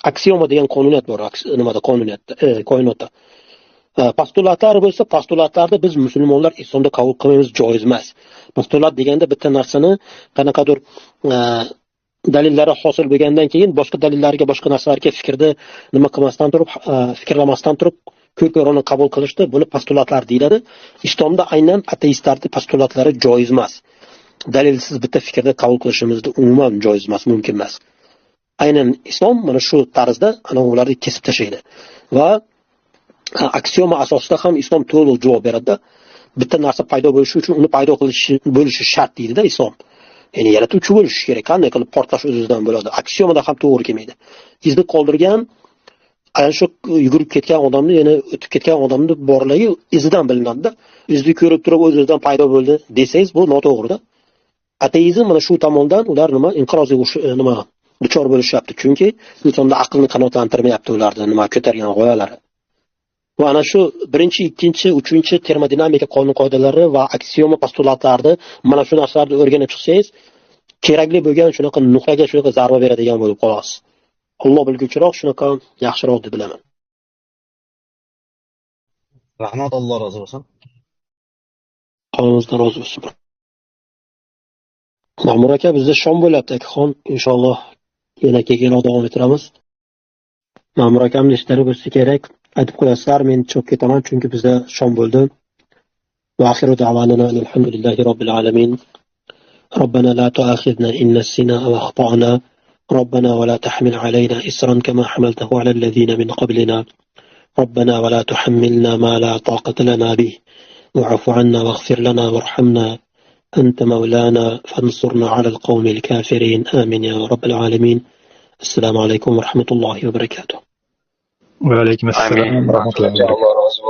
Aksioma degan qonuniyat bor, nimada qonuniyatda, koinotda. Postulatlar bo'lsa, postulatlarni biz musulmonlar islomda qabul qilmaymiz, joiz emas. Postulat deganda bitta narsani qanaqadir dalillari hosil bo'lgandan keyin boshqa dalillarga, boshqa narsalarga fikrni nima qilmasdan turib, fikrlamasdan turib ko'p-ko'rona qabul qilishdi. Buni postulatlar deyiladi. Islomda aynan ateistlarning postulatlari joiz emas. Dalilsiz bitta fikrni qabul qilishimizni umuman joiz emas, mumkin emas. Aynan islom mana shu tarzda ana ularni kesib tashlaydi. Va aksioma asosida ham islom to'liq javob beradi. Bitta narsa paydo bo'lishi uchun uni paydo qilishi bo'lishi shart deydi-da islom. Ya'ni yaratuvchi bo'lishi kerak. Qanday qilib portlash o'zidan bo'ladi? Aksiomada ham to'g'ri kelmaydi. Izni qoldirgan, ana shu yugurib ketgan odamni, yana o'tib ketgan odamni borligi izidan bilinadi-da. Izni ko'rib turib o'zidan paydo bo'ldi desangiz, bu noto'g'ri-da. Ateizm mana shu tomondan ular nima inqirozga nima duchor bo'lishyapti. Chunki insonda aqlni qanoatlantirmayapti ularni nima ko'targan g'oyalari. Va ana shu birinchi, ikkinchi, uchinchi termodinamika qonun qoidalari va aksioma postulatlarni, mana shu narsalarni o'rganib chiqsangiz, kerakli bo'lgan shunaqa nuqtaga shunaqa zarba beradigan bo'lib qolasiz. Alloh bilguchiroq, shunaqa yaxshiroq deb bilaman. Rahmat, Alloh rozi bo'lsin. Allohimizdan rozi bo'lsin. Ma'mur aka, bizda shom bo'lyapti, akaxon. Inshaalloh yana keyinroq davom ettiramiz. Ma'mur akamning ishlari bo'lsa kerak, aytib qo'yasizlar, men chiqib ketaman, chunki bizda shom bo'ldi. Va axiru da'vanana alhamdulillahi robbil alamin. Robbana la tu'akhidna in nasina aw akhtana. Robbana va la tahmil alayna isran kama hamaltahu ala alladhina min qablina. Robbana va la tuhammilna ma la taqata lana bih. Wa'fu 'anna waghfir lana warhamna. Anta mawlana fansurna 'ala al-qawmil kafirin. Amin ya robbil alamin. Assalomu alaykum va rahmatullohi va barakatuh. Va alaykum assalom va rahmatullohi va barakatuh. Alloh rozi